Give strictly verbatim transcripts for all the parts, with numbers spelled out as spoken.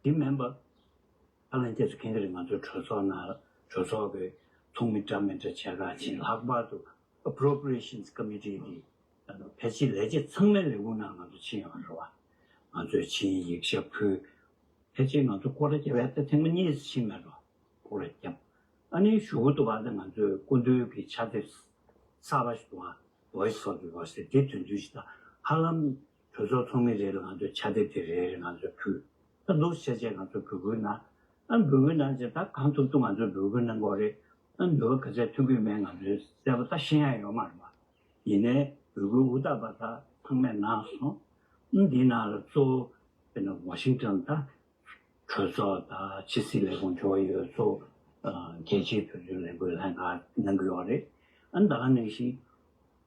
དེ་མིན་པ། ད་ལན་རྗེས་སུ་མཁྱེན་གྱི་རེད། ང་ཚོའི་གྲོས་ཚོགས་ནང་གྲོས་ཚོགས་ཀྱི་ཚོགས་མི་འདྲ་མི་འདྲ་བྱས་ཁ་ཕྱིན། ལྷག་པར་དུ་Appropriations Committee གི་ཕལ་ཆེར་ལས་བྱེད་ཚང་མའི་ལས་ཁུངས་ནང་ང་ཚོ་ཕྱིན་ཡོད་རེད་བ། ང་ཚོས་ཕྱིན་ཡིག་ཆ་ཕུལ། ཕལ་ཆེར་ང་ཚོ་སྐོར་ར་བརྒྱབ་ཡ་ད་ཐེངས་མ་གཉིས་ཕྱིན་མེད་འགྲོ། སྐོར་ར་བརྒྱབ། ཨ་ནི་གཞུག་གུ་དུ་བ་ད་ང་ཚོའི་སྐུ་མདུན་གྱི་ཕྱག་དེབ་གསར་པ་ཞིག་འདུག་བ། Voice of the Voiceless དེ་དོན་ཚན་ཞིག་དང་། ཧ་ལམ་གྲོས་ཚོགས་ཚོགས་མི་རེ་ལ་ང་ཚོས་ཕྱག་དེབ་དེ་རེ་རེ་ང་ཚོས་ཕུལ། ད་འདུག་བྱས་བྱས་ང་ཚོས་འབོད་སྐུལ་གནང་། ཨ་འབོད་སྐུལ་གནང་བྱས་ད་གང་ཐུབ་ཐུབ་ང་ཚོས་འབོད་སྐུལ་གནང་དགོས་རེད། ཨ་འདོད་པ་ག་ཚད་ཐོན་གྱི་མེད་ང་ཚོས་གསལ་པོ་ད་ཤེས་ཡ་ཡོད་མ་རེད་བ། ཡིན་ནའི་འབོད་སྐུལ་ཧུར་ཐག་པ་ད་ཚང་མས་གནང་སོང་། ཨ་འདི་ནང་ལ་གཙོ་བོ་དཔེར་ན་ཝ་ཤིང་ཊོན་ད་གྲོས་ཚོགས་དང་ཕྱི་སྲིད་ལས་ཁུངས་འབྲེལ་བ་ཡོད་ཚོ། ཨ་རྒྱལ་སྤྱིའི་བོད་དོན་ལས་འགུལ་ལྷན་ཁང་གནང་གི་ཡོད་རེད། ཨ་ནི་ད་ག་ནང་བཞིན་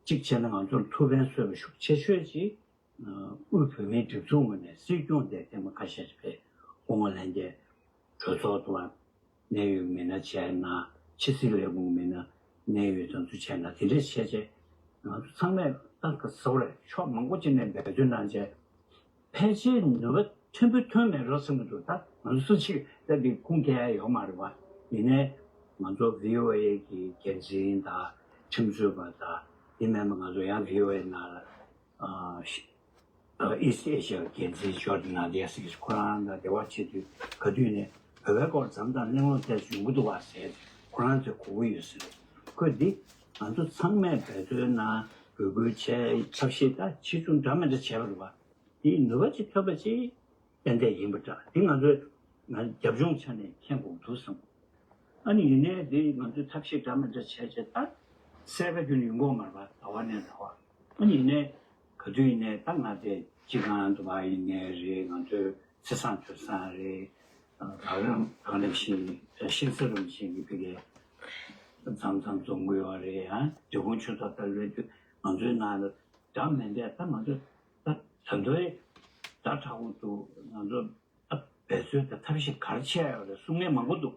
གཅིག་བྱས་ན་ང་ཚོར་ཐུགས་ཕན་གསོས་པ་ཤུགས་ཆེ་ཤོས་ཅིག་ཨ་དབུས་བོད་མིའི་སྒྲིག་འཛུགས་ངོས་ནས་སྲིད་སྐྱོང་དེ་ཐེངས་མ་ཁ་ཤས་ཤིག་ཕེབས། སྐུ་ངོ་ལྷན་རྒྱས་གྲོས་ཚོགས་དུ་བ་གནད་ཡོད་མི་སྣ་བྱས་ན། ཕྱི་སྲིད་ལས་ཁུངས་མི་སྣ་གནད་ཡོད་དེ་ཚོ་བྱས་ན། དེ་འདྲས་བྱས་བྱས་ང་ཚོ་ཚང་མས་ད་ག་ཟེར་བ་རེད། ཕྱོགས་མང་པོ་ཅིག་ནས་འབད་བརྩོན་གནང་བྱས། ཕལ་ཆེར་ནུས་པ་མཐོན་པོ་ཐོན་མེད་འགྲོ་བསམ་གྱི་འདུག་ད་ང་ཚོ་སུ་གཅིག་ད་འདི་ཁུངས་སྐྱེལ་ཡ་ཡོད་མ་རེད་བ། ཡིན་ནའི་ང་ཚོ་བྷི་ཨོ་ཨེ་གི་འགན་འཛིན་དང་ཁྲིམས་རྩོད་པ་དང་། དེ་མིན་པ་ང་ཚོ་ཡང་བྷི་ཨོ་ཨེ་ནང་ལ་ཨ་ཤི་ཨ་East Asia འགན་འཛིན་ཇོར་ཌན་ནཱ་ཌི་ཡ་སི་ཁོ་རང་དང་འབྲེལ་བ་བྱེད་དུས་ག་དུས་ནས་བོད་པའི་སྐོར་མཚམས་མཚམས་གླེང་སློང་ཐེངས་ཡོང་གི་འདུག་བ་ཟེར། ཁོ་རང་ཚོས་གོ་གི་ཡོད་ཟེར། ཁོས་འདི་ང་ཚོ་ཚང་མས་འབད་བརྩོན་གནང་། འབོད་སྐུལ་བྱས། ཐབས་ཤེས་ད་ཆེ་ཆུང་འདྲ་མི་འདྲ་བྱས་པ་རེད་བ། དེའི་ནུས་པ་ཅིག་ཐོབ་པ་ཅིག་ཏན་ཏན་ཡིན་པ་འདྲ། དེ་ང་ཚོས་ང་རྒྱབ་ལྗོངས་ཆ་ནས་མཁྱེན་དགོས་འདུག་བསམ། ཨ་ནི་ཡིན་ནའི་དེ་ང་ཚོས་ཐབས་ཤེས་འདྲ་མི་འདྲ་བྱས་བྱས་ད་གསལ་ཁ་རྒྱུན་ཡོང་གི་ཡོད་མ་རེད་པ། ཟླ་བ་ནས་ཟླ་བ། ཨ་ནི་ཡིན་ནའི་ག་དུས་ཡིན་ནའི་ད་ང་ཚོའི་སྤྱི་ཁང་དུ་མ་ཡིན་ནའི་རེད། ང་ཚོའི་ཚེས་བཟང་དུས་བཟང་རེད། ཨ་རག་རམ་རག་རམ་ཤིང་ཤིང་ས་རམ་ཤིང་གི་ཕ་གིའི་མཚམས་མཚམས་འཛོམས་ཀྱི་ཡོད་རེད། ཨ་འབྲི་གུང་ཆོས་ཚོགས་ལྟར་སླེབས་དུས་ང་ཚོའི་ནང་ལ་འདྲ་མིན་པས་ད་ང་ཚོ་ད་ད་དུང་ད་དྲག་པོ་འདུག་ང་ཚོ་ད་འབད་རྩོལ་དང་ཐབས་ཤེས་ག་རེ་བྱས་ཡོད་རེད་གསུང་མཁན་མང་པོ་འདུག་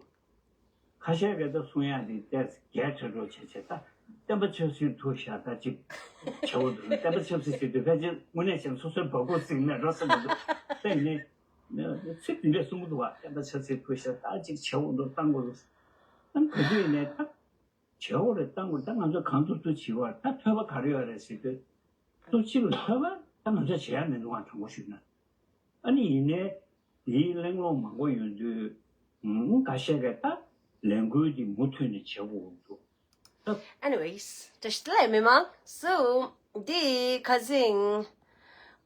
ཁ་ཤས་ཀྱིས་ད་གསུང་ཡག་དེ་ཏོག་ཙམ་རྒྱས་ཁྲ་འགྲོ་བྱས་བྱས། ད་བསྟན་པ་ཆབ་སྲིད་ཐུག་ཤག་ད་ཅིག་བྱེད་འོ་འདུག་བསྟན་པ་ཆབ་སྲིད་ཟེར་དུས་ཕལ་ཆེར་དངོས་གནས་བྱས་ན་སོ་སོའི་བ་སྤུ་གཟིགས་ནས་འགྲོ་བསམ་གྱི་འདུག་དེ་ནི་ཚིག་འདི་འདྲས་གསུང་གི་འདུག་བ། བསྟན་པ་ཆབ་སྲིད་ཐུག་ཤག་ད་ཅིག་བྱེད་འོ་འདུག་བཏང་དགོས་འདུག་ད་ག་དུས་ནས་ད་བྱེད་འོ་རེད་བཏང་དགོས། ད་ང་ཚོ་གང་ཐུབ་ཐུབ་བྱེད་བ། ད་ཐོས་པ་ག་རེ་ཡོད་རེད་ཟེར་དུས། ཐུགས་རྗེ་ལ་ཐོས་པ་ད་ང་ཚོ་བྱེད་ཡ་མི་འདུག་ཨ་དྲང་པོ་ཞུས་ན། ཨ་ནི་ཡིན་ནའི་དེའི་གླེང་སློང་མང་པོ་ཡོང་དུས། ཨང་། ཁ་ཤས་ཀྱིས་ད་ལས་འགུལ་འདི་མུ་མཐུད་ནས་བྱེད་དགོས་འདུག་ད། Anyways, བཀྲ་ཤིས་བདེ་ལེགས་མི་མང་། So འདི་ཁ་སང་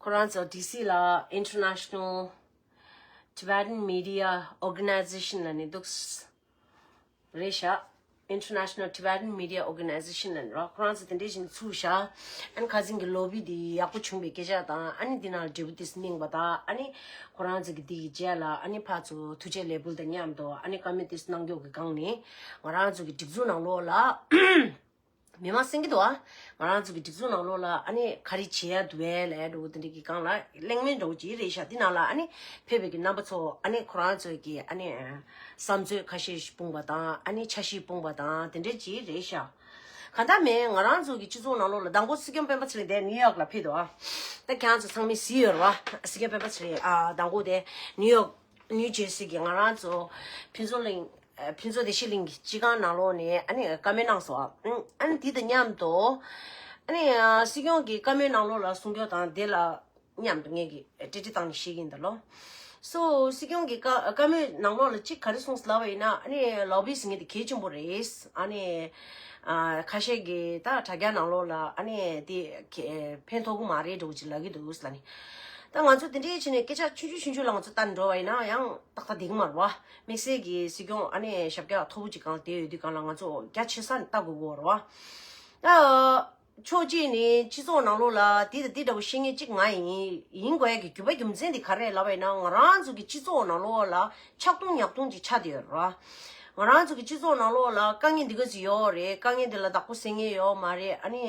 ཁོ་རང་ཚོ་ཌི་སི་ལ་International Tibetan Media Organization ལབ་ནས་འདུག་རེད་ཤག International Tibetan Media Organization ལབ་ནས་རོ། ཁོ་རང་ཚོ་དེ་འདྲའི་བཞིན་ཚུགས་ཤག་ཨ་ནི་ཁ་སང་གི་ལོ་བི་འདི་ཡག་པོ་བྱུང་བའི་སྐད་ཆ་དང་། ཨ་ནི་འདི་ནང་ལ་འབྲས་བུ་དེ་སྨིན་པ་དང་། ཨ་ནི་ཁོ་རང་ཚོ་གི་འདི་གི་རྗེས་ལ་ཨ་ནི་ཕར་ཚུར་ཐུགས་རྗེ་ལེགས་འབུལ་དང་མཉམ་དུ་ཨ་ནི་བཀའ་མོལ་དེ་གནང་རྒྱུ་གི་སྒང་ནས། ང་རང་ཚོ་གི་སྒྲིག་འཛུགས་ནང་ལོགས་ལ་མི་མང་གསན་གྱི་འདུག་ཨ། ང་རང་ཚོ་གི་སྒྲིག་འཛུགས་ནང་ལོགས་ལ་ཨ་ནི་ག་རེ་བྱེད་ཡ་འདུག་བས་ལབ་འགྲོ་དེ་འདྲ་གི་སྒང་ལ་གླེང་མོལ་འདྲ་བོ་ཅིག་རེད་ཤག་འདི་ནང་ལ་ཨ་ནི་ཕེབས་པའི་གི་རྣམ་པ་ཚོ་ཨ་ནི་ཁོ་རང་ཚོ་གི་ཨ་ནི་བསམ་ཚོད་ཁ་ཤས་ཤིག་སྤུངས་པ་དང་། ཨ་ནི་འཆར་གཞི་སྤུངས་པ་དང་དེ་འདྲ་ཅིག་རེད་ཤག་གང་ལྟར་མིན་ང་རང་ཚོ་གི་སྤྱི་ཚོགས་ནང་ལོགས་ལ་མདང་དགོང་སྲིད་སྐྱོང་སྤེན་པ་ཚེ་རིང་དེ་ནིའུ་ཡོག་ལ་ཕེབས་འདུག་ཨ། ད་ཁྱེད་རང་ཚོ་ཚང་མས་གཟིགས་ཡོད་རེད་བ། སྲིད་སྐྱོང་སྤེན་པ་ཚེ་རིང་ཨ་མདང་དགོང་དེ་ནིའུ་ཡོག་ནིའུ་ཇེར་སི་གི་ང་རང་ཚོ་ཕུན་ཚོགས་གླིང་། ཨ། ཕུན་ཚོགས་བདེ་སྐྱིད་གླིང་གི་སྤྱི་ཁང་ནང་ལོགས་ནས་ཨ་ནི་བཀའ་མོལ་གནང་སོང་། ཨ། ཨ་ནི་དེ་དང་མཉམ་དུ་ཨ་ནི་སྲིད་སྐྱོང་གི་བཀའ་མོལ་ནང་ལོགས་ལ་གསུང་རྒྱུ་དང་དེ་ལ་མཉམ་དུ་ངས་ཀྱི་ཏྲི་ཏྲི་བཏང་ནས་བཤད་ཀྱི་ཡིན་ད་ལོ། སོ་སྲིད་སྐྱོང་གི་བཀའ་བཀའ་མོལ་ནང་ལོགས་ལ་གཅིག་ག་རེ་གསུངས་ལབ་པ་ཡིན་ན། ཨ་ནི་ལོ་བི་ཟེར་མཁན་དེ་གལ་ཆེན་པོ་རེད། ཨ་ནི་ཨ་ཁ་ཤས་ཀྱིས་ད་དྲ་རྒྱ་ནང་ལོགས་ལ་ཨ་ནི་དེ་ཕན་ཐོགས་ཀྱི་མ་རེད་འདྲ་བོ་ཅིག་ལབ་ཀྱི་འདུག་ལབ་ནི། ད་ང་ཚོ་དེ་འདྲའི་བྱས་ནས་སྐད་ཆ་ཆུང་ཆུང་ཆུང་ཆུང་ལ་ང་ཚོ་ལྟ་འགྲོ་བ་ཡིན་ན་ཡང་ཏག་ཏག་བསྡད་ཀྱི་མ་རེད་བ། དམིགས་བསལ་གྱི་སྲིད་སྐྱོང་ཨ་ནི་ཞབས་བཀྱག་མཐོ་པོ་ཅིག་སྒང་ལ་བསྡད་ཡོད་དུས་སྒང་ལ་ང་ཚོ་རྒྱ་ཆེ་ས་ནས་ལྟ་དགོས་ཀྱི་ཡོད་རེད་བ། ད་ཕྱོགས་གཅིག་ནས་སྤྱི་ཚོགས་ནང་ལོགས་ལ་དེ་དང་དེ་འདྲ་བོ་བཤད་མཁན་གཅིག་ང་ཡིན། ཡིན་དགོས་ཡ་གི་རྒྱུ་བ་རྒྱུ་མཚན་དེ་ག་རེ་རེད་ལབ་པ་ཡིན་ན། ང་རང་ཚོ་གི་སྤྱི་ཚོགས་ནང་ལོགས་ལ་ཆག་སྡང་ཉག་སྡང་ཅིག་ཆགས་བསྡད་ཡོད་རེད་བ། ང་རང་ཚོ་གི་སྤྱི་ཚོགས་ནང་ལོགས་ལ་དཀའ་ངལ་འདི་ག་ཚོད་ཡོད་རེད། དཀའ་ངལ་འདི་ལ་བདག་པོ་སེལ་མཁན་ཡོད་མ་རེད། ཨ་ནི་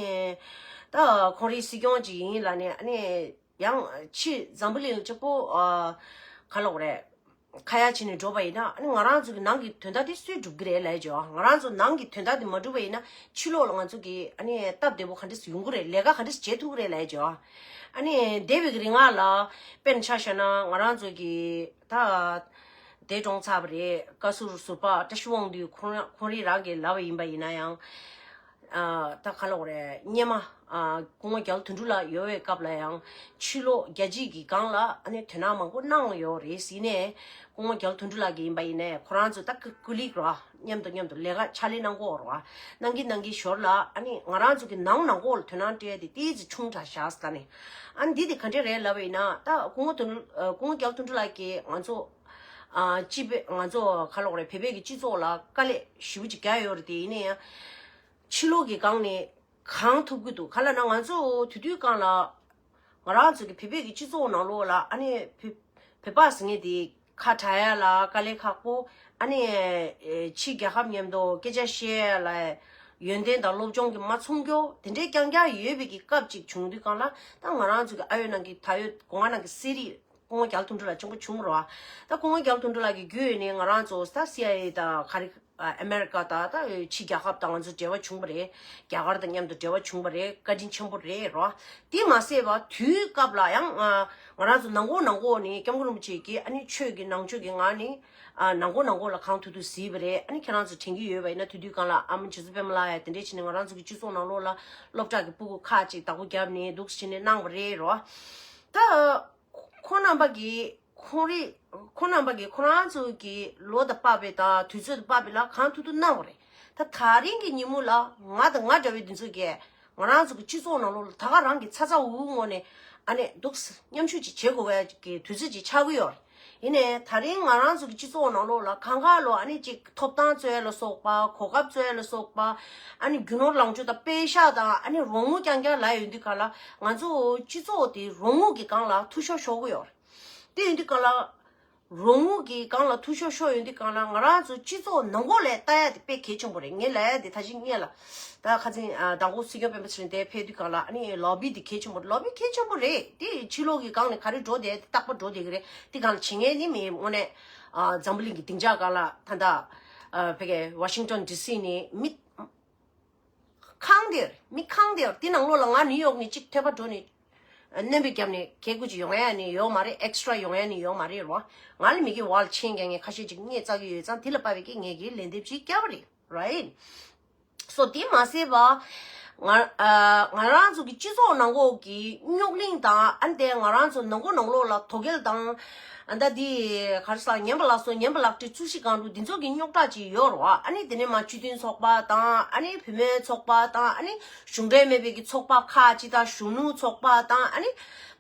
ད་ཁོང་རང་སྲིད་སྐྱོང་ཅིག་ཡིན་ལབ་ནས། ཨ་ནི་ཡང་ཕྱི་འཛམ་བུ་གླིང་ལ་གཅིག་པོ་ཨ་ག་ལབ་དགོས་རེད། ཁ་ཡ་བྱས་ནས་འགྲོ་བ་ཡིན་ན། ཨ་ནི་ང་རང་ཚོ་གི་ནང་གི་དོན་དག་དེ་སུས་སྒྲུབ་ཀྱི་རེད་ལབ་ཀྱི་ཡོད། ང་རང་ཚོ་ནང་གི་དོན་དག་དེ་མ་སྒྲུབ་པ་ཡིན་ན་ཕྱི་ལོགས་ལ་ང་ཚོ་གི་ཨ་ནི་སྟབས་བདེ་པོ་ག་འདྲས་ཡོང་གི་རེད། ལས་ཀ་ག་འདྲས་བྱེད་ཐུབ་ཀྱི་རེད་ལབ་ཀྱི་ཡོད། ཨ་ནི་འདས་པའི་རིང་ལ་དཔེར་ན་ཆ་བཞག་ན་ང་རང་ཚོ་གི་ད་འདས་གྲོངས་ཚར་བ་རེད། བཀའ་ཟུར་ཟུར་པ་བཀྲ་ཤིས་དབང་འདུས་ཁོང་ཁོང་རང་རང་གིས་ལབ་པ་ཡིན་པ་ཡིན་ན་ཡང་། ཨ་ད་ག་ལབ་དགོས་རེད། སྔོན་མ་ཨ་སྐུ་ངོ་རྒྱ་ལོ་དོན་གྲུབ་ལགས་ཡོད་པའི་སྐབས་ལ་ཡང་ཕྱི་ལོགས་རྒྱལ་སྤྱིའི་གི་སྒང་ལ་ཨ་ནི་དོ་སྣང་མང་པོ་གནང་ཡོད་རེད་ཟེར་ནས། སྐུ་ངོ་རྒྱ་ལོ་དོན་གྲུབ་ལགས་ཀྱིས་ཡིན་པ་ཡིན་ནའི་ཁོ་རང་ཚོ་ད་ཀུ་ཀུ་ལིག་རོ། མཉམ་དུ་མཉམ་དུ་ལས་ཀ་ཕྱག་ལས་གནང་གོ་རོ། གནང་གི་གནང་གི་ཞོར་ལ་ཨ་ནི་ང་རང་ཚོ་གི་ནང་ནང་ཁོག་ལ་དོ་སྣང་སྤྲད་དེ་ཏོག་ཙམ་ཆུང་དྲགས་བཞག་ཟེར་ནས། ཨ་ནི་འདི་དེ་ག་འདྲས་རེད་ལབ་པ་ཡིན་ན། ད་སྐུ་ངོ་དོན་སྐུ་ངོ་རྒྱ་ལོ་དོན་གྲུབ་ལགས་ཀྱིས་ང་ཚོ་ཨ་སྤྱི་པའི་ང་ཚོ་ག་ལབ་དགོས་རེད། བོད་པའི་གི་སྤྱི་ཚོགས་ལ་དཀའ་ལས་ཞེ་པོ་ཅིག་བརྒྱབ་ཡོད་རེད་དེ། ཡིན་ན་ཡང་ཕྱི་ལོགས་ཀྱི་སྒང་ནས་གང་ཐུབ་ཀྱི་འདུག་ག་ལབ་ན་ང་ཚོ་དེ་དུས་སྒང་ལ་ང་རང་ཚོ་གི་བོད་པའི་གི་སྤྱི་ཚོགས་ནང་ལོགས་ལ་ཨ་ནི་བོད་བོད་པ་ཟེར་མཁན་དེ་ཁ་གྲག་ཡ་ལ་དཀའ་ལས་ཁག་པོ། ཨ་ནི་ཕྱི་རྒྱལ་ཁབ་མཉམ་དུ་སྐད་ཆ་བཤད་ཡ་ལ་ཡོན་ཏན་དང་སློབ་སྦྱོང་གི་མ་ཚང་རྒྱུ་དེ་འདྲའི་རྐྱང་རྐྱང་ཡོད་པའི་གི་སྐབས་ཅིག་བྱུང་དུས་སྒང་ལ། ད་ང་རང་ཚོ་གི་ཨ་ཡོད་ནང་གི་ད་ཡོད་སྒོ་ང་ནང་གི་གསེར་རིགས་སྐུ་ངོ་རྒྱ་ལོ་དོན་གྲུབ་ལགས་ཆེན་པོ་བྱུང་རོ། ད་སྐུ་ངོ་རྒྱ་ལོ་དོན་གྲུབ་ལགས་ཀྱི་བརྒྱུད་ནས་ང་རང་ཚོ་ད་སི་ཨའི་ཨེ་དང་ག་རེ་ཨ་ཨ་མེ་རི་ཀ་དང་ད་ཕྱི་རྒྱལ་ཁབ་དང་ང་ཚོ་འབྲེལ་བ་བྱུང་བ་རེད། རྒྱ་གར་དང་མཉམ་དུ་འབྲེལ་བ་བྱུང་བ་རེད། བཀའ་དྲིན་ཆེན་པོ་རེད་རོ། དེ་མ་ཟད་པ་དུས་སྐབས་ལ་ཡང་ང་ང་རང་ཚོ་ནང་ཁོག་ནང་ཁོག་ནས་སྐྱབས་མགོན་རིན་པོ་ཆེ་གིས་ཨ་ནི་ཆོས་ཀྱི་ནང་ཆོས་ཀྱི་ངང་ནས་ཨ་ནང་ཁོག་ནང་ཁོག་ལ་གང་ཐུབ་ཐུབ་གཟིགས་པ་རེད། ཨ་ནི་ཁྱེད་རང་ཚོ་དྲན་གྱི་ཡོད་པ་ཡིན་ན། དེ་དུས་སྒང་ལ་ཨ་མ་རྗེ་བཙུན་པད་མ་ལགས་ཡ་དེ་འདྲས་བྱས་ནས་ང་རང་ཚོ་གི་སྤྱི་ཚོགས་ནང་ལོགས་ལ་སློབ་གྲྭ་གི་སྤུ་གུ་ཁག་ཅིག་བདག་པོ་བརྒྱབ་ནས་འདུག་སེ་བྱས་ནས་གནང་བ་རེད་རོ། ད། ཁོང་རྣམ་པ་གིས་ཁོང་རིགས་ཁོང་རྣམ་པ་གིས་ཁོ་རང་ཚོ་གི་ལོ་དང་བབ་པའི་དང་དུས་ཚོད་དང་བབ་པའི་ལ་གང་ཐུབ་ཐུབ་གནང་བ་རེད། ད་ད་རིང་གི་ཉིན་མོ་ལ་ང་དང་ང་འདྲ་བའི་འདི་ཚོ་གིས་ང་རང་ཚོ་གི་སྤྱི་ཚོགས་ནང་ལོགས་ལ་ད་ག་རང་གི་ཚ་ཚ་འུར་འུར་ངང་ནས་ཨ་ནི་འདུག་སེ་མཉམ་ཞུགས་ཅིག་བྱེད་དགོས་པའི་གི་དུས་ཚོད་ཅིག་ཆགས་ཀྱི་ཡོད་རེད། ཡིན་ནའི་ད་རིང་ང་རང་ཚོ་གི་སྤྱི་ཚོགས་ནང་ལོགས་ལ་གང་ག་ལོ་ཨ་ནི་ཅིག་ཐོབ་ཐང་རྩོད་ཡ་ལ་སོགས་པ། གོ་སྐབས་རྩོད་ཡ་ལ་སོགས་པ། ཨ་ནི་རྒྱུ་ནོར་ལོངས་སྤྱོད་དང་པེ་ཤག་དང་ཨ་ནི་རོགས་དངུལ་རྐྱང་རྐྱང་ལབ་ཡོང་དུས་སྒང་ལ་ང་ཚོ་སྤྱི་ཚོགས་དེ་རོགས་དངུལ་གྱི་སྒང་ལ་འཐུས་ཤོར་ཤོར་གི་ཡོད་རེད། དེ་ཡིན་དུས་སྒང་ལ་རོགས་དངུལ་གྱི་སྒང་ལ་འཐུས་ཤོར་ཤོར་ཡོང་དུས་སྒང་ལ་ང་རང་ཚོ་སྤྱི་ཚོགས་ནང་ཁོག་ལ་ལྟ་ཡ་དེ་དཔེ་གལ་ཆེན་པོ་རེད། ངས་ལབ་ཡ་དེ་ད་ཅི་ངས་ལ། ད་ཁ་སང་ཨ་མདང་དགོང་སྲིད་སྐྱོང་སྤེན་པ་ཚེ་རིང་དེ་ཕེབས་དུས་སྒང་ལ་ཨ་ནི་ལོ་བི་དེ་གལ་ཆེན་པོ་རེད། ལོ་བི་གལ་ཆེན་པོ་རེད། དེ་ཕྱི་ལོགས་ཀྱི་སྒང་ནས་ག་རེ་འགྲོ་བསྡད་དེ་རྟག་པར་འགྲོ་བསྡད་ཀྱི་རེད། དེ་སྒང་ལ་བྱེད་མཁན་ནི་མི་དངོས་གནས་ཨ་འཛམ་བུ་གླིང་གི་སྡིངས་ཆ་སྒང་ལ་ད་ལྟ་ཨ་ཕ་གི་ཝ་ཤིང་ཊོན་ཌི་སི་ནས་མི་ཁེངས་བསྡད་ཡོད་རེད། མི་ཁེངས་བསྡད་ཡོད་རེད། དེ་ནང་ལོགས་ལ་ང་ནིའུ་ཡོག་ནས་གཅིག་ཐད་པ་འགྲོ་ནས་སྣོན་པ་བརྒྱབ་ནས་གད་སྐུ་ཅིག་ཡོང་ཡ་ནི་ཡོད་མ་རེད། ཨེག་སི་ཊ་ར་ཡོང་ཡ་ནི་ཡོད་མ་རེད་རོ། ང་ལ་མི་གི་ཝལ་ཆེན་རྐྱང་ངས་ཁ་ཤས་ཅིག་རྙེད་བཙལ་གྱི་ཡོད་ཙང་། དེ་ལ་དཔག་པའི་གི་ངས་གི་ལན་འདེབས་ཅིག་བརྒྱབ་པ་རེད། རའིཊ། སོ་དེ་མ་ཟད་པ། ང་ཨ་ང་རང་ཚོ་གི་སྤྱི་ཚོགས་ནང་ཁོག་གི་རྙོག་གླེང་དང་། ཨ་ནི་དེ་ང་རང་ཚོ་ནང་ཁོག་ནང་ལོགས་ལ་དོ་འགེལ་དང་། ཨ་ད་དེ་ག་རེ་ཟ། ངན་པ་ལགས་སོ། ངན་པ་ལགས་བཀྲིས། རྩོད་གཞི་གང་འདུག་འདི་ཚོ་གི་རྙོག་དྲ་ཅིག་ཡོད་རེད་བ། ཨ་ནི་དེ་ནས་མ་སྤྱི་མཐུན་ཚོགས་པ་དང་། ཨ་ནི་བུད་མེད་ཚོགས་པ་དང་། ཨ་ནི་གཞུང་འབྲེལ་མེད་པའི་གི་ཚོགས་པ་ཁག་ཅིག་དང་། གཞོན་ནུ་ཚོགས་པ་དང་། ཨ་ནི་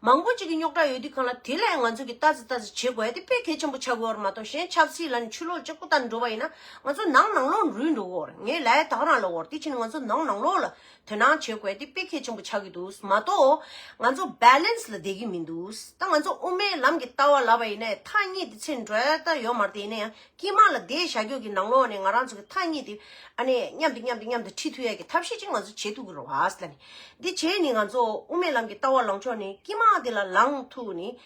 མང་པོ་ཅིག་གི་རྙོག་དྲ་ཡོད་དུས་སྒང་ལ་དེ་ལ་ང་ཚོ་གི་ལྟ་ཙི་ལྟ་ཙི་བྱེད་དགོས་ཡ་དེ་དཔེ་གལ་ཆེན་པོ་ཆགས་ཀྱི་ཡོད་རེད་མ་གཏོགས། གཞན་ཆབ་སྲིད་ལ་ནི་ཕྱི་ལོགས་གཅིག་པུ་ལྟ་ནས་འགྲོ་བ་ཡིན་ན་ང་ཚོ་ནང་ནང་ལོགས་རུལ་འགྲོ་གི་ཡོད་རེད། ངས་ལབ་ཡ་ད་ག་རང་ལབ་ཡོད་རེད། དེ་བྱས་ནས་ང་ཚོ་ནང་ནང་ལོགས་ལ་དོ་སྣང་བྱེད་དགོས་ཡ་དེ་དཔེ་གལ་ཆེན་པོ་ཆགས་ཀྱི་འདུག་མ་གཏོགས་ང་ཚོ་བྷེ་ལེན་སི་ལ་བསྡད་ཀྱི་མི་འདུག་ད་ང་ཚོ་དབུ་མའི་ལམ་གྱི་ལྟ་བ་ལབ་པ་ཡིན་ན་མཐའ་གཉིས་དེ་ཚེ་འགྲོ་ཡ་ད་ཡོད་མ་རེད། དེ་ཡིན་ན་ཡང་དཀྱིལ་མ་ལ་བསྡད་བཞག་རྒྱུ་གི་ནང་ལོགས་ནས་ང་རང་ཚོ་གི་མཐའ་གཉིས་དེ་ཨ་ནི་མཉམ་དུ་མཉམ་དུ་མཉམ་དུ་འཁྲིད་ཐུབ་ཡ་གི་ཐབས་ཤེས་ཅིག་ང་ཚོ་བྱེད་ཐུབ་ཀྱི་རེད་བ་ཟེར་ལབ་ནས། འདི་བྱས་ནས་ང་ཚོ་དབུ་མའི་ལམ་གྱི་ལྟ་བ་ལངས་ཕྱོགས་ནས་དཀྱིལ་མ་དེ་ལ་ལངས་ཐུབ་ནས་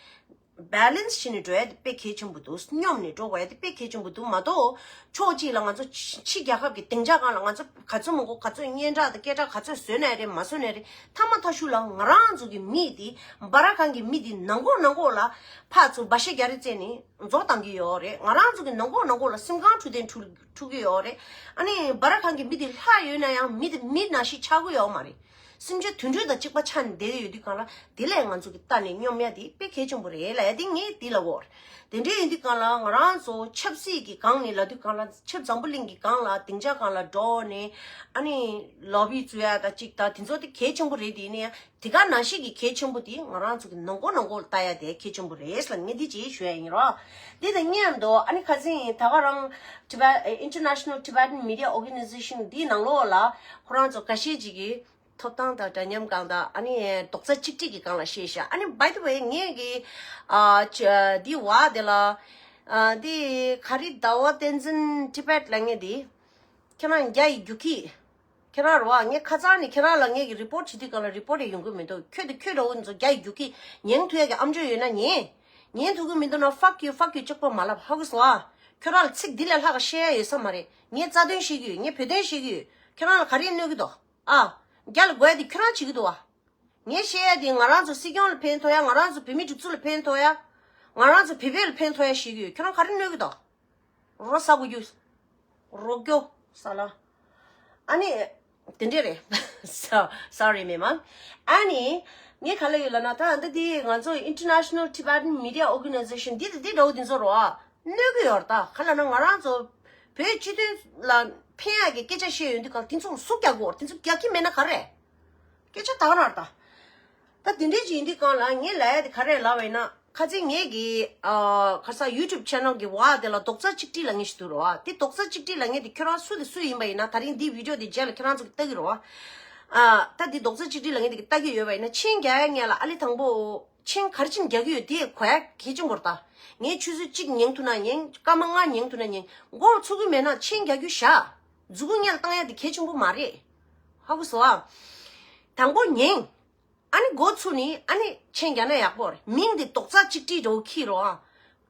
བྷེ་ལེན་སི་བྱས་ནས་འགྲོ་ཡ་དེ་དཔེ་གལ་ཆེན་པོ་འདུག་སྙོམས་ནས་འགྲོ་དགོས་ཡ་དེ་དཔེ་གལ་ཆེན་པོ་འདུག་མ་གཏོགས་ཕྱོགས་གཅིག་ལ་ང་ཚོ་ཕྱི་ཕྱི་རྒྱལ་ཁབ་ཀྱི་སྡིངས་ཆ་སྒང་ལ་ང་ཚོ་ག་ཚོད་མང་པོ་ག་ཚོད་སྙན་གྲགས་དང་སྐད་གྲགས་ག་ཚོད་བཟོས་ནའི་རེད། མ་བཟོས་ནའི་རེད། མཐའ་མ་མཐའ་གཞུག་ལ་ང་རང་ཚོ་གི་མི་དེ་སྦ་ར་ཁང་གི་མི་དེ་ནང་ཁོག་ནང་ཁོག་ལ་ཕར་ཚུར་འབའ་ཤ་རྒྱག་རེས་བྱས་ནས་རྫོགས་བཏང་གི་ཡོད་རེད། ང་རང་ཚོ་གི་ནང་ཁོག་ནང་ཁོག་ལ་སེམས་ཁམས་འཁྲུག་དེ་འཁྲུག་འཁྲུག་གི་ཡོད་རེད། ཨ་ནི་སྦ་ར་ཁང་གི་མི་དེ་ལྷག་ཡོད་ན་ཡང་མི་དེ་མི་ནང་བཞིན་ཆགས་ཀྱི་ཡོད་མ་རེད། སེམས་ཅན་དུད་འགྲོ་དང་གཅིག་པ་ཆགས་ནས་བསྡད་ཡོད་དུས་སྒང་ལ་དེ་ལས་ང་ཚོ་གི་ལྟ་ནས་སྙོམས་ཡ་དེ་དཔེ་གལ་ཆེན་པོ་རེད་ལབ་ཡ་དེ་ངས་འདི་ལབ་ཀྱི་ཡོད་རེད། དེ་འདྲ་ཡིན་དུས་སྒང་ལ་ང་རང་ཚོ་ཆབ་སྲིད་ཀྱི་སྒང་ནས་ལབ་དུས་སྒང་ལ་ཆབ་འཛམ་བུ་གླིང་གི་སྒང་ལ་སྡིངས་ཆ་སྒང་ལ་འགྲོ་ནས་ཨ་ནི་ལོ་བི་རྩོད་ཡ་དང་གཅིག་དང་དེ་ཚོ་དེ་གལ་ཆེན་པོ་རེད། དེ་ཡིན་ན་ཡང་དེ་ག་ནང་བཞིན་གྱི་གལ་ཆེན་པོ་དེ་ང་རང་ཚོ་གི་ནང་ཁོག་ནང་ཁོག་ལ་ལྟ་ཡ་དེ་གལ་ཆེན་པོ་རེད་ལབ་ངས་འདི་ཅིག་ཞུ་ཡ་ཡིན་རོགས། འདི་དང་མཉམ་དུ་ཨ་ནི་ཁ་སང་ད་ག་རང་Tibet International Tibetan Media Organization འདིའི་ནང་ལོགས་ལ་ཁོ་རང་ཚོ་འགའ་ཤས་ཅིག་གིས་ཐོབ་ཐང་དང་འདྲ་མཉམ་སྒང་དང་ཨ་ནི་རྡོག་རྩ་གཅིག་སྒྲིལ་གྱི་སྒང་ལ་བཤད་ཤག་ཨ་ནི་by the way ངས་ཀྱི་ཨ་ཅ་འདི་བ་དེ་ལ་ཨ་འདི་ག་རི་ཟླ་བ་བསྟན་འཛིན་Tibet ལབ་མཁན་འདི་ཁྱེད་རང་རྒྱ་ཡི་རྒྱུག་ཁྱི། ཁྱེད་རང་རེད་བ། ངས་ཁ་སང་ནས་ཁྱེད་རང་ལ་ངས་ཀྱི་རི་པོ་ཊི་བྱེད་དུས་སྒང་ལ་རི་པོ་ཊི་ཡོང་གི་མི་འདུག་ཁྱོད་དེ་ཁྱོད་འདྲ་བོ་ཚོ་རྒྱ་ཡི་རྒྱུག་ཁྱི་ཉན་ཐུབ་ཡ་གི་ཨམ་ཅོག་ཡོད་ན་ཉན། ཉན་ཐུབ་ཀྱི་མི་འདུག་ན་fuck you, fuck you གཅིག་པོ་མ་ལབ། ཧ་གོ་སོང་ཨ། ཁྱོད་རང་ལ་ཚིག་འདི་ལས་ལྷག་ག་བཤད་ཡ་ཡོད་ས་མ་རེད། ངས་རྩ་དོན་བཤད་ཀྱི་ཡོད། ངས་བོད་དོན་བཤད་ཀྱི་ཡོད། ཁྱོད་རང་ལ་ག་རེ་གནོད་ཀྱི་འདུག་ཨ། རྒྱ་ལ་དགོས་ཡ་དེ་ཁྱོད་རང་བྱེད་ཀྱི་འདུག་ཨ། ངས་བཤད་ཡ་དེ་ང་རང་ཚོ་སྲིད་སྐྱོང་ལ་ཕན་ཐོགས་ཡ། ང་རང་ཚོ་བོད་མི་སྒྲིག་འཛུགས་ལ་ཕན་ཐོགས་ཡ། ང་རང་ཚོ་བོད་པ་ལ་ཕན་ཐོགས་ཡ་ཞིག་ཡོད། ཁྱོད་རང་ག་རེ་གནོད་ཀྱི་འདུག་རོ་ས་གོ་རྒྱུ། རོ་སྐྱོ་ས་ལ། ཨ་ནི། དེ་འདྲས་རེད། Sorry, མི་མང་། ཨ་ནི། ངས་ག་ལ་ཡོད་ལབ་ན། ད་ད་འདི་ང་ཚོ་International Tibetan Media Organization འདི་དང་འདི་འདྲ་བོ་འདི་ཚོ་རོ་ཨ། གནོད་ཀྱི་ཡོད་རེད་ད། ག་ལབ་ན་ང་རང་ཚོ་བོད་སྤྱི་དོན་ལ་ཕན་ཡག་གི་སྐད་ཆ་བཤད་ཡོང་དུས་གང་དེ་ཚོ་ལ་ཟུག་རྒྱག་དགོས་རེད། དེ་ཚོ་རྒྱག་གི་མེད་ན་ག་རེ། སྐད་ཆ་ད་ག་རང་རེད་ད། ད་དེ་འདྲས་ཅིག་ཡིན་དུས་གང་ལ་ངས་ལབ་ཡ་དེ་ག་རེ་ལབ་པ་ཡིན་ན། ཁ་སང་ངེད་ཀྱི་ཨ་ཁ་སང་YouTube channel གི་འོག་དེ་ལ་རྡོག་རྩ་གཅིག་སྒྲིལ་ལབ་མཁན་ཞིག་འདུག་རོ། དེ་རྡོག་རྩ་གཅིག་སྒྲིལ་ལབ་མཁན་དེ་ཁྱོད་རང་སུ་དེ་སུ་ཡིན་པ་ཡིན་ན། ད་རིང་འདི་video དེ་རྗེས་ལ་ཁྱོད་རང་ཚོ་གིས་ལྟ་གི་རོ། ཨ་ད་དེ་རྡོག་རྩ་གཅིག་སྒྲིལ་ལབ་མཁན་དེ་གིས་ལྟ་གི་ཡོད་པ་ཡིན་ན། མཆན་རྒྱག་ཡ་ངེད་ལ་ཨ་ལེ་དང་པོ་མཆན་ག་རེ་བྱས་ནས་རྒྱག་གི་ཡོད་དེ་གོ་ཡ་གལ་ཆེན་པོ་རེད་ད། ངས་ཆུ་ཚོད་གཅིག་ཉན་ཐུབ་ན་ཉན། སྐར་མ་ལྔ་ཉན་ཐུབ་ན་ཉན། མགོ་ཚོད་ཀྱི་མེད་ན་མཆན་རྒྱག་རྒྱུ་བཞག་མཛུ་གུ་སྔོན་ལ་བཏང་ཡ་དེ་གལ་ཆེན་པོ་མ་རེད། ཧ་གོ་སོང་ཨ། དང་པོ་ཉན། ཨ་ནི་མགོ་ཚུགས་ནི་ཨ་ནི་མཆན་རྒྱག་ན་ཡག་པོ་རེད། མིང་འདི་རྡོག་རྩ་གཅིག་སྒྲིལ་འདྲ་བོ་འཁྱེར་རོགས་ཨ།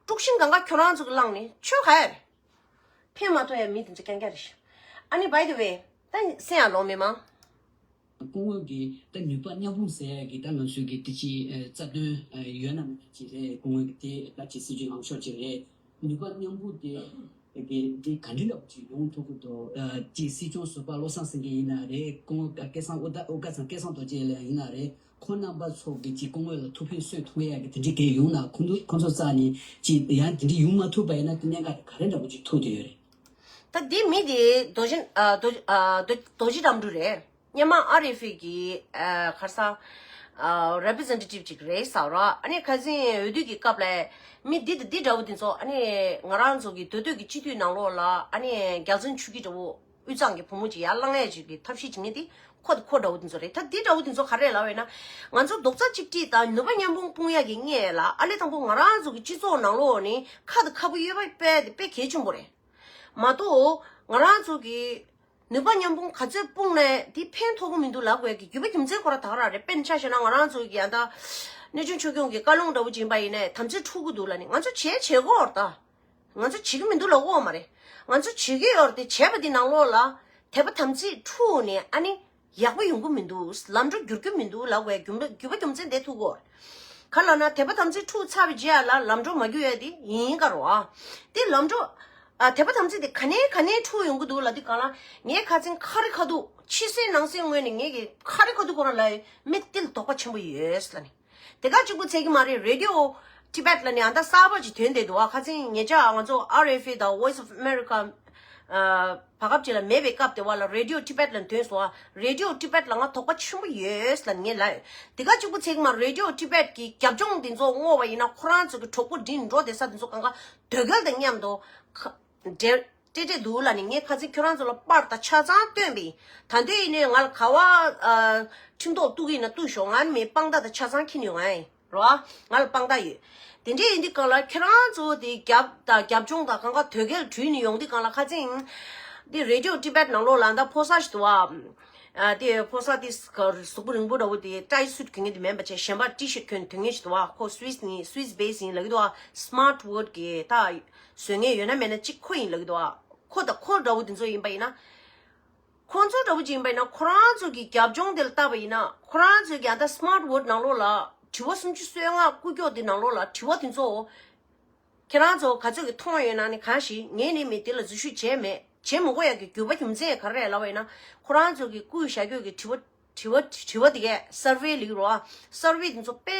དཀྲུག་ཤིང་གང་ག་ཁྱོད་རང་ཚོ་གིས་བསླངས་ནས་ཆོ་ག་ཡ་རེད། ཕན་མ་ཐོགས་ཡ་མི་དེ་ཚོ་རྐྱང་རྐྱང་རེད་ཤག་ཨ་ནི་by the way ད་སེམས་ཡག་ལོ་མི་མང་། སྐུ་ངོ་གིས་ད་ནུས་པ་མཉམ་སྤུངས་ཟེར་ཡ་གི་ད་ང་ཚོའི་གི་དེ་ཅི་རྩ་དོན་ཡོད་ན་མེད་ན་ཅི་རེད། སྐུ་ངོ་གིས་དེ་ད་ཅི་སྲིད་ཇུས་ལངས་ཕྱོགས་ཅིག་རེད། ནུས་པ་མཉམ་སྤུངས་དེ་གི་དེ་ག་འདྲ་འདྲ་བོ་ཅིག་ཡོང་ཐུབ་ཀྱི་འདུག་ཅིག་སྲིད་སྐྱོང་ཟུར་པ་བློ་བཟང་སེང་གེ་ཡིན་ན་རེད། སྐུ་ངོ་སྐལ་བཟང་ཨོ་ད་ཨོ་སྐལ་བཟང་སྐལ་བཟང་རྡོ་རྗེ་ལགས་ཡིན་ན་རེད། ཁོང་རྣམ་པ་ཚོ་གི་ཅིག་སྐུ་ངོ་ལ་ཐུགས་ཕན་གསོས་ཐུབ་ཡ་གི་དེ་འདྲའི་གལ་ཡོང་ན། ཁོང་ཚོ་ཁོང་ཚོ་རྩ་ནས་ཅིག་ཡང་དེ་འདྲའི་ཡོང་མ་ཐུབ་པ་ཡིན་ན་དེ་གནད་འགག་དེ་ག་རེ་འདྲ་བོ་ཅིག་ཐུག་བསྡད་ཡོད་རེད། ད་འདི་མི་དེ་རྡོ་རྗེ་ཨ་རྡོ་ཨ་རྡོ་རྡོ་རྗེ་དགྲ་འདུལ་རེད། སྔོན་མ་ཨར་ཨེཕ་ཨེ་གི་ཨ་ག་རེ་ཟ་ཨ་representative ཅིག་རེད་ཟེར་རོ། ཨ་ནི་ཁ་སང་འོས་བསྡུ་གི་སྐབས་ལ་མི་འདི་དང་འདི་འདྲ་བོ་དེ་ཚོ། ཨ་ནི་ང་རང་ཚོ་གི་མདོ་སྟོད་ཀྱི་སྤྱི་འཐུས་ནང་ལོགས་ལ་ཨ་ནི་རྒྱལ་བཙུན་ཆོས་སྐྱིད་འདྲ་བོ། དབུས་གཙང་གི་བུ་མོ་ཅིག་ཡར་ལངས་ཡས་ཅིག་གི་ཐབས་ཤེས་བྱེད་མཁན་དེ་ཁོ་དང་ཁོ་འདྲ་བོ་དེ་ཚོ་རེད། ད་འདི་འདྲ་བོ་དེ་ཚོ་ག་རེ་ལབ་པ་ཡིན་ན། ང་ཚོ་རྡོག་རྩ་གཅིག་སྒྲིལ་དང་ནུས་པ་མཉམ་སྤུངས་སྤུངས་ཡ་གི་སྔོན་ལ་ཨ་ལེ་དང་པོ་ང་རང་ཚོ་གི་སྤྱི་ཚོགས་ནང་ལོགས་ནས་ཁ་དང་ཁ་སྤུ་གཡོ་བ་སྤེལ་དེ་དཔེ་གལ་ཆེན་པོ་རེད། མ་གཏོགས་ང་རང་ཚོ་གི་ནུས་པ་མཉམ་སྤུངས་ག་ཚོད་སྤུངས་ནས་དེ་ཕན་ཐོགས་ཀྱི་མི་འདུག་ལབ་དགོས་ཀྱི་རྒྱུ་མཚན་ཁོ་རང་ད་ག་རང་རེད། དཔེར་ན་ཆ་བཞག་ན་ང་རང་ཚོ་གི་ཡང་ད་གནས་ཆུང་ཆོས་སྐྱོང་གི་བཀའ་ལུང་འདྲ་བོ་ཅིག་ཡིན་པ་ཡིན་ནའི་དམ་ཚིག་འཁྲུག་གི་འདུག་ལབ་ནས་ང་ཚོ་བྱས་བྱེད་དགོས་རེད་ད། ང་ཚོ་བྱེད་ཀྱི་མི་འདུག་ལབ་དགོས་མ་རེད། ང་ཚོ་བྱེད་ཀྱི་ཡོད་རེད་དེ། བྱས་པ་འདི་ནང་ལོགས་ལ་དད་པ་དམ་ཚིག་འཁྲུགས་ནས་ཨ་ནི་ཡག་པོ་ཡོང་གི་མི་འདུག་ལམ་འགྲོ་འགྱུར་གྱི་མི་འདུག་ལབ་དགོས་རྒྱུ་མ་རྒྱུ་མ་རྒྱུ་མཚན་དེ་ཐུག་གོ། ག་ལབ་ན་དད་པ་དམ་ཚིག་འཁྲུགས་ཚར་བའི་རྗེས་ལ་ལམ་འགྲོ་མ་འགྱུར་ཡ་དེ་ཡིན་ག་རོ་ཨ། དེ་ལམ་འགྲོ་ཨ་དད་པ་དམ་ཚིག་དེ་ག་ནས་ག་ནས་འཁྲུགས་ཡོང་གི་འདུག་ལབ་དུས་གང་ལ་ངས་ཁ་སང་ཁ་རི་ཁ་ཐུག་ཕྱི་གསལ་ནང་གསལ་ངོས་ནས་ངས་ཀྱི་ཁ་རི་ཁ་ཐུག་ཁོ་རང་ལ་མི་དེ་ལ་དོགས་པ་ཆེན་པོ་ཡོད་ལབ་ནས། དེ་ག་གཅིག་པུ་ཚད་ཀྱི་མ་རེད། Radio Tibet ལབ་ནས་ཨ་ད་གསར་པ་ཅིག་ཐོན་བསྡད་འདུག་ཨ། ཁ་སང་ཉེ་ཆར་ང་ཚོ་ཨར་ཨེཕ་ཨེ་དང་Voice of America ཨ་བར་སྐབས་ཅིག་ལ་མེད་པའི་སྐབས་དེ་བ་ལ་Radio Tibet ལ་ཐོན་སོང་ཨ། Radio Tibet ལ་ང་དོགས་པ་ཆེན་པོ་ཡོད་ལབ་ངས་ལབ། དེ་ག་གཅིག་པུ་ཚད་ཀྱི་མ་རེད། Radio Tibet གི་རྒྱབ་ལྗོངས་དེ་ཚོ་བསྔོགས་པ་ཡིན་ན་ཁོ་རང་ཚོ་གི་གྲོགས་པོ་འདྲེས་འགྲོ་བསྡད་ས་དེ་ཚོ་གང་ག་དོས་སྐལ་དང་མཉམ་དུ་ཁ་འབྲེལ་སྤྲད་སྤྲད་འདུག་ལབ་ནས། ངས་ཁ་སང་ཁྱོད་རང་ཚོ་ལ་པར་དང་ཆ་ཚང་སྟོན་པ་ཡིན། ད་འདོད་ཡིན་ནའི་ང་ལ་ག་བ་ཨ་ཁྲིམས་ཐོག་གཏུག་གི་ཡིན་ན་གཏུག་ཤོག་ང་མི་དཔང་རྟགས་དང་ཆ་ཚང་འཁྱེར་ནས་ཡོང་ང་ཡིན་རོ། ང་ལ་དཔང་རྟགས་ཡོད། དེ་འདྲས་ཡིན་དུས་གང་ལ་ཁྱོད་རང་ཚོ་དེ་རྒྱབ་དང་རྒྱབ་ལྗོངས་དང་གང་ག་དོས་སྐལ་བྲུས་ནས་ཡོང་དུས་གང་ལ་ཁ་སང་དེ་Radio Tibet ནང་ལོགས་ལ་ད་ཕོ་གསར་ཞིག་འདུག་ཨ། ཨ་དེ་ཕོ་གསར་དེ་གཟུགས་པོ་རིང་པོ་འདྲ་བོ་དེ་tracksuit གྱོན་མཁན་དེ་མིན་པ་བྱས་གཞན་པ་T-shirt གྱོན་དོན་མཁན་ཞིག་འདུག་ཨ། ཁོ་Swiss ནས་Swiss base ཡིན་ལབ་ཀྱི་འདུག་ཨ། Smart World གི་ད་བཟོ་མཁན་ཡོད་ན་མེད་ན་གཅིག་ཁོ་ཡིན་ལབ་ཀྱི་འདུག་ཨ། ཁོ་དང་ཁོ་འདྲ་བོ་དེ་ཚོ་ཡིན་པ་ཡིན་ན། ཁོང་ཚོ་འདྲ་བོ་ཅིག་ཡིན་པ་ཡིན་ན་ཁོ་རང་ཚོ་གི་རྒྱབ་ལྗོངས་དེ་ལ་བལྟས་པ་ཡིན་ན་ཁོ་རང་ཚོའི་གི་ཨ་ད་Smart World ནང་ལོགས་ལ་དྲི་བ་སུམ་ཅུ་སོ་ལྔ་རྐུ་ཀྱོག་དེ་ནང་ལོགས་ལ་དྲི་བ་དེ་ཚོ་ཁྱེད་རང་ཚོ་ག་ཚོད་ཀྱི་མཐོང་ཡོད་ན་ནི་གང་ཞིག་ངས་ནི་མི་དེ་ལ་འཛུལ་ཞུགས་བྱས་མེད། བྱེད་མི་དགོས་ཡ་གི་རྒྱུ་བ་རྒྱུ་མཚན་ག་རེ་རེད་ལབ་པ་ཡིན་ན་ཁོ་རང་ཚོ་གི་རྐུས་བཞག་ཀྱོག་གི་དྲི་བ་དྲི་བ་དྲི་བ་དེ་གས་survey ལབ་ཀྱི་རེད་བ། Survey དེ་ཚོ་དཔེ་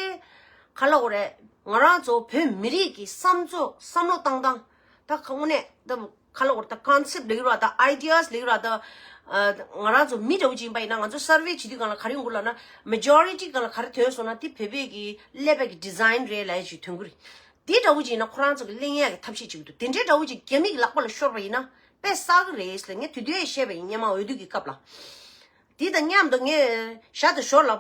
ག་ལབ་དགོས་རེད། ང་རང་ཚོ་བོད་མི་རིགས་ཀྱི་བསམ་ཚུལ་བསམ་བློ་བཏང་སྟངས་ད་དངོས་གནས་ད་ག་ལབ་དགོས་རེད། ད་concept ལབ་ཀྱི་རེད་བ། ད་ideas ལབ་ཀྱི་རེད་བ། ད་ང་རང་ཚོ་མི་འདྲ་བོ་ཅིག་ཡིན་པ་ཡིན་ན་ང་ཚོ་survey བྱེད་དུས་སྒང་ལ་ག་རེ་ཡོང་གི་ལབ་ན་majority སྒང་ལ་ག་རེ་ཐོན་སོང་ན་དེ་བོད་པའི་གི་ཀླད་པའི་གི་design རེད་ལབ་ཡ་ཅིག་ཐོན་གྱི་རེད། དེ་འདྲ་བོ་ཅིག་ཡིན་ན་ཁོ་རང་ཚོ་གི་གླེང་ཡ་གི་ཐབས་ཤེས་བྱེད་ཀྱི་འདུག་དེ་འདྲའི་འདྲ་བོ་ཅིག་རྒྱ་མི་གི་ལག་པ་ལ་ཤོར་བ་ཡིན་ན་དཔེ་བསགས་ཀྱི་རེད་ཟེར་ངས་དུས་དུས་བཤད་པ་ཡིན། སྔོན་མ་འོས་བསྡུ་གི་སྐབས་ལ། དེ་དང་མཉམ་དུ་ངས་ཞར་དང་ཞོར་ལ་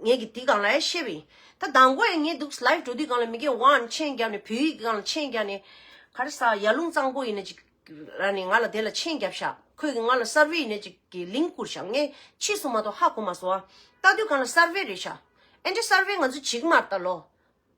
ངས་ཀྱི་དེ་སྒང་ལ་ཡང་བཤད་པ་ཡིན། ད་དང་པོ་ཡང་ངས་འདུག་live འགྲོ་དུས་སྒང་ལ་མི་སྒེར་ཝང་མཆན་བརྒྱབ་ནས་བོད་ཡིག་སྒང་ལ་མཆན་བརྒྱབ་ནས་ག་རེ་ཟ་ཡར་ཀླུང་གཙང་པོ་ཡིན་ན་ཅིག་ར་ནས་ང་ལ་དེ་ལ་མཆན་བརྒྱབ་ཤག་ཁོས་ཀྱི་ང་ལ་survey ཡིན་ན་ཅིག་གི་link བསྐུར་ཤག་ངས་ཕྱིས་སུ་མ་གཏོགས་ཧ་གོ་མ་སོང་ཨ། ལྟ་དུས་སྒང་ལ་survey རེད་ཤག་ཨེ་འདྲ་survey ང་ཚོ་བྱེད་ཀྱི་མ་རེད་ད་ལོ།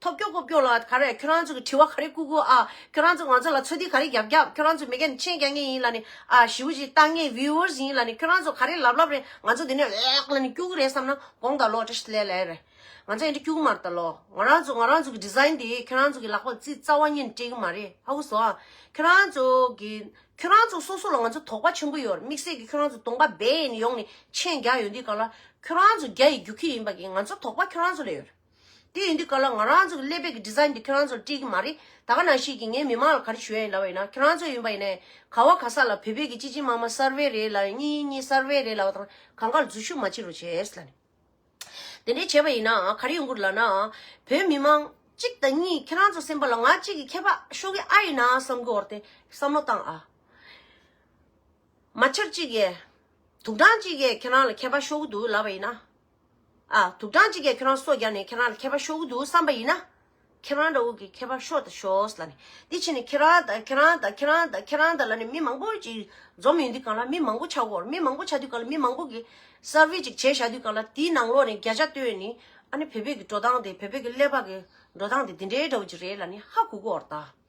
ཐོབ་སྐྱོ་ཀོབ་སྐྱོ་ལ་ག་རེ་ཁྱོད་རང་ཚོ་གི་དྲི་བ་ག་རེ་བསྐུར་བསྐུར་ཨ། ཁྱོད་རང་ཚོ་ང་ཚོ་ལ་ཚོད་ལྟ་ག་རེ་རྒྱབ་རྒྱབ། ཁྱོད་རང་ཚོ་མི་སྒེར་ནས་མཆན་རྒྱག་མཁན་ཡིན་ལབ་ནས་ཨ། ཞེ་པོ་ཅིག་བཏང་མཁན་viewers་ཡིན་ལབ་ནས་ཁྱོད་རང་ཚོ་ག་རེ་ལབ་ལབ་རེད། ང་ཚོ་འདི་ནས་ལེགས་ལབ་ནས་སྐྱུག་གི་རེད་བསམ་ན་དགོངས་དག་ལོ། བཀྲ་ཤིས་བདེ་ལེགས་རེད། ང་ཚོ་འདི་འདྲ་སྐྱུག་གི་མ་རེད་ད་ལོ། ང་རང་ཚོ་ང་རང་ཚོ་གི་design་དེ་ཁྱོད་རང་ཚོ་གི་ལག་པ་རྩི་རྩ་བ་ཉིད་ནས་སྤྲད་ཀྱི་མ་རེད། ཧ་གོ་སོང་ཨ། ཁྱོད་རང་ཚོ་གི་ཁྱོད་རང་ཚོ་སོ་སོ་ལ་ང་ཚོ་དོགས་པ་ཆེན་པོ་ཡོད་རེད། དམིགས་བསལ་གྱི་ཁྱོད་རང་ཚོ་གདོང་པ་སྦས་ནས་ཡོང་ནས་མཆན་རྒྱག་ཡོང་དུས་སྒང་ལ་ཁྱོད་རང་ཚོ་རྒྱ་ཡི་རྒྱུག་ཁྱི་ཡིན་པ་གི་ང་ཚོ་དོགས་པ་ཁྱོད་རང་ཚོ་ལ་ཡོད་རེད། དེ་ཡིན་དུས་སྒང་ལ་ང་རང་ཚོ་གི་ཀླད་པའི་གི་design་དེ་ཁྱོད་རང་ཚོ་ལ་སྤྲད་ཀྱི་མ་རེད། ད་ག་ནང་བཞིན་གྱི་ངས་མི་མང་ལ་ག་རེ་ཞུ་ཡ་ཡིན་ལབ་པ་ཡིན་ན་ཁྱོད་རང་ཚོ་ཡིན་པ་ཡིན་ནའི་ག་བ་ག་ས་ལ་བོད་པའི་གི་གཅིག་གཅིག་མ་མ་survey་རེད་ལབ་གཉིས་གཉིས་survey་རེད་ལབ་པ་དང་གང་ག་ལ་འཛུལ་ཞུགས་མ་བྱེད་རོགས་བྱས་ལབ་ནས། དེ་འདྲའི་བྱས་པ་ཡིན་ན་ག་རེ་ཡོང་གི་རེད་ལབ་ན། བོད་མི་མང་གཅིག་དང་གཉིས་ཁྱེད་རང་ཚོ་སེམས་པ་ལ་ང་གཅིག་གིས་ཁྱད་པར་ཤོར་གི་ཨ་ཡིན་ན་བསམ་གི་འོར་ཏེ་བསམ་བློ་བཏང་ཨ། མ་ཆར་གཅིག་གིས། དུག་སྦྲང་གཅིག་གིས་ཁྱེད་རང་ལ་ཁྱད་པར་ཤོར་གི་འདུག་ལབ་པ་ཡིན་ན། ཨ། དུག་སྦྲང་གཅིག་གིས་ཁྱེད་རང་སོ་བརྒྱབ་ནས་ཁྱེད་རང་ལ་ཁྱད་པར་ཤོར་གི་འདུག་བསམ་པ་ཡིན་ན། ཁྱེད་རང་འདྲ་བོ་གི་ཁྱད་པར་ཤོར་དང་ཤོར་ལབ་ནས། དེ་ཕྱིན་ནས་ཁྱེད་རང་དང་ཁྱེད་རང་དང་ཁྱེད་རང་དང་ཁྱེད་རང་དང་ལབ་ནས་མི་མང་པོ་ཅིག་འཛོམས་ཡོང་དུས་སྒང་ལ་མི་མང་པོ་ཆགས་ཀྱི་ཡོད་རེད། མི་མང་པོ་ཆགས་དུས་སྒང་ལ་མི་མང་པོ་གིས་survey་ཅིག་བྱས་བཞག་དུས་སྒང་ལ་དེའི་ནང་ལོགས་ནས་བརྒྱ་ཆ་བཏོན་ནས་ཨ་ནི་བོད་པའི་གི་འགྲོ་སྟངས་དེ་བོད་པའི་གི་ཀླད་པ་གི་འགྲོ་སྟངས་དེ་འདི་འདྲའི་འདྲ་བོ་ཅིག་རེད་ལབ་ནས་ཧ་གོ་གི་ཡོད་རེད་ད།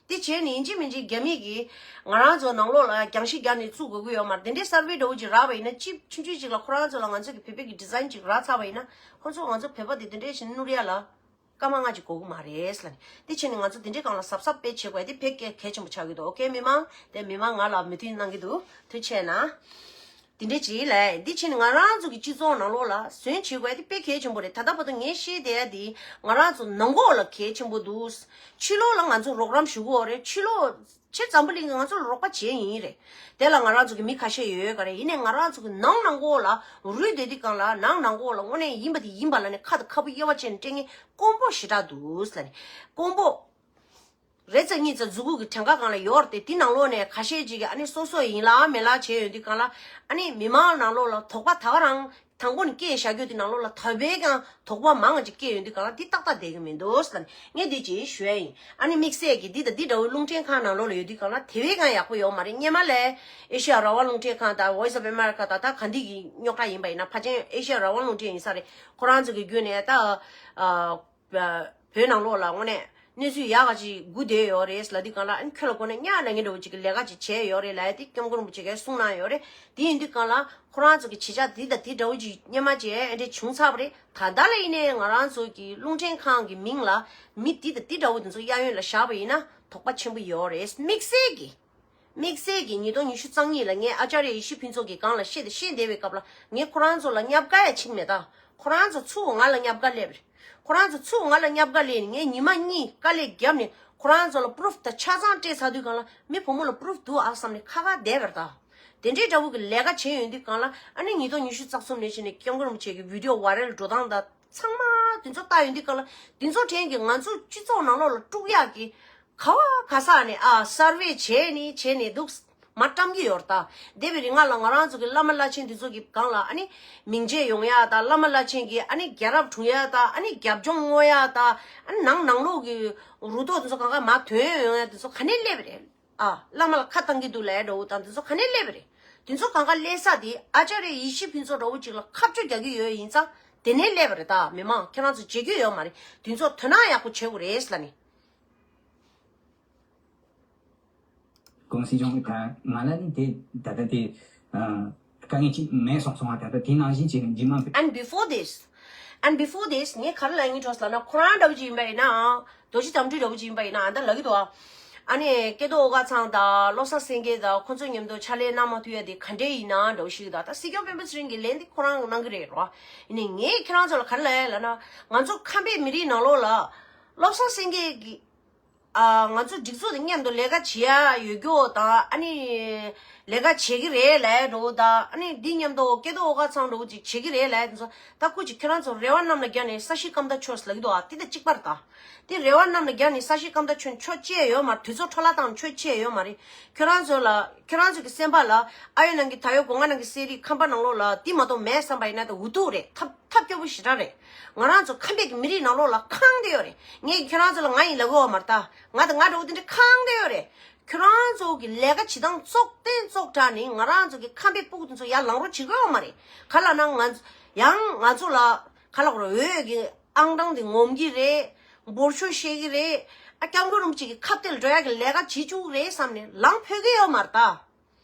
དེ་བྱས་ནས་ཡིན་གཅིག་མིན་གཅིག་རྒྱ་མི་གིས་ང་རང་ཚོ་ནང་ལོགས་ལ་རྒྱང་ཤིང་རྒྱག་ནས་བཙུགས་དགོས་ཀྱི་ཡོད་མ་རེད། དེ་འདྲའི་survey་འདྲ་བོ་ཅིག་རག་པ་ཡིན་ན་ཅིབ་ཆུང་ཆུང་ཅིག་ལ་ཁོ་རང་ཚོ་ལ་ང་ཚོ་གི་བོད་པའི་གི་design་ཅིག་རག་ཚར་བ་ཡིན་ན་ཁོ་ཚོ་ང་ཚོ་བོད་པ་དེ་དེ་འདྲའི་ཞིག་བསྣུར་ཡ་ལ་སྐར་མ་ལྔ་ཅིག་འགོར་གི་མ་རེད་ལབ་ནས། དེ་བྱས་ནས་ང་ཚོ་དེ་འདྲའི་སྒང་ལ་གཟབ་གཟབ་དཔེ་བྱེད་དགོས་ཡ་དེ་དཔེ་གལ་གལ་ཆེན་པོ་ཆགས་ཀྱི་འདུག་ཨོ་ཁེ། མི་མང་དེ་མི་མང་ང་ལ་མོས་མཐུན་གནང་གི་འདུག་ཐུགས་རྗེ་ཆེ་གནང་། དེ་འདྲ་ཅིག་ལས་འདི་ཕྱིན་ང་རང་ཚོ་གི་སྤྱི་ཚོགས་ནང་ལོགས་ལ་ཟོན་བྱེད་དགོས་ཡ་དེ་དཔེ་གལ་ཆེན་པོ་རེད། ད་ལྟ་བར་དུ་ངས་བཤད་བསྡད་ཡ་དེ་ང་རང་ཚོ་ནང་ཁོག་ལ་གལ་ཆེན་པོ་འདུག་ཕྱི་ལོགས་ལ་ང་ཚོ་རོགས་རམ་ཞུ་གི་ཡོད་རེད། ཕྱི་ལོགས་ཕྱི་འཛམ་བུ་གླིང་གི་ང་ཚོ་ལ་རོགས་པ་བྱེད་ཡིན་རེད། དེ་ལ་ང་རང་ཚོ་གི་མི་ཁ་ཤས་ཡོད་ཡོད་ག་རེད། ཡིན་ནའི་ང་རང་ཚོ་གི་ནང་ནང་ཁོག་ལ་རུལ་བསྡད་དུས་སྒང་ལ་ནང་ནང་ཁོག་ལ་དངོས་གནས་ཡིན་པ་དེ་ཡིན་པ་ལབ་ནས་ཁ་དང་ཁ་སྤུ་དབྱེ་བ་ཕྱེ་ནས་སྤྲད་མཁན་དཀོན་པོ་ཞེ་དྲག་འདུག་ཟེར་ནས་དཀོན་པོ། རེ་ཙམ་གཉིས་ཙམ་མཛུབ་གུ་གི་གྲངས་ཀ་སྒང་ལ་ཡོད་རེད་དེ། དེ་ནང་ལོགས་ནས་ཁ་ཤས་ཅིག་གིས་ཨ་ནི་སོ་སོ་ཡིན་ལ་མེད་ལ་བྱས་ཡོང་དུས་སྒང་ལ་ཨ་ནི་མི་མང་ནང་ལོགས་ལ་དོགས་པ་ད་ག་རང་དང་པོ་ནས་སྐྱེས་བཞག་རྒྱུ་དེ་ནང་ལོགས་ལ་ད་བས་ཀྱང་དོགས་པ་མང་ཅིག་སྐྱེས་ཡོང་དུས་སྒང་ལ་དེ་ཏག་ཏག་བསྡད་ཀྱི་མི་འདུག་ཟེར་ནས་ངས་འདི་ཅིག་ཞུ་ཡ་ཡིན། ཨ་ནི་དམིགས་བསལ་གྱི་འདི་དང་འདི་འདྲ་བོའི་རླུང་འཕྲིན་ཁང་ནང་ལོགས་ལ་ཡོད་དུས་སྒང་ལ་དེ་བས་ཀྱང་ཡག་པོ་ཡོད་མ་རེད། སྔོན་མ་ལས་ཨེ་ཤི་ཡ་རང་དབང་རླུང་འཕྲིན་ཁང་དང་Voice of America་དང་ད་ག་འདི་གི་རྙོག་དྲ་ཡིན་པ་ཡིན་ན་ཕལ་ཆེར་ཨེ་ཤི་ཡ་རང་དབང་རླུང་འཕྲིན་ཡིན་ས་རེད། ཁོ་རང་ཚོ་གི་བརྒྱུད་ནས་ད་ཨ། བོད་ནང་ལོགས་ལ་དངོས་གནས་གནས་ཚུལ་ཡག་ག་ཅིག་སྒུག་བསྡད་ཡོད་རེད་ལབ་དུས་སྒང་ལ་ཨ་ནི་ཁྱོད་ལ་ཁོ་ནས་གཉའ་ནང་གི་འདྲ་བོ་ཅིག་གི་ལས་ཀ་ཅིག་བྱས་ཡོད་རེད་ལབ་ཡ་དེ་སྐྱབས་མགོན་རིན་པོ་ཆེ་གིས་གསུངས་གནང་ཡོད་རེད། དེ་ཡིན་དུས་སྒང་ལ་ཁོ་རང་ཚོ་གི་བྱེད་ཕྱོགས་འདི་དང་འདི་འདྲ་བོ་ཅིག་སྔོན་མ་ཅིག་ཨེ་འདྲ་བྱུང་ཚར་བ་རེད། ད་ལྟ་ལ་ཡིན་ནའི་ང་རང་ཚོ་གི་རླུང་འཕྲིན་ཁང་གི་མིང་ལ་མི་འདི་དང་འདི་འདྲ་བོ་དེ་ཚོ་གཡས་གཡོན་ལ་བཞག་པ་ཡིན་ན་དོགས་པ་ཆེན་པོ་ཡོད་རེད། དམིགས་བསལ་གྱི་དམིགས་བསལ་གྱི་ཉིས་སྟོང་ཉི་ཤུ་རྩ་གཉིས་ལ་ངས་ཨ་ཅཱརྱ་ཡེ་ཤེས་ཕུན་ཚོགས་ཀྱི་སྒང་ལ་བཤད་དེ་བཤད་བསྡད་པའི་སྐབས་ལ་ངས་ཁོ་རང་ཚོ་ལ་བརྙས་བཀའ་ཡང་བྱེད་ཀྱི་མེད་ད། ཁོ་རང་ཚོ་ཚུར་ང་ལ་བརྙས་བཀའ་སླེབས་རེད། ཁོ་རང་ཚོ་ཚུར་ང་ལ་བརྙས་བཀའ་སླེབས་ནས་ངས་ཉི་མ་གཉིས་དཀའ་ལས་བརྒྱབ་ནས་ཁོ་རང་ཚོ་ལ་པུ་རུབ་དང་ཆ་ཚང་སྤྲད་ཚར་དུས་སྒང་ལ་མི་བུ་མོ་ལ་པུ་རུབ་འདུག་ཨ་བསམ་ནས་ཁ་ཁ་བསྡད་པ་རེད་ད། དེ་འདྲའི་འདྲ་བོ་གི་ལས་ཀ་བྱས་ཡོང་དུས་སྒང་ལ་ཨ་ནི་ཉིས་སྟོང་ཉི་ཤུ་རྩ་གསུམ་ནས་བྱས་ནས་སྐྱབས་མགོན་རིན་པོ་ཆེ་གི་བི་ཌི་ཡོ་ཝའི་རལ་འགྲོ་སྟངས་དང་ཚང་མ་དེ་ཚོ་ལྟ་ཡོང་དུས་སྒང་ལ་དེ་ཚོ་དྲན་གྱི་ང་ཚོ་སྤྱི་ཚོགས་ནང་ལོགས་ལ་དཀྲུག་ཡག་གི་ག་བ་ག་ས་ནས་ཨ་སར་ཝེ་བྱས་ནས་བྱས་ནས་འདུག་མ་བཀྲམ་གྱི་ཡོད་རེད་ད། འདས་པའི་རིང་ལ་ང་རང་ཚོ་གི་བླ་མ་བླ་ཆེན་འདི་ཚོ་གི་སྒང་ལ་ཨ་ནི་མིང་ཆད་ཡོང་ཡ་ད། བླ་མ་བླ་ཆེན་གྱི་ཨ་ནི་རྒྱལ་རབས་དྲུང་ཡ་ད། ཨ་ནི་རྒྱབ་ལྗོངས་སྔོག་ཡ་ད། ཨ་ནི་ནང་ནང་ལོགས་ཀྱི་རུ་ཏོག་འདི་ཚོ་གང་ག་མར་ཐོན་ཡོང་ཡ་འདི་ཚོ་ག་ནས་སླེབས་རེད། ཨ། བླ་མ་ལ་ཁ་བཏང་གི་འདུག་ལབ་ཡ་འདྲ་བོ་དང་འདི་ཚོ་ག་ནས་སླེབས་རེད། འདི་ཚོ་གང་ག་སླེབས་ས་དེ་ཨ་ཅཱརྱ་ཡེ་ཤེས་ཕུན་ཚོགས་འདྲ་བོ་ཅིག་ལ་ཁ་གཅོད་རྒྱག་གི་ཡོད་ཡིན་ཙང་དེ་ནས་སླེབས་པ་རེད་ད། མི་མང་ཁྱེད་རང་ཚོ་བརྗེད་རྒྱུ་ཡོད་མ་རེད། འདི་ཚོ་དོ་སྣང་ཡག་པོ་བྱེད་དགོས་རེད་ལབ་ནས། ཀུང་སི་ཅང་གི་ད་ང་ལ་ནི་དེ་ད་ལྟ་དེ་ཨ་དཀའ་ངལ་ཅིག་མེད་སོང་སོང་བ། ད་ལྟ་དེ་ནང་བཞིན་བྱས་ནས་རྗེས་མ་And before this, and before this, ངས་ག་རེ་ལབ་ཡིན་འགྲོ་ཟེར་ལབ་ན་ཁོ་རང་འདྲ་བོ་ཅིག་ཡིན་པ་ཡིན་ན། རྡོ་རྗེ་དམ་འབྲུ་འདྲ་བོ་ཅིག་ཡིན་པ་ཡིན་ན་ཨ་ད་ལབ་ཀྱི་འདུག་ཨ། ཨ་ནི་སྐལ་རྡོར་ཨོ་དཀར་ཚང་དང་བློ་བཟང་སེང་གེ་དང་ཁོ་ཚོ་མཉམ་དུ་ཕྱག་ལས་གནང་མ་ཐུབ་ཡ་དེ་ག་འདྲས་ཡིན་ན་འདྲ་བོ་ཞིག་དང་། ད་སྲིད་སྐྱོང་སྤེན་པ་ཚེ་རིང་གི་ལན་དེ་ཁོ་རང་གིས་གནང་གི་རེད་རོ། ཡིན་ནའི་ངས་ཁྱེད་རང་ཚོ་ལ་ག་རེ་ལབ་ཡ་ལབ་ན་ང་ཚོ་ཁམས་པའི་མི་རིགས་ནང་ལོགས་ལ་བློ་བཟང་སེང་གེ་གི་ཨ། ང་ཚོ་སྒྲིག་འཛུགས་དང་མཉམ་དུ་ལས་ཀ་བྱེད་ཡ་ཡོད་རྒྱུ་དང་ཨ་ནི་ལས་ཀ་བྱེད་ཀྱི་རེད་ལབ་ཡ་འདྲ་བོ་དང་ཨ་ནི་འདི་མཉམ་དུ་སྐལ་རྡོར་ཨོ་དཀར་ཚང་འདྲ་བོ་ཅིག་བྱེད་ཀྱི་རེད་ལབ་ཡ་དེ་ཚོ་ད་སྐུ་མཁྱེན་ཁྱེད་རང་ཚོ་རེ་བ་གནམ་ལ་བརྒྱབ་ནས་ས་གཞི་སྐམ་ཐག་ཆོད་ལབ་ཀྱི་འདུག་ཨ། དེ་དང་གཅིག་པ་རེད་ད། དེ་རེ་བ་གནམ་ལ་བརྒྱབ་ནས་ས་གཞི་སྐམ་ཐག་ཆོད་ཆོད་ཅི་ཡང་ཡོད་མ་རེད། དུས་ཚོད་འཕྲོ་བརླག་བཏང་ཆོད་ཅི་ཡང་ཡོད་མ་རེད། ཁྱེད་རང་ཚོ་ལ་ཁྱེད་རང་ཚོ་གི་སེམས་པ་ལ་ཨ་ཡོད་ནང་གི་ད་ཡོད་སྒོ་ང་ནང་གི་གསེར་རིགས་ཁམས་པ་ནང་ལོགས་ལ་དེ་མ་གཏོགས་མེད་བསམ་པ་ཡིན་ན་ད་འུ་ཐུག་རེད། ཐབས་ཐབས་སྐྱོ་པོ་ཞེ་དྲག་རེད། ང་རང་ཚོ་ཁམས་པའི་གི་མི་རིགས་ནང་ལོགས་ལ་ཁེངས་བསྡད་ཡོད་རེད། ངས་ཁྱེད་རང་ཚོ་ལ་ང་ཡིན་ལབ་གི་ཡོད་མ་རེད་ད། ང་དང་ང་འདྲ་བོ་དེ་འདྲ་ཁེངས་བསྡད་ཡོད་རེད། ཁྱེད་རང་ཚོ་གི་ལས་ཀ་བྱེད་སྟངས་བཙོག་བསྟན་བཙོག་དྲགས་ནས་ང་རང་ཚོ་གི་ཁམས་པའི་སྤུ་གུ་དེ་ཚོ་ཡར་ལངས་རོགས་བྱེད་གི་ཡོད་མ་རེད། ག་ལབ་ན་ང་ཚོ་ཡང་ང་ཚོ་ལ་ག་ལབ་དགོས་རེད། འོས་ཀྱི་ཨང་གྲངས་དེ་ངོམ་གྱི་རེད། འབོར་ཆུ་བཤད་ཀྱི་རེད། ཨ་སྐྱབས་མགོན་རིན་པོ་ཆེ་གི་ཁ་གཏད་ལ་འགྲོ་ཡག་གི་ལས་ཀ་བྱེད་བཅུག་རེད་བསམ་ནས་ལངས་ཕོད་ཀྱི་ཡོད་མ་རེད་ད།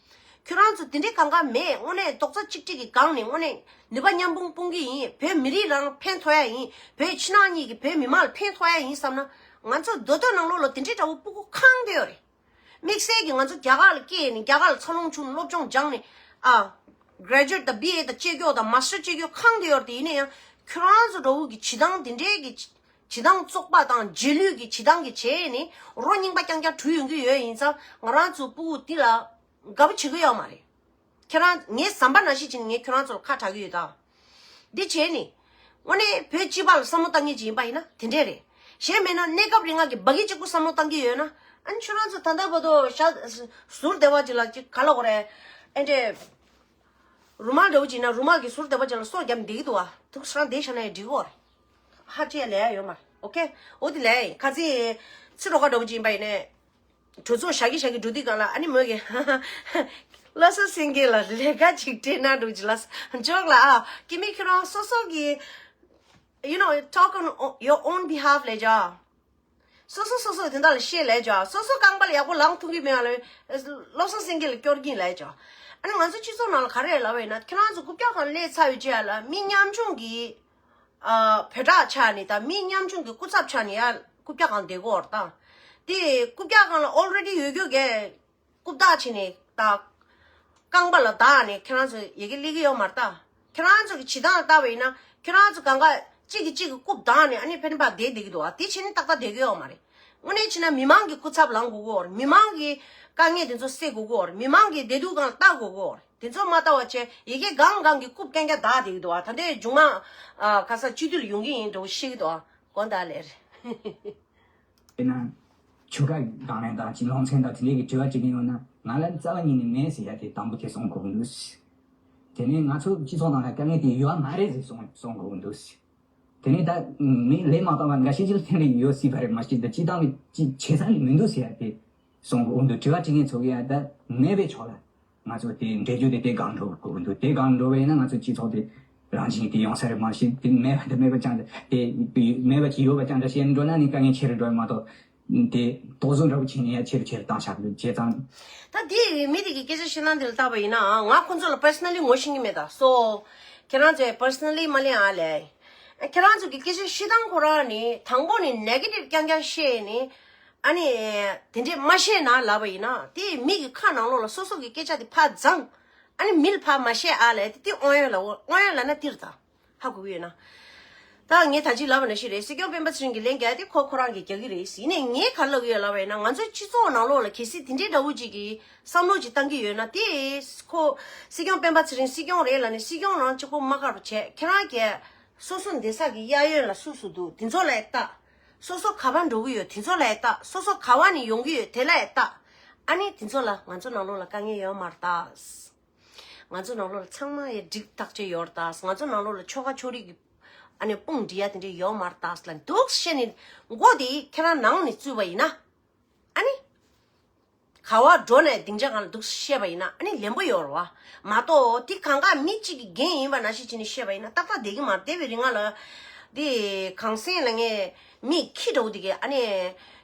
ཁྱོད་རང་ཚོ་དེ་འདྲའི་གང་ག་མེད། དངོས་གནས་རྡོག་རྩ་གཅིག་སྒྲིལ་གྱི་སྒང་ནས་དངོས་གནས་ནུས་པ་མཉམ་སྤུངས་སྤུངས་ཀྱི་ཡིན། བོད་མི་རིགས་ལ་ཕན་ཐོགས་ཡ་ཡིན། བོད་ཕྱི་ནང་གཉིས་ཀྱི་བོད་མི་མང་ལ་ཕན་ཐོགས་ཡ་ཡིན་བསམ་ན། ང་ཚོ་མདོ་སྟོད་ནང་ལོགས་ལ་དེ་འདྲའི་འདྲ་བོ་སྤུ་གུ་གང་དེ་ཡོད་རེད། དམིགས་བསལ་གྱིས་ང་ཚོ་རྒྱ་གར་ལ་སྐྱེས་ནས་རྒྱ་གར་ལ་འཚར་ལོངས་བྱུང་ནས་སློབ་སྦྱོང་སྦྱངས་ནས་ཨ་graduate་དང་B A་དང་བྱེད་རྒྱུ་དང་master་བྱེད་རྒྱུ་གང་དེ་ཡོད་རེད། དེ་ཡིན་ན་ཡང་ཁྱོད་རང་ཚོ་འདྲ་བོ་གི་བྱེད་སྟངས་དེ་འདྲའི་གི་བྱེད་སྟངས་བཙོག་པ་དང་རྗེས་ལུས་ཀྱི་བྱེད་སྟངས་ཀྱི་བྱས་ནས་རོ་རྙིང་པ་རྐྱང་རྐྱང་བྲུས་ཡོང་གི་ཡོད་ཡིན་ཙང་། ང་རང་ཚོ་སྤུ་གུ་འདི་ལ་དགའ་པོ་བྱེད་ཀྱི་ཡོད་མ་རེད། ཁྱེད་རང་ངའི་ཟམ་པ་ནང་བཞིན་བྱས་ནས་ངས་ཁྱོད་རང་ཚོ་ལ་ཁ་གྲག་གི་ཡོད་ད། འདི་བྱས་ནས་དངོས་གནས་བོད་སྤྱི་པ་ལ་བསམ་བློ་བཏང་མཁན་ཅིག་ཡིན་པ་ཡིན་ན་དེ་འདྲས་རེད། གཞན་མིན་ན་གནས་སྐབས་རིང་ང་གི་བ་གི་གཅིག་པུ་བསམ་བློ་བཏང་གི་ཡོད་ན། ཨ་ནི་ཁྱོད་རང་ཚོ་ད་ལྟ་བར་དུ་ཞག་ཟུར་བདེ་བ་ཅིག་ལ་ཅིག་ག་ལ་གོ་རེད། ཨེ་འདྲས། རུ་མལ་འདྲ་བོ་ཅིག་ན་རུ་མལ་གྱི་ཟུར་བདེ་བ་ཅིག་ལ་སོ་བརྒྱབ་བསྡད་ཀྱི་འདུག་བ། ཐུགས་སྲང་བསྡད་བཞག་ན་ཡང་འགྲིག་གོ་རེད། ཧ་ཅང་ལས་ཡ་ཡོད་མ་རེད། ཨོ་ཁེ། འོ་དེ་ལས་ཁ་ཚིག་ཚི་རོ་ཁ་འདྲ་བོ་ཅིག་ཡིན་པ་ཡིན་ནས། གྲོས་ཚོགས་བཞག་གི་བཞག་གི་འགྲོ་དུས་སྒང་ལ་ཨ་ནི་མོས་ཀྱི་བློ་བཟང་སེང་གེ་ལ་ལས་ཀ་ཅིག་སྤྲད་ན་འགྲོ་ཅི་ལ་འཇོག་ལ་ཨ་ཀི་མི་ཁྱོད་རང་སོ་སོ་གི you know talk on your own behalf ལས་ཇ། སོ་སོ་སོ་སོ་དེ་འདྲ་ལ་བཤད་ལས་ཇ། སོ་སོ་རྐང་པ་ལ་ཡག་པོ་ལངས་ཐུབ་ཀྱི་མེད་ལ་བློ་བཟང་སེང་གེ་ལ་སྐྱོར་གྱིན་ལས་ཇ། ཨ་ནི་ང་ཚོ་སྤྱི་ཚོགས་ནང་ལ་ག་རེ་ལབ་པ་ཡིན་ན། ཁྱོད་རང་ཚོ་རྐུབ་བཀྱག་སྒང་སླེབས་ཚར་བའི་རྗེས་ལ་མི་ཉམ་ཆུང་གི་ཨ་བོད་ཕྲུག་ཆགས་ནས་དང་མི་ཉམ་ཆུང་གི་སྐུ་ཚབ་ཆགས་ནས་ཡ་རྐུབ་བཀྱག་སྒང་བསྡད་ཀྱི་ཡོད་རེད་ད། དེ་རྐུབ་བཀྱག་སྒང་ལ་already ཡོད་རྒྱུ་གས་རྐུབ་བཀྱག་བྱས་ནས་ད་རྐང་པ་ལ་བདའ་ནས་ཁྱེད་རང་ཚོ་ཡ་གི་སླེབས་ཀྱི་ཡོད་མ་རེད་ད། ཁྱེད་རང་ཚོ་གི་བྱེད་སྟངས་ལ་བལྟས་པ་ཡིན་ན་ཁྱེད་རང་ཚོ་གང་ག་གཅིག་གིས་གཅིག་གི་རྐུབ་བདའ་ནས་ཨ་ནི་ཕན་པ་བསྡད་བསྡད་ཀྱི་འདུག་ཨ། དེ་བྱས་ནས་ཏག་ཏག་བསྡད་ཀྱི་ཡོད་མ་རེད། དངོས་གནས་བྱས་ན་མི་མང་གི་སྐུ་ཚབ་ལངས་དགོས་ཀྱི་ཡོད་རེད། མི་མང་གི་དཀའ་ངལ་དེ་ཚོ་སེལ་དགོས་ཀྱི་ཡོད་རེད། མི་མང་གི་བདེ་སྡུག་སྒང་ལ་ལྟ་དགོས་ཀྱི་ཡོད་རེད། དེ་ཚོ་མ་ལྟ་བ་བྱས་ཡ་གི་སྒང་སྒང་གི་རྐུབ་རྐྱང་རྐྱང་བདའ་བསྡད་ཀྱི་འདུག་ཨ། ད་ལྟའི་མཇུག་མ་ཨ་ཁ་ས་སྤྱི་འཐུས་ལ་ཡོང་གི་ཡིན་འདྲ་བོ་ཤེས་ཀྱི་འདུག་ཨ། དགོངས་དག་ལེར། དཔེར་ན། ཆོལ་ཁ་དང་ལེན་དང་ཅིག་ལུང་ཚན་དང་དེ་འདྲའི་གི་དྲི་བ་དྲི་གི་ཡོང་ན་ང་ལ་རྩ་བ་ཉིད་ནས་མེད་ཟེར་ཡ་དེ་དང་པོ་དེ་གསུང་དགོས་ཀྱི་འདུག་དེ་ནས་ང་ཚོ་སྤྱི་ཚོགས་ནང་ལ་དཀའ་ངལ་དེ་ཡོད་མ་རེད་ཟེར་གསུང་གསུང་དགོས་ཀྱི་འདུག་དེ་ནས་ད་མི་ལས་མ་བཏང་བ་འགའ་ཤས་ཅིག་ལ་ཐེན་ལས་ཡོད་སྲིད་པ་རེད། མ་གཞི་ད་སྤྱི་བཏང་གི་ཅིག་བྱེད་ས་ནི་མི་འདུག་ཟེར་ཡ་དེ་གསུང་དགོས་ཀྱི་འདུག་དྲི་བ་དྲི་མཁན་ཚོ་གི་ཡ་ད་མེད་པའི་ཕྱོགས་ལ། ང་ཚོ་དེ་འགྲེལ་བརྗོད་དེ་དེ་སྒང་འགྲོ་དགོས་ཀྱི་འདུག་དེ་སྒང་འགྲོ་བ་ཡིན་ན་ང་ཚོ་སྤྱི་ཚོགས་དེ་རང་བཞིན་དེ་ཡོང་ས་རེད། མ་གཞི་དེ་མེད་པ་དེ་མེད་པ་ཅང་དེ་མེད་པ་ཅིག་ཡོད་པ་ཅང་འདྲ་བཤད་འགྲོ་ན་ནི་དཀའ་ངལ་ཆེ་རུ་འགྲོ་བ་མ་གཏོགས། དེ་དོགས་ཟོན་འདྲ་པོ་བྱས་ནས་ཡ་ཆེ་རུ་ཆེ་རུ་བཏང་བཞག་འདུག་བྱས་ཙང་། ད་དེ་མི་དེ་གི་སྐད་ཆ་བཤད་སྟངས་དེ་ལ་བལྟས་པ་ཡིན་ན་ང་ཁོང་ཚོ་ལ་personally ངོ་ཤེས་ཀྱི་མེད་ད། སོ། ཁྱེད་རང་ཚོས་personally མ་གླེང་ཨ་ལས། ཁྱེད་རང་ཚོ་གི་སྐད་ཆ་བཤད་སྟངས་ཁོ་རང་ནི་དང་པོ་ནི་negative་རྐྱང་རྐྱང་བཤད་ནི། ཨ་ནི། དེ་འདྲས་མ་བཤད་ན་ལབ་པ་ཡིན་ན་དེ་མི་གི་ཁ་ནང་ལོགས་ལ་སོ་སོ་གི་སྐད་ཆ་དེ་ཕར་བརྫངས། ཨ་ནི་མི་ལ་ཕར་མ་བཤད་ཨ་ལས་དེ་དེ་དབང་ཡོད་ལ་དབང་ཡོད་ལ་ན་དེ་རེད་ད། ཧ་གོ་གི་ཡོད་ན། ད་ངས་ད་ཅི་ལབ་པ་ནང་བཞིན་རེད། སྲིད་སྐྱོང་སྤེན་པ་ཚེ་རིང་གི་ལན་རྒྱག་དེ་ཁོ་ཁོ་རང་གི་རྒྱག་གི་རེད། ཡིན་ནའི་ངས་ག་ལབ་གི་ཡོད་ལབ་པ་ཡིན་ན་ང་ཚོའི་སྤྱི་ཚོགས་ནང་ལོགས་ལ་གལ་སྲིད་དེ་འདྲའི་འདྲ་བོ་ཅིག་གི་བསམ་བློ་ཅིག་བཏང་གི་ཡོད་ན་དེ་ཁོ་སྲིད་སྐྱོང་སྤེན་པ་ཚེ་རིང་སྲིད་སྐྱོང་རེད་ལབ་ནས་སྲིད་སྐྱོང་རང་གཅིག་པོ་མ་དགའ་རུ་བྱས་ཁྱེད་རང་གིས། སོ་སོ་བསྡད་ས་གི་གཡས་གཡོན་ལ་སུ་སུ་འདུག་དེ་ཚོ་ལ་ཡ་ལྟ། སོ་སོ་ག་པར་འགྲོ་གི་ཡོད་དེ་ཚོ་ལ་ཡ་ལྟ། སོ་སོ་ག་པ་ནས་ཡོང་གི་ཡོད་དེ་ལ་ཡ་ལྟ། ཨ་ནི་དེ་ཚོ་ལ་ང་ཚོ་ནང་ལོགས་ལ་དཀའ་ངལ་ཡོད་མ་རེད་ད། ང་ཚོ་ནང་ལོགས་ལ་ཚང་མ་ཡ་འགྲིག་ཐག་ཆོད་ཡོད་རེད་ད། ང་ཚོ་ནང་ལོགས་ལ་ཆོལ་ཁ་ཕྱོགས་རིས་ཀྱི་ཨ་ནི་དཔུང་སྒྲིག་ཡ་དེ་འདྲ་ཡོད་མ་རེད་ད་ལབ་འདུག་བཤད་ནས་མགོ་དེ་ཁྱེད་རང་ནང་ནས་བཙུགས་པ་ཡིན་ན། ཨ་ནི། ག་བ་འགྲོ་ནས་སྡིངས་ཆ་སྒང་ལ་འདུག་བཤད་པ་ཡིན་ན་ཨ་ནི་ལན་པོ་ཡོད་རེད་བ། མ་གཏོགས་དེ་གང་ག་མི་གཅིག་གི་འགན་ཡིན་པ་ནང་བཞིན་བྱས་ནས་བཤད་པ་ཡིན་ན་ཏག་ཏག་བསྡད་ཀྱི་མ་རེད། བསྡད་པའི་རིང་ལ་དེ་གངས་སེང་ལ་ངས་མི་ཁྱི་འདྲ་བོ་དེ་གས་ཨ་ནི་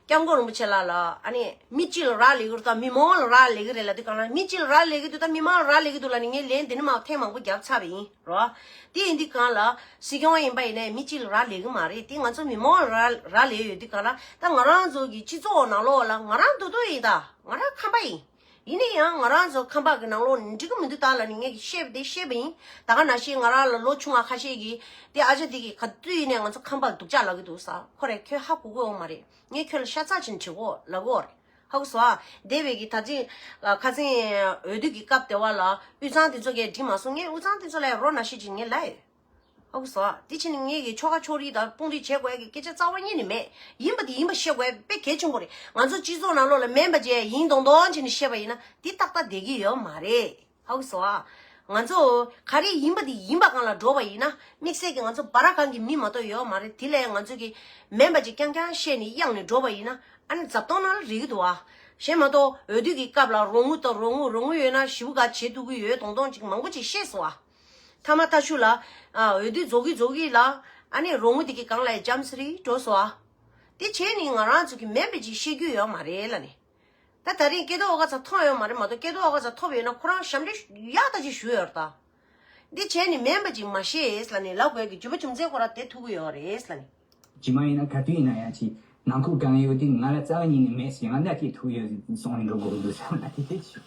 སྐྱབས་མགོན་རིན་པོ་ཆེ་ལགས་ལ་ཨ་ནི་མི་གཅིག་ལ་རག་ལས་ཀྱི་རེད་ད་མི་མང་ལ་རག་ལས་ཀྱི་རེད་ལབ་དུས་སྒང་ལ་མི་གཅིག་ལ་རག་ལས་ཀྱི་འདུག་ད་མི་མང་ལ་རག་ལས་ཀྱི་འདུག་ལབ་ནས་ངས་ལན་དེ་ནས་མར་ཐེངས་མང་པོ་བརྒྱབ་ཚར་བ་ཡིན། རོ། དེ་ཡིན་དུས་སྒང་ལ་སྲིད་སྐྱོང་ཡིན་པ་ཡིན་ནའི་མི་གཅིག་ལ་རག་ལས་ཀྱི་མ་རེད། དེ་ང་ཚོ་མི་མང་ལ་རག་རག་ལས་ཡོད་དུས་སྒང་ལ་ད་ང་རང་ཚོ་གི་སྤྱི་ཚོགས་ནང་ལོགས་ལ་ང་རང་མདོ་སྟོད་ཡིན་ད། ང་རང་ཁམས་པ་ཡིན། ཡིན་ན་ཡང་ང་རང་ཚོ་ཁམས་པ་གི་ནང་ལོགས་ནས་འགྲིག་གི་མི་འདུག་ད་ལབ་ནས་ངས་བཤད་པ་དེ་བཤད་པ་ཡིན། ད་ག་ནང་བཞིན་ང་རང་ལ་ལོ་ཆུང་བ་ཁ་ཤས་ཀྱིས་དེ་ཨ་ཅག་དེ་གིས་ག་དུས་ཡིན་ནའི་ང་ཚོ་ཁམས་པ་ལ་སྡུག་ཅག་ལབ་ཀྱི་འདུག་ས། ཁོ་རེ་ཁྱོད་ཧ་གོ་གི་ཡོད་མ་རེད། ངས་ཁྱོད་ལ་ཤ་ཚ་ཅིག་བྱེད་གོ་ལབ་གི་ཡོད་རེད། ཧ་གོ་སོང་ཨ། འདས་པའི་གི་ད་ཅིག་ཁ་སང་འོས་བསྡུ་གི་སྐབས་དེ་བ་ལ་དབུས་གཙང་དེ་ཚོ་གས་འགྲིག་མ་སོང་། ངས་དབུས་གཙང་དེ་ཚོ་ལ་རོགས་ནང་བཞིན་ཅིག་ངས་ལབ་ཡོད། ཧ་གོ་སོང་ཨ། དེ་ཕྱིན་ངས་གི་ཆོལ་ཁ་ཕྱོགས་རིས་དང་དཔུང་སྒྲིག་བྱེད་དགོས་ཡ་གི་སྐད་ཆ་རྩ་བ་ཉིད་ནས་མེད། ཡིན་པ་དེ་ཡིན་པ་བཤད་དགོས་ཡ་དཔེ་གལ་ཆེན་པོ་རེད། ང་ཚོ་སྤྱི་ཚོགས་ནང་ལོགས་ལ་མིན་པ་བྱས་ཡིན་མདོག་མདོག་བྱས་ནས་བཤད་པ་ཡིན་ན་དེ་ཏག་ཏག་བསྡད་ཀྱི་ཡོད་མ་རེད། ཧ་གོ་སོང་ཨ། ང་ཚོ་ག་རེ་ཡིན་པ་དེ་ཡིན་པ་སྒང་ལ་འགྲོ་བ་ཡིན་ན་དམིགས་བསལ་གྱི་ང་ཚོ་སྦ་ར་སྒང་གི་མི་མ་གཏོགས་ཡོད་མ་རེད། དེ་ལས་ང་ཚོ་གི་མིན་པ་ཅིག་རྐྱང་རྐྱང་བཤད་ནས་གཡེང་ནས་འགྲོ་བ་ཡིན་ན་ཨ་ནི་རྫབ་ཐོག་ནང་ལ་རེག་གི་འདུག་ཨ། གཞན་མ་གཏོགས་འོས་བསྡུ་གི་སྐབས་ལ་རོགས་དངུལ་དང་རོགས་དངུལ་རོགས་དངུལ་ཡོད་ན་ཞེ་པོ་ག་བྱེད་ཐུབ་ཀྱི་ཡོད་མདོག་མདོག་ཅིག་མང་པོ་ཅིག་བཤད་སོང་ཨ། མཐའ་མ་མཐའ་མཇུག་ལ་ཨ་འོས་བསྡུ་རྫོགས་ཀྱི་རྫོགས་ཀྱི་ལ་ཨ་ནི་རོགས་དངུལ་དེ་གི་སྒང་ལ་ཡ་འཇམ་སི་རི་འགྲོ་སོང་ཨ། དེ་བྱས་ནི་ང་རང་ཚོ་གི་མིན་པ་ཅིག་བཤད་རྒྱུ་ཡོད་མ་རེད་ལབ་ནི། ད་ད་རིང་སྐལ་རྡོར་ཨོ་ཁ་ཚ་ཐོན་ཡོད་མ་རེད་མ་གཏོགས། སྐལ་རྡོར་ཨོ་ཁ་ཚ་ཐོབ་ཡོད་ན་ཁོ་རང་ཞབས་འདྲེན་ཡག་ད་ཅིག་ཞུ་ཡོད་རེད་ད། འདི་བྱས་ནི་མིན་པ་ཅིག་མ་བཤད་ལབ་ནི་ལབ་དགོས་ཀྱི་རྒྱུ་མ་རྒྱུ་མཚན་ཁོ་རང་དེ་ཐུག་གི་ཡོད་རེད་ལབ་ནི། རྗེས་མ་ཡིན་ན་ག་དུས་ཡིན་ན་ཡང་ཅིག་ནང་ཁུལ་དཀའ་ངལ་ཡོད་དུས་ང་ལ་རྩ་བ་ཉིད་ནས་མེད་ཟེར། ང་ལ་ཅིག་ཐུག་ཡོད་ཟེར་སོང་ནས་འགྲོ་དགོས་འདུག་ཟེར་ན་དེ་དེ་ཞུ།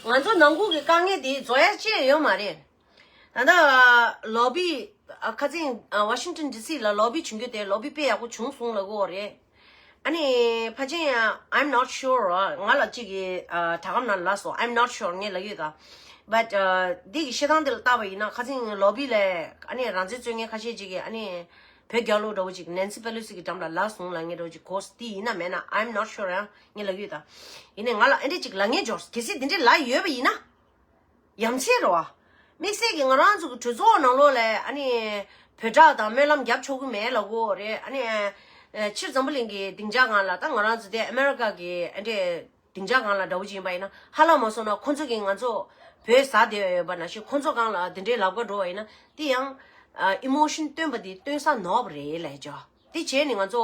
ང་ཚོ་ནང་ཁུལ་གྱི་དཀའ་ངལ་དེ་རྫོགས་ཡ་ཅི་ཡང་ཡོད་མ་རེད། ད་ལྟ་ལོ་བི་ཨ་ཁ་སང་ཨ་ཝ་ཤིང་ཏོན་ཌི་སི་ལ་ལོ་བི་བྱུང་རྒྱུ་དེ་ལོ་བི་དཔེ་ཡག་པོ་བྱུང་སོང་ལབ་ཀྱི་ཡོད་རེད། ཨ་ནི་ཕལ་ཆེར་ཡང་I'm not sure ང་ལ་གཅིག་གིས་ཨ་དྲ་སྒམ་ནང་ལབ་སོང་། I'm not sure ངས་ལབ་ཡོད་ད། But ཨ་འདི་གི་བཤད་སྟངས་འདི་ལ་བལྟས་པ་ཡིན་ན་ཁ་སང་ལོ་བི་ལ་ཨ་ནི་རང་བཙན་རྩོད་མཁན་ཁ་ཤས་ཅིག་གིས་ཨ་ནི་བོད་རྒྱལ་ལོ་འདྲ་བོ་ཅིག་ནན་སི་པེ་ལོ་སི་གི་འགྲམ་ལ་ལབ་སོང་ལབ་མཁན་འདྲ་བོ་ཅིག་གོ་སི་འདི་ཡིན་ན་མེད་ན་I'm not sure ཡང་ངས་ལབ་ཡོད་ད། ཡིན་ནའི་ང་ལ་ཨ་འདྲས་ཅིག་ལབ་མཁན་འབྱོར། གལ་སྲིད་འདི་འདྲས་ལབ་ཡོད་པ་ཡིན་ན། ཡ་མཚན་རེད་བ། དམིགས་བསལ་གྱིས་ང་རང་ཚོ་གི་གྲོས་ཚོགས་ནང་ལོགས་ལ་ཨ་ནི་བོད་དྲག་དང་སྨོན་ལམ་རྒྱབ་ཆོག་གི་མེད་ལབ་ཀྱི་ཡོད་རེད། ཨ་ནི་ཨ་སྤྱིར་འཛམ་བུ་གླིང་གི་སྡིངས་ཆ་སྒང་ལ་ད་ང་རང་ཚོ་དེ་ཨ་མེ་རི་ཀ་གི་ཨ་འདྲས་སྡིངས་ཆ་སྒང་ལ་འདྲ་བོ་ཅིག་ཡིན་པ་ཡིན་ན་ཧ་ལམ་མ་སོང་ན་ཁོང་ཚོ་གིས་ང་ཚོ་བོད་ཟ་བསྡད་ཡོད་པ་ནང་བཞིན་ཁོང་ཚོ་སྒང་ལ་དེ་འདྲའི་ལབ་ག་འགྲོ་བ་ཡིན་ན་དེ་ཡང་ཨ་ཨི་མོ་ཤན་སྟོན་པ་དེ་སྟོན་ས་ནོར་བ་རེད་ལབ་ཀྱི་ཡོད། དེ་བྱས་ནས་ང་ཚོ་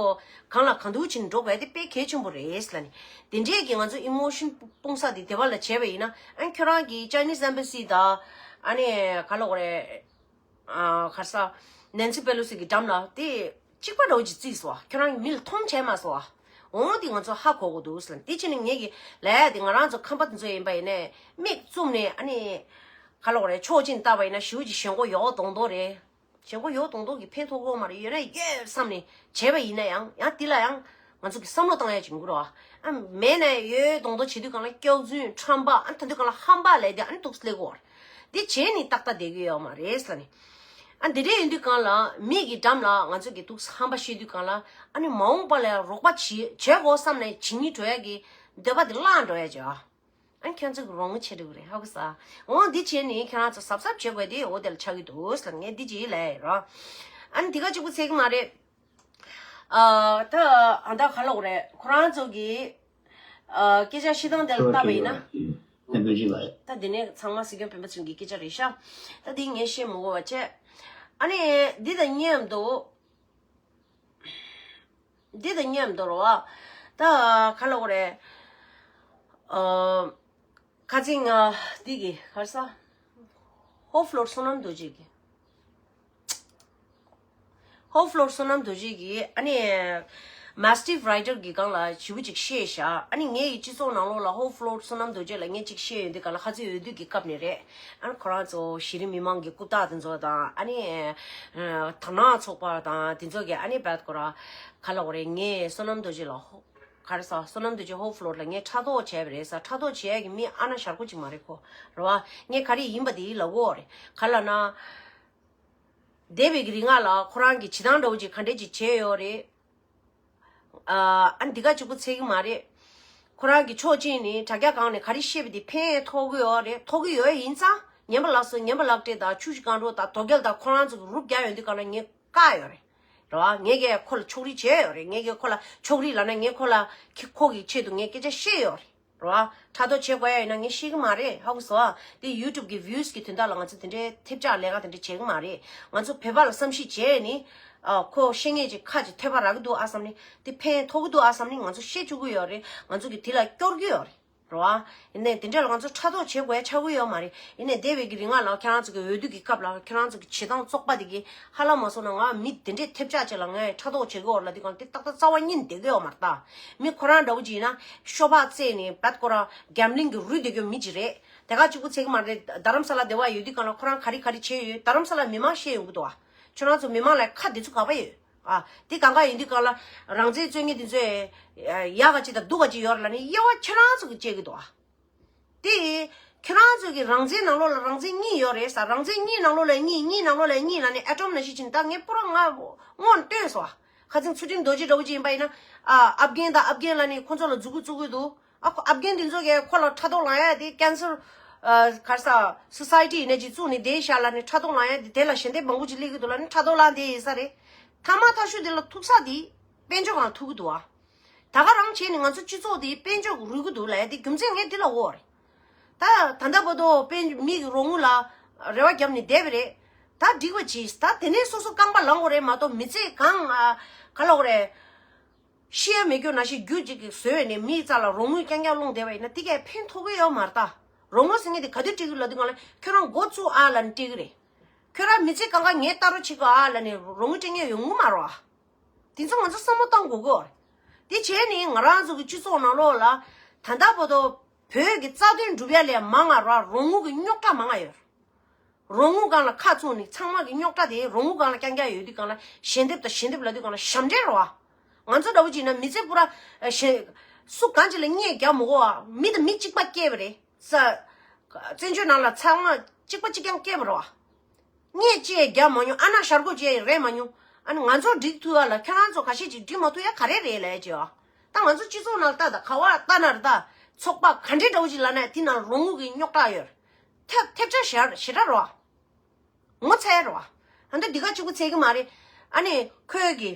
གང་ལ་གང་འདུལ་བྱས་ནས་འགྲོ་དགོས་དེ་དཔེ་གལ་ཆེན་པོ་རེད་ལབ་ནས། དེ་འདྲས་ཀྱི་ང་ཚོ་ཨི་མོ་ཤན་སྤུངས་ས་དེ་དེ་བ་ལ་བྱས་པ་ཡིན་ན་ཨ་ཁྱོད་རང་གི་Chinese Embassy དང་ཨ་ནི་ག་ལབ་དགོས་རེད། ཨ་ག་རེ་ཟ། Nancy Pelosi གི་འགྲམ་ལ་དེ་གཅིག་པ་འདྲ་བོ་ཅིག་བརྩིས་སོང་། ཁྱོད་རང་གི་མི་ལ་མཐོང་བྱས་མ་སོང་། འོ་དེ་ང་ཚོ་ཧ་གོ་དགོས་འདུག་ལབ་ནས། དེ་བྱས་ནས་ངེད་ཀྱི་ལབ་ཡ་དེ་ང་རང་ཚོ་ཁམས་པ་དེ་ཚོ་ཡིན་པ་ཡིན་ནས་མིག་བཙུམ་ནས་ཨ་ནི་ག་ལབ་དགོས་རེད། ཕྱོགས་གཅིག་ནས་བལྟས་པ་ཡིན་ན་ཞེ་པོ་ཅིག་ཞེན་ཁོག་ཡོད་མདོག་མདོག་རེད། ཞེན་ཁོག་ཡོད་མདོག་མདོག་གིས་ཕན་ཐོགས་ཀྱི་ཡོད་མ་རེད། ཡོད་ན་ཡོད་བསམ་ནས་བྱས་པ་ཡིན་ན་ཡང་ཡང་དེ་ལ་ཡང་ང་ཚོ་གི་བསམ་བློ་བཏང་ཡ་ཅིག་དགོས་རེད་བ། ཨ་མེད་ན་ཡོད་མདོག་མདོག་བྱེད་དུས་སྒང་ལ་སྐྱག་རྫུན་ཁྲམ་པ་ཨ་ད་དུས་སྒང་ལ་ཧམ་པ་ལས་དེ་ཨ་ནི་འདུག་སླེབས་ཀྱི་ཡོད་རེད། འདི་བྱས་ནས་ཏག་ཏག་བསྡད་ཀྱི་ཡོད་མ་རེད་ཟེར་ནས། ཨ་འདི་འདྲས་ཡིན་དུས་སྒང་ལ་མི་གི་འགྲམ་ལ་ང་ཚོ་གི་འདུག་ཧམ་པ་བཤད་དུས་སྒང་ལ་ཨ་ནི་མ་འོངས་པ་ལ་རོགས་པ་བྱེད་བྱེད་དགོས་བསམ་ནས་བྱེད་སྙིང་འདོད་ཡ་གི་འདོད་པ་དེ་བརླག་འགྲོ་ཡ་ཅིག་ཨ། ཨ་ཁྱོད་ཚོ་གི་རོགས་དངུལ་ཆེ་འགྲོ་གི་རེད་ཧ་གོ་ས། འོ་འདི་བྱས་ནས་ཁྱོད་རང་ཚོ་གཟབ་གཟབ་བྱེད་དགོས་དེ་འོ་དེ་ལ་ཆགས་ཀྱི་འདུག་ཟེར་ངས་འདི་ཅིག་ལབ་ཡ་རོ། ཨ་ནི་འདི་ག་གཅིག་པུ་ཚད་གི་མ་རེད། ཨ་ད་ཨ་ད་ག་ལབ་དགོས་རེད། ཁོ་རང་ཚོ་གི་ཨ་སྐད་ཆ་བཤད་སྟངས་དེ་ལ་བལྟས་པ་ཡིན་ན། ད་འདི་ནས་ཚང་མ་སྲིད་སྐྱོང་སྤེན་པ་ཚེ་རིང་གི་སྐད་ཆ་རེད་ཤག་ད་འདི་ངས་བཤད་མི་དགོས་པ་བྱས། ཨ་ནི་འདི་དང་མཉམ་དུ། འདི་དང་མཉམ་དུ་རོ། ད་ག་ལབ་དགོས་རེད། ཨ་ཁ་ཚིག་ང་འདི་གི་ག་རེ་ཟ། ཧོ་ཕློར་བསོད་ནམས་རྡོ་རྗེ་གི། ཧོ་ཕློར་བསོད་ནམས་རྡོ་རྗེ་གི་ཨ་ནི་Mastiff Rider གི་སྒང་ལ་ཞེ་པོ་ཅིག་བཤད་ཤག་ཨ་ནི་ངའི་སྤྱི་ཚོགས་ནང་ལོགས་ལ་ཧོ་ཕློར་བསོད་ནམས་རྡོ་རྗེ་ལ་ངས་ཅིག་བཤད་ཡོང་དུས་སྒང་ལ་ཁ་ཚིག་འོས་བསྡུ་གི་སྐབས་ནས་རེད། ཨ་ནི་ཁོ་རང་ཚོ་གཞི་རིམ་མི་མང་གི་རྐུབ་སྟེགས་དེ་ཚོ་དང་ཨ་ནི་དར་ནག་ཚོགས་པ་དང་དེ་ཚོ་གི་ཨ་ནི་བད་ཁོ་ར་ག་ལབ་དགོས་རེད། ངས་བསོད་ནམས་རྡོ་རྗེ་ལ་ཧོ་ག་རེ་ཟ། བསོད་ནམས་རྡོ་རྗེ་ཧོ་ཕློར་ལ་ངས་ཕྲག་དོག་བྱས་པ་རེད་ཟ། ཕྲག་དོག་བྱེད་ཡ་གི་མི་ཨ་ན་ཞར་ཁོ་ཅིག་མ་རེད་ཁོ། རེད་བ། ངས་ག་རེ་ཡིན་པ་དེ་ལབ་ཀྱི་ཡོད་རེད། ག་ལབ་ན། འདས་པའི་གི་རིང་ལ་ཁོ་རང་གི་བྱེད་སྟངས་འདྲ་བོ་ཅིག་ག་འདྲས་ཅིག་བྱས་ཡོད་རེད། ཨ་ཨ་འདི་ག་གཅིག་པུ་ཚད་གི་མ་རེད། ཁོ་རང་གི་ཕྱོགས་གཅིག་ནས་དྲ་རྒྱ་སྒང་ནས་ག་རེ་བཤད་པ་དེ་ཕན་ཐོགས་ཀྱི་ཡོད་རེད། ཐོགས་ཀྱི་ཡོད་ཡིན་ཙང་ངན་པ་ལགས་སོ། ངན་པ་ལག་སྤྲད་དང་ཆུ་བཞི་སྒང་དྲུག་དང་དོལ་རྒྱལ་དང་ཁོ་རང་ཚོ་གི་རུབ་རྒྱག་ཡོང་དུས་སྒང་ལ་ངས་བཀག་ཡོད་རེད། རེད་བ། ངས་ཀྱང་ཁོ་ལ་ཕྱོགས་རིས་བྱས་ཡོད་རེད། ངས་ཀྱང་ཁོ་ལ་ཕྱོགས་རིས་ལབ་ན་ངས་ཁོ་ལ་ཁྱི་ཁོ་གི་ཆེད་དུ་ངས་སྐད་ཆ་བཤད་ཡོད་རེད། རེད་བ། ཕྲག་དོག་བྱེད་དགོས་ཡ་ཡིན་ན་ངས་བཤད་གི་མ་རེད། ཧ་གོ་སོང་ཨ། དེ་YouTube གི་views གི་དོན་དག་ལ་ང་ཚོ་དེ་འདྲའི་ཐེབས་ཆག་ལས་ཀ་དེ་འདྲ་བྱེད་གི་མ་རེད། ང་ཚོ་བོད་པ་ལ་བསམ་ཤེས་བྱས་ནི། ཨ་ཁོ་བཤད་ངེས་ཀྱི་ཁ་ཅིག་ཐོད་པ་རག་གི་འདུག་ཨ་བསམ་ནི། དེ་ཕན་ཐོགས་གི་འདུག་ཨ་བསམ་ནི་ང་ཚོ་བཤད་བཅུག་གི་ཡོད་རེད། ང་ཚོ་གི་དེ་ལ་སྐྱོར་གི་ཡོད་རེད། རེད་བ། ཡིན་ནའི་དེ་འདྲ་ལ་ང་ཚོ་ཕྲག་དོག་བྱེད་དགོས་ཡ་ཆགས་ཀྱི་ཡོད་མ་རེད། ཡིན་ནའི་འདས་པའི་གི་རིང་ལ་ཁྱེད་རང་ཚོ་གི་འོས་བསྡུ་གི་སྐབས་ལ་ཁྱེད་རང་ཚོ་གི་བྱེད་སྟངས་བཙོག་པ་དེ་གི་ཧ་ལམ་མ་སོང་ན་ང་མི་དེ་འདྲའི་ཐེབས་ཆག་ཅིག་ལ་ངས་ཕྲག་དོག་བྱེད་ཀྱི་ཡོད་ལ་དེ་གང་དེ་ཏག་ཏག་རྩ་བ་ཉིད་བསྡད་ཀྱི་ཡོད་མ་རེད་ད། མི་ཁོ་རང་འདྲ་བོ་ཅིག་ཡིན་ན་ཤོ་སྦག་རྩེས་ནས་བད་ཁོ་རང་གེམ་ལིང་གི་རུལ་བསྡད་ཀྱི་ཡོད་མི་ཅིག་རེད། དེ་ག་གཅིག་པུ་ཚད་གི་མ་རེད། རྡ་རམ་ས་ལ་བསྡད་པ་ཡོད་དུས་གང་ལ་ཁོ་རང་ག་རེ་ག་རེ་བྱས་ཡོད། རྡ་རམ་ས་ལ་མི་མང་བཤད་ཡོང་གི་འདུག་བ། ཁྱོད་རང་ཚོ་མི་མང་ལ་ཁ་འདི་ཚོ་ག་པ་ཡོད། ཨ། དེ་གང་ག་ཡིན་དུས་གང་ལ་རང་བཙན་རྩོད་མཁན་དེ་ཚོས་ཡག་ག་ཅིག་དང་སྡུག་ག་ཅིག་ཡོད་རེད་ལབ་ནས་དབྱེ་བ་ཁྱེད་རང་ཚོ་གིས་བྱེད་ཀྱི་འདུག་ཨ། དེ་ཁྱེད་རང་ཚོ་གི་རང་བཙན་ནང་ལོགས་ལ་རང་བཙན་གཉིས་ཡོད་རེད་ཟ། རང་བཙན་གཉིས་ནང་ལོགས་ལ་གཉིས། གཉིས་ནང་ལོགས་ལ་གཉིས་ལབ་ནས་ཨེ་ཊོམ་ནང་བཞིན་ཕྱིན། ད་ངས་པུ་ར་ང་སྔོན་བཏོན་སོང་ཨ། ཁ་སང་ཚུལ་ཁྲིམས་རྡོ་རྗེ་འདྲ་བོ་ཅིག་ཡིན་པ་ཡིན་ན། ཨ། ཨབ་གྷན་དང་ཨབ་གྷན་ལབ་ནས་ཁོ་ཚོ་ལ་མཛུབ་གུ་བཙུགས་ཀྱི་འདུག་ཨ་ཁོ་ཨབ་གྷན་དེ་ཚོ་གིས་ཁོ་ལ་ཕྲག་དོག་ལངས་ཡ་དེ་ཀན་སར་ག་རེ་ཟ་སོ་སའི་ཊི་ཡིན་ནས་ཅིག་བཙུགས་ནས་བསྡད་ཤག་ལབ་ནས་ཕྲག་དོག་ལངས་ཡ་དེ་དེ་ལ་ཞལ་འདེབས་མང་པོ་ཅིག་སླེབས་ཀྱི་འདུག་ལབ་ནས་ཕྲག་དོག་ལངས་བསྡད་ཡིན་ས་རེད། མཐའ་མ་མཐའ་གཞུག་དེ་ལ་ཐུག་ས་དེ་དཔལ་འབྱོར་སྒང་ཐུག་གི་འདུག་ཨ། ད་ག་རང་བྱས་ནས་ང་ཚོ་སྤྱི་ཚོགས་དེ་དཔལ་འབྱོར་གྱིས་རུལ་གྱི་འདུག་ལབ་ཡ་དེ་རྒྱུ་མཚན་ངས་འདི་ལ་འོ་རེད། ད་ད་ལྟ་བར་དུ་དཔལ་མི་གི་རོགས་དངུལ་ལ་རེ་བ་བརྒྱབ་ནས་བསྡད་པ་རེད། ད་འགྲིག་པ་གྱིས། ད་དེ་ནས་སོ་སོ་རྐང་པ་ལངས་དགོས་རེད་མ་གཏོགས། མི་ཚེ་གང་ཨ་ག་ལོག་རེད། ཤི་ཡ་མེད་རྒྱུ་ནང་བཞིན་རྒྱུ་གཅིག་གིས་བཟོས་ནས་མིའི་རྩ་ལ་རོགས་དངུལ་རྐྱང་རྐྱང་སློང་བསྡད་པ་ཡིན་ན་དེ་གས་ཕན་ཐོགས་ཀྱི་ཡོད་མ་རེད་ད། རོགས་དངུལ་ཟེར་མཁན་དེ་ག་དུས་སྤྲད་ཀྱི་ལབ་དུས་སྒང་ལ་ཁྱོད་རང་འགོ་བཙུགས་ཨ་ལབ་ནས་སྤྲད་ཀྱི་རེད། ཁྱོད་རང་མི་ཚེ་གང་ག་ངའི་ལྟ་རོགས་བྱེད་དགོས་ཨ་ལབ་ནས་རོགས་དངུལ་སྤྲད་མཁན་ཡོང་གི་མ་རེད་བ། དེ་ཚོ་ང་ཚོ་བསམ་བློ་གཏོང་དགོས་ཀྱི་ཡོད་རེད། དེ་བྱས་ནས་ང་རང་ཚོ་གི་སྤྱི་ཚོགས་ནང་ལོགས་ལ་ད་ལྟ་བར་དུ་བོད་ཀྱི་རྩ་དོན་སྒྲུབ་ཡ་ལས་མང་ང་ར་རོགས་དངུལ་གྱི་རྙོག་དྲ་མང་ང་ཡོད། རོགས་དངུལ་སྒང་ལ་ཁ་བཙུམ་ནས་ཚང་མ་གི་རྙོག་དྲ་དེ་རོགས་དངུལ་སྒང་ལ་རྐྱང་རྐྱང་ཡོད་དུས་སྒང་ལ་ཞལ་འདེབས་དང་ཞལ་འདེབས་ལབ་དུས་སྒང་ལ་ཞབས་འདྲེན་རེད་བ། ང་ཚོ་འདྲ་བོ་ཅིག་ཡིན་ན་མི་ཚེ་པུ་ར་ཨ་ཞེ་སུ་གང་ཅིག་ལ་བརྙས་རྒྱག་མི་དགོས་བ། མི་དང་མི་གཅིག་པ་སྐྱེས་པ་རེད། ས་བཙན་བྱོལ་ནང་ལ་ཚང་མ་གཅིག་པ་གཅིག་རྐྱང་སྐྱེས་པ་རེད་བ། བརྙས་བཅོས་རྒྱག་མ་མྱོང་། ཨ་ན་ཤར་སྒོ་བཅས་རེད་མ་མྱོང་། ཨ་ནི་ང་ཚོ་འགྲིག་ཐུབ་ཡ་ལ་ཁྱེད་རང་ཚོ་ཁ་ཤས་ཅིག་འགྲིག་མ་ཐུབ་ཡ་ག་རེ་རེད་ལབ་ཡ་ཅིག་ཡོད། ད་ང་ཚོ་སྤྱི་ཚོགས་ནང་ལ་ལྟ་དང་། ག་བ་ལྟ་ན་རེད་ད། ཚོགས་པ་ག་འདྲའི་འདྲ་བོ་ཅིག་ལབ་ན་དེ་ནང་རོགས་དངུལ་གྱི་རྙོག་དྲ་ཡོད། ཐེབས་ཐེབས་ཆག་ཞེ་དྲག་རེད་བ། ངོ་ཚ་ཡ་རེད་བ། ཨ་འདི་འདི་ག་གཅིག་པུ་ཚད་ཀྱི་མ་རེད། ཨ་ནི་ཁོས་གི་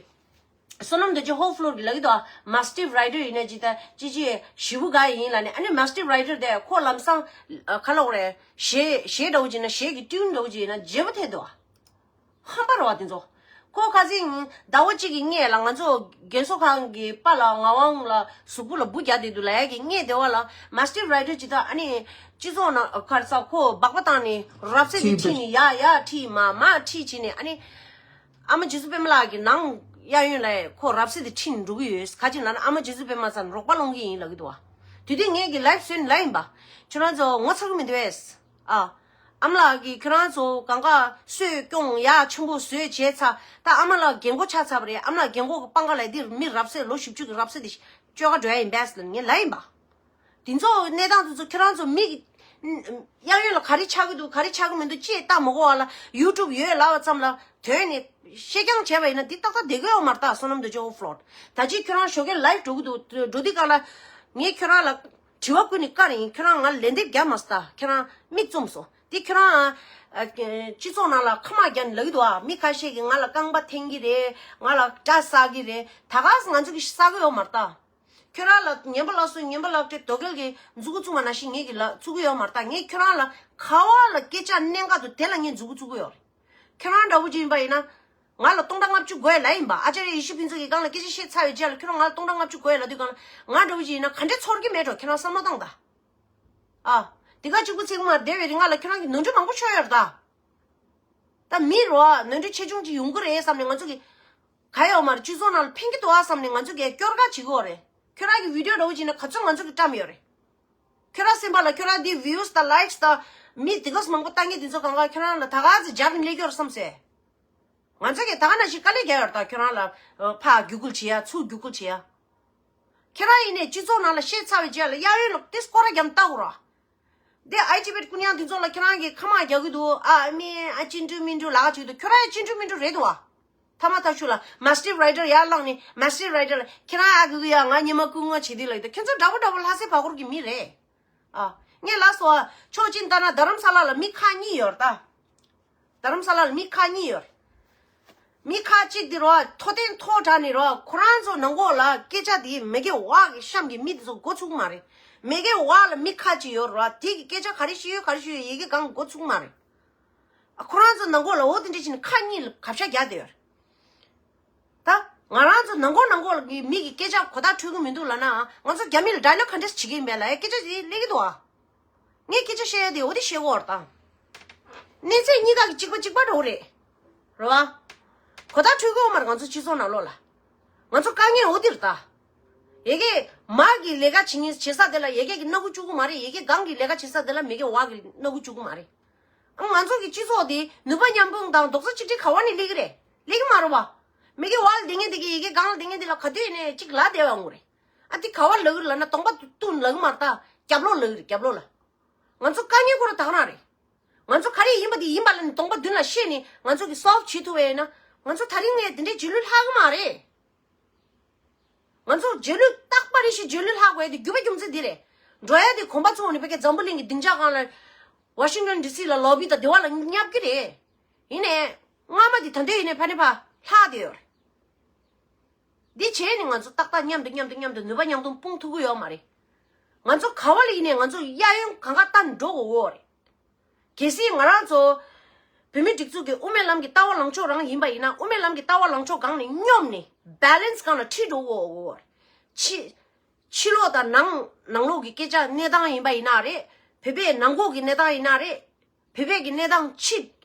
བསོད་ནམས་རྡོ་རྗེ་ཧོ་ཕློར་གི་ལབ་ཀྱི་འདུག་མ་སི་ཊིབ་རའི་ཊར་ཡིན་ན་ཅི་ད་ཅི་ཅི་ཞེ་པོ་དགའ་ཡིན་ལབ་ནས། ཨ་ནི་མ་སི་ཊིབ་རའི་ཊར་དེ་ཁོ་ལམ་སང་ཨ་ག་ལབ་དགོས་རེད། གཞས་གཞས་འདྲ་བོ་ཅིག་ཡིན་ན་གཞས་ཀྱི་ཊིའུན་འདྲ་བོ་ཅིག་ཡིན་ན་བརྗེ་པོ་ཐེབས་འདུག་ཧམ་པ་རེད་བ་དེ་ཚོ། ཁོ་ཁ་སང་ཟླ་བ་གཅིག་གི་སྔོན་ལ་ང་ཚོ་རྒན་གསོ་ཁང་གི་པཱ་ལགས་ངག་དབང་ལགས་གཟུགས་པོ་ལ་འབུ་རྒྱག་བསྡད་འདུག་ལབ་ཡ་གི་སྔོན་དེ་བ་ལ་མ་སི་ཊིབ་རའི་ཊར་ཅིག་ད་ཨ་ནི་སྤྱི་ཚོགས་ནང་ག་རེ་ཟ། ཁོ་སྦག་པ་བཏང་ནས་རབ་གསལ་དེ་ཁྲིད་ནས་ཡར་ཡར་ཁྲིད་མར་མར་ཁྲིད་བྱས་ནས། ཨ་ནི་ཨ་མ་རྗེ་བཙུན་པད་མ་ལགས་ཀྱི་ནང་གཡས་གཡོན་ལ་ཁོ་རབ་གསལ་དེ་ཁྲིད་ནས་འགྲོ་གི་ཡོད། ག་ཅི་ལབ་ན་ཨ་མ་རྗེ་བཙུན་པད་མ་ཚང་རོགས་པ་སློང་གི་ཡིན་ལབ་ཀྱི་འདུག་བ། དེ་དུས་ངས་ཀྱི་ལའིབ་བཟོས་ནས་ལབ་ཡིན་པ། ཁྱོད་རང་ཚོ་ངོ་ཚ་གི་མི་འདུག་གས། ཨ། ཨ་མ་ལགས་ཀྱིས་ཁྱོད་རང་ཚོ་གང་ག་གསོས་སྐྱོང་ཡག་ཆེན་པོ་བཟོས་བྱས་ཚར། ད་ཨ་མ་ལགས་རྒན་གོག་ཆགས་ཚར་བ་རེད། ཨ་མ་ལགས་རྒན་གོག་གི་པང་ཁ་ལ་འདིར་མི་རབ་གསལ་ལོ་བཞི་བཅུ་གི་རབ་གསལ་དེ་བཅོས་ཁ་འགྲོ་ཡ་ཡིན་པས་ལབ་ངས་ལབ་ཡིན་པ། དེ་ཚོ་གནས་སྟངས་དེ་ཚོ་ཁྱོད་རང་ཚོ་མིག་གཡས་གཡོན་ལ་ག་རེ་ཆགས་ཀྱི་འདུག་ག་རེ་ཆགས་ཀྱི་མི་འདུག་ཅེས་ལྟ་མི་དགོས་པ་ལ། ཡུ་ཊུབ་ཡོད་ལབ་པ་ཙམ་ལ་དོན་ནི་བཤད་རྐྱང་བྱས་པ་ཡིན་ན་འདི་ཏག་ཏག་བསྡད་ཀྱི་ཡོད་མ་རེད་ད། བསོད་ནམས་རྡོ་རྗེ་ཧོ་ཕློར། ད་ཅི་ཁྱོད་རང་ཞོགས་ཀས་ལའིབ་འགྲོ་གི་འདུག་འགྲོ་དུས་སྒང་ལ་ངས་ཁྱོད་རང་ལ་དྲི་བ་བཀོད་ནས་བཀར་ཡིན། ཁྱོད་རང་ང་ལ་ལན་འདེབས་རྒྱག་མ་སོང་ད། ཁྱོད་རང་མིག་བཙུམས་སོང་། དེ་ཁྱོད་རང་ཨ་སྤྱི་ཚོགས་ནང་ལ་ཁ་མ་རྒྱག་ནས་ལབ་ཀྱི་འདུག་ཨ། མི་ཁ་ཤས་ཀྱིས་ང་ལ་རྐང་པ་འཐེན་གྱི་རེད། ང་ལ་སྐྲ་བསགས་ཀྱི་རེད། ད་ག་སེ་ང་ཚོ་གིས་བསགས་ཀྱི་ཡོད་མ་རེད་ད། ཁྱོད་རང་ལ་ངན་པ་ལབ་སོང་། ངན་པ་ལབ་སྟེ་དོ་གལ་གྱི་མཛུ་གུ་བཙུགས་པ་ནང་བཞིན་ངས་ཀྱི་ལ་བཙུགས་ཀྱི་ཡོད་མ་རེད་ད། ངས་ཁྱོད་རང་ལ་ག་བ་ལ་སྐད་ཆ་གནད་འགག་འདུག་དེ་ལ་ངས་མཛུ་གུ་བཙུགས་ཀྱི་ཡོད་རེད། ཁྱོད་རང་འདྲ་བོ་ཅིག་ཡིན་པ་ཡིན་ན། ང་ལ་སྟོང་ཕྲག་ལྔ་བཅུ་དགོས་ལབ་ཡིན་པ། ཨ་ཅརྱ་ཡེ་ཤེས་ཕུན་ཚོགས་ཀྱི་སྒང་ལ་སྐད་ཆ་བཤད་ཚར་བའི་རྗེས་ལ་ཁྱོད་རང་ང་ལ་སྟོང་ཕྲག་ལྔ་བཅུ་དགོས་ལབ་དུས་སྒང་ལ་ང་འདྲ་བོ་ཅིག་ཡིན་ན་ག་འདྲས་ཚོར་གྱི་མེད་འགྲོ། ཁྱོད་རང་བསམ་བློ་བཏང་ད། ཨ། དེ་ག་གཅིག་པུ་ཚིག་མ་བསྡད་པའི་རིང་ང་ལ་ཁྱོད་རང་གི་ནོར་འཁྲུལ་མང་པོ་ཤོར་ཡོད་རེད་ད། ད་མི་རོ་ནོར་འཁྲུལ་ཆེ་ཆུང་ཅིག་ཡོང་གི་རེད་བསམ་ནས་ང་ཚོ་གི་ག་ཡོད་མ་རེད། སྤྱི་ཚོགས་ནང་ལ་ཕན་གྱི་འདུག་ཨ་བསམ་ནས་ང་ཚོ་གི་སྐྱོར་ག་བྱེད་ཀྱི་ཡོད་རེད། ཁྱོད་རང་གི་བི་ཌིའོ་འདྲ་བོ་བྱས་ན་ག་ཚོད་ང་ཚོ་གི་བཀྲམ་ཡོད་རེད། ཁྱོད་རང་སེམས་པ་ལ་ཁྱོད་རང་འདི་ཝིའུ་སི་དང་ལའིཀ་སི་དང་མི་དེ་ག་ཚོད་མང་པོ་ལྟ་མཁན་དེ་ཚོ་གང་ག་ཁྱོད་རང་ལ་ད་ག་ཚོད་སྦྱར་ནས་སླེབས་ཀྱི་ཡོད་རེད་བསམ་སོང་། ང་ཚོ་གིས་ད་ག་ནང་བཞིན་དཀའ་ལས་རྒྱག་ཡོད་རེད་ད། ཁྱོད་རང་ལ་ཨ་ཕར་བརྒྱུད་སྐུལ་བྱེད་ཡ། ཚུར་བརྒྱུད་སྐུལ་བྱེད་ཡ། ཁྱེད་རང་ཡིན་ནས་སྤྱི་ཚོགས་ནང་ལ་བཤད་ཚར་བའི་རྗེས་ལ་གཡས་གཡོན་ལ་ཏོག་ཙམ་སྐོར་ར་བརྒྱབ་ནས་ལྟ་དགོས་ར། འདི་ཨའི་ཊི་བེཊ་ཀུན་དབྱངས་དེ་ཚོ་ལ་ཁྱེད་རང་གིས་ཁ་མ་རྒྱག་གི་འདུག་ཨ་མི་ཨ་ཅི་འགྲུལ་མི་འགྲུལ་ལབ་ཀྱི་འདུག་ཁྱོད་རང་ཡང་ཅི་འགྲུལ་མི་འགྲུལ་རེད་འདུག་བ། ཐ་མ་ཐག་ཆོད་ལ་མ་སི་ཊིབ་རའི་ཊར་ཡར་བླངས་ནས་མ་སི་ཊིབ་རའི་ཊར་ལ་ཁྱེད་རང་ཨ་གི་གི་ཡ་ང་ཉི་མ་སྐུ་ངོ་བྱེད་དུས་ལ་ཡོད་དོ། ཁྱོད་ཚོ་འདྲ་པོ་འདྲ་པོ་ལྷ་སའི་བར་སྐོར་གྱི་མི་རེད། ཨ། ངས་ལབ་སོང་ཨ། ཕྱོགས་གཅིག་ལྟ་ན་རྡ་རམ་ས་ལ་ལ་མི་ཁག་གཉིས་ཡོད་རེད་ད། རྡ་རམ་ས་ལ་ལ་མི་ཁག་གཉིས་ཡོད་རེད། མི་ཁག་གཅིག་དེ་རོ་མཐོ་དོན་མཐོ་དྲགས་ནས་རོ་ཁོ་རང་ཚོ་ནང་ལོགས་ལ་སྐད་ཆ་དེ་མེ་གེ་ཝཊ་གི་གཤམ་གྱི་མི་དེ་ཚོ་མགོ་ཚུགས་མ་རེད། མེ་གེ་ཝཊ་ལ་མི་ཁག་གཅིག་ཡོད་རོ། དེ་གི་སྐད་ཆ་ག་རེ་བཤད་ཡོད་ག་རེ་བཤད་ཡོད་ཡི་གེ་གང་མགོ་ཚུགས་མ་རེད། ཁོ་རང་ཚོ་ནང་ལོགས་ལ་འོ་དེ་འདྲ་བྱས་ནས་ཁག་གཉིས་ལ་གབ་ཤ་རྒྱག་བསྡད་ཡོད་རེད། ད་ང་རང་ཚོ་ནང་ལོགས་ནང་ལོགས་ཀྱི་མི་གི་སྐད་ཆ་གོ་བརྡ་འཕྲོད་ཀྱི་མི་འདུག་ལབ་ན། ང་ཚོ་རྒྱ་མི་ལ་ཌའི་ལོག་ག་འདྲས་བྱེད་ཀྱི་ཡིན་པས་ལབ་ཡ་སྐད་ཆ་དེ་སླེབས་ཀྱི་འདུག་ཨ། ངས་སྐད་ཆ་བཤད་ཡ་དེ་འོ་དེ་བཤད་ཀྱི་ཡོད་རེད་ད། གནས་ཚད་གཉིས་ཀ་གི་གཅིག་པ་གཅིག་པ་འདྲ་བོ་རེད། རེད་བ། གོ་བརྡ་འཕྲོད་ཀྱི་ཡོད་མ་རེད་ང་ཚོ་སྤྱི་ཚོགས་ནང་ལོགས་ལ། ང་ཚོ་དཀའ་ངལ་འོ་དེ་རེད་ད། ཡ་གིས་མ་གི་ལས་ཀ་བྱེད་མཁན་བྱེད་ས་དེ་ལ་ཡ་གིས་ཀྱི་སྣ་ཁུག་བཅུག་གི་མ་རེད། ཡ་གིས་གང་གི་ལས་ཀ་བྱེད་ས་དེ་ལ་མེ་གེ་ཝཊ་གི་སྣ་ཁུག་བཅུག་གི་མ་རེད། ཨ་ང་ཚོ་གི་སྤྱི་ཚོགས་དེ་ནུས་པ་མཉམ་སྤུངས་དང་རྡོག་རྩ་གཅིག་སྒྲིལ་ག་བ་ནས་སླེབས་ཀྱི་རེད། སླེབས་ཀྱི་མ་རེད་བ། མེ་གེ་ཝཊ་ལ་བསྡད་མཁན་དེ་གིས་ཡ་གིས་སྒང་ལ་བསྡད་མཁན་དེ་ལ་ག་དུས་ཡིན་ནའི་གཅིག་ལབ་བསྡད་པ་འོང་གི་རེད། ཨ་དེ་ག་བ་ལབ་ཀྱི་རེད་ལབ་ན་གདོང་པ་བཏུང་ལབ་ཀྱི་མ་རེད་ད། རྒྱབ་ལོགས་ལབ་ཀྱི་རེད་རྒྱབ་ལོགས་ལ། ང་ཚོ་དཀའ་ངལ་ཁོ་རང་ད་ག་རང་རེད། ང་ཚོ་ག་རེ་ཡིན་པ་དེ་ཡིན་པ་ལབ་ནས་གདོང་པ་མདུན་ལ་བཤད་ནས་ང་ཚོ་གིས་སོལབ་བྱེད་ཐུབ་པ་ཡིན་ན། ང་ཚོ་ད་རིང་ནས་དེ་འདྲའི་རྗེས་ལུས་ལྷག་གི་མ་རེད། ང་ཚོ་རྗེས་ལུས་རྟག་པ་རེ་བཞིན་རྗེས་ལུས་ལྷག་དགོས་ཡ་དེ་རྒྱུ་མཚན་རྒྱུ་མཚན་འདི་རེད། འགྲོ་ཡ་དེ་གོམ་པ་བཙུགས་ནས་ཕ་གི་འཛམ་བུ་གླིང་གི་སྡིངས་ཆ་སྒང་ལ་ཝ་ཤིང་ཊོན་ཌི་སི་ལ་ལོ་བི་དང་དེ་བ་ལ་བསྙབ་ཀྱི་རེད། ཡིན་ནའི་སྔ་མ་དེ་ད་འདོད་ཡིན་ནའི་ཕ་ནི་ཕ་ལྷག་བསྡད་ཡོད་རེད། འདི་བྱས་ནས་ང་ཚོ་ཏག་ཏག་མཉམ་དུ་མཉམ་དུ་མཉམ་དུ་ནུས་པ་མཉམ་གཏོང་སྤུངས་ཐུབ་ཀྱི་ཡོད་མ་རེད། ང་ཚོ་ག་བ་ལ་ཡིན་ནའི་ང་ཚོ་གཡས་གཡོན་གང་ག་ལྟ་འགྲོ་དགོས་ཀྱི་ཡོད་རེད། གལ་སྲིད་ང་རང་ཚོ་ བོད་མི་སྒྲིག་འཛུགས་ཀྱི་དབུ་མའི་ལམ་གྱི་ལྟ་བ་ལངས་ཕྱོགས་རང་ཡིན་པ་ཡིན་ན། དབུ་མའི་ལམ་གྱི་ལྟ་བ་ལངས་ཕྱོགས་སྒང་ནས་སྙོམས་ནས་བྷེ་ལེན་སི་སྒང་ལ་ཁྲིད་འགྲོ་དགོས། ཕྱི་ཕྱི་ལོགས་དང་ནང་ནང་ལོགས་ཀྱི་སྐད་ཆ་གནས་སྟངས་ཡིན་པ་ཡིན་ན་རེད། བོད་པའི་ནང་ཁོག་གི་གནས་སྟངས་ཡིན་ན་རེད། བོད་པའི་གི་གནས་སྟངས་ཕྱི་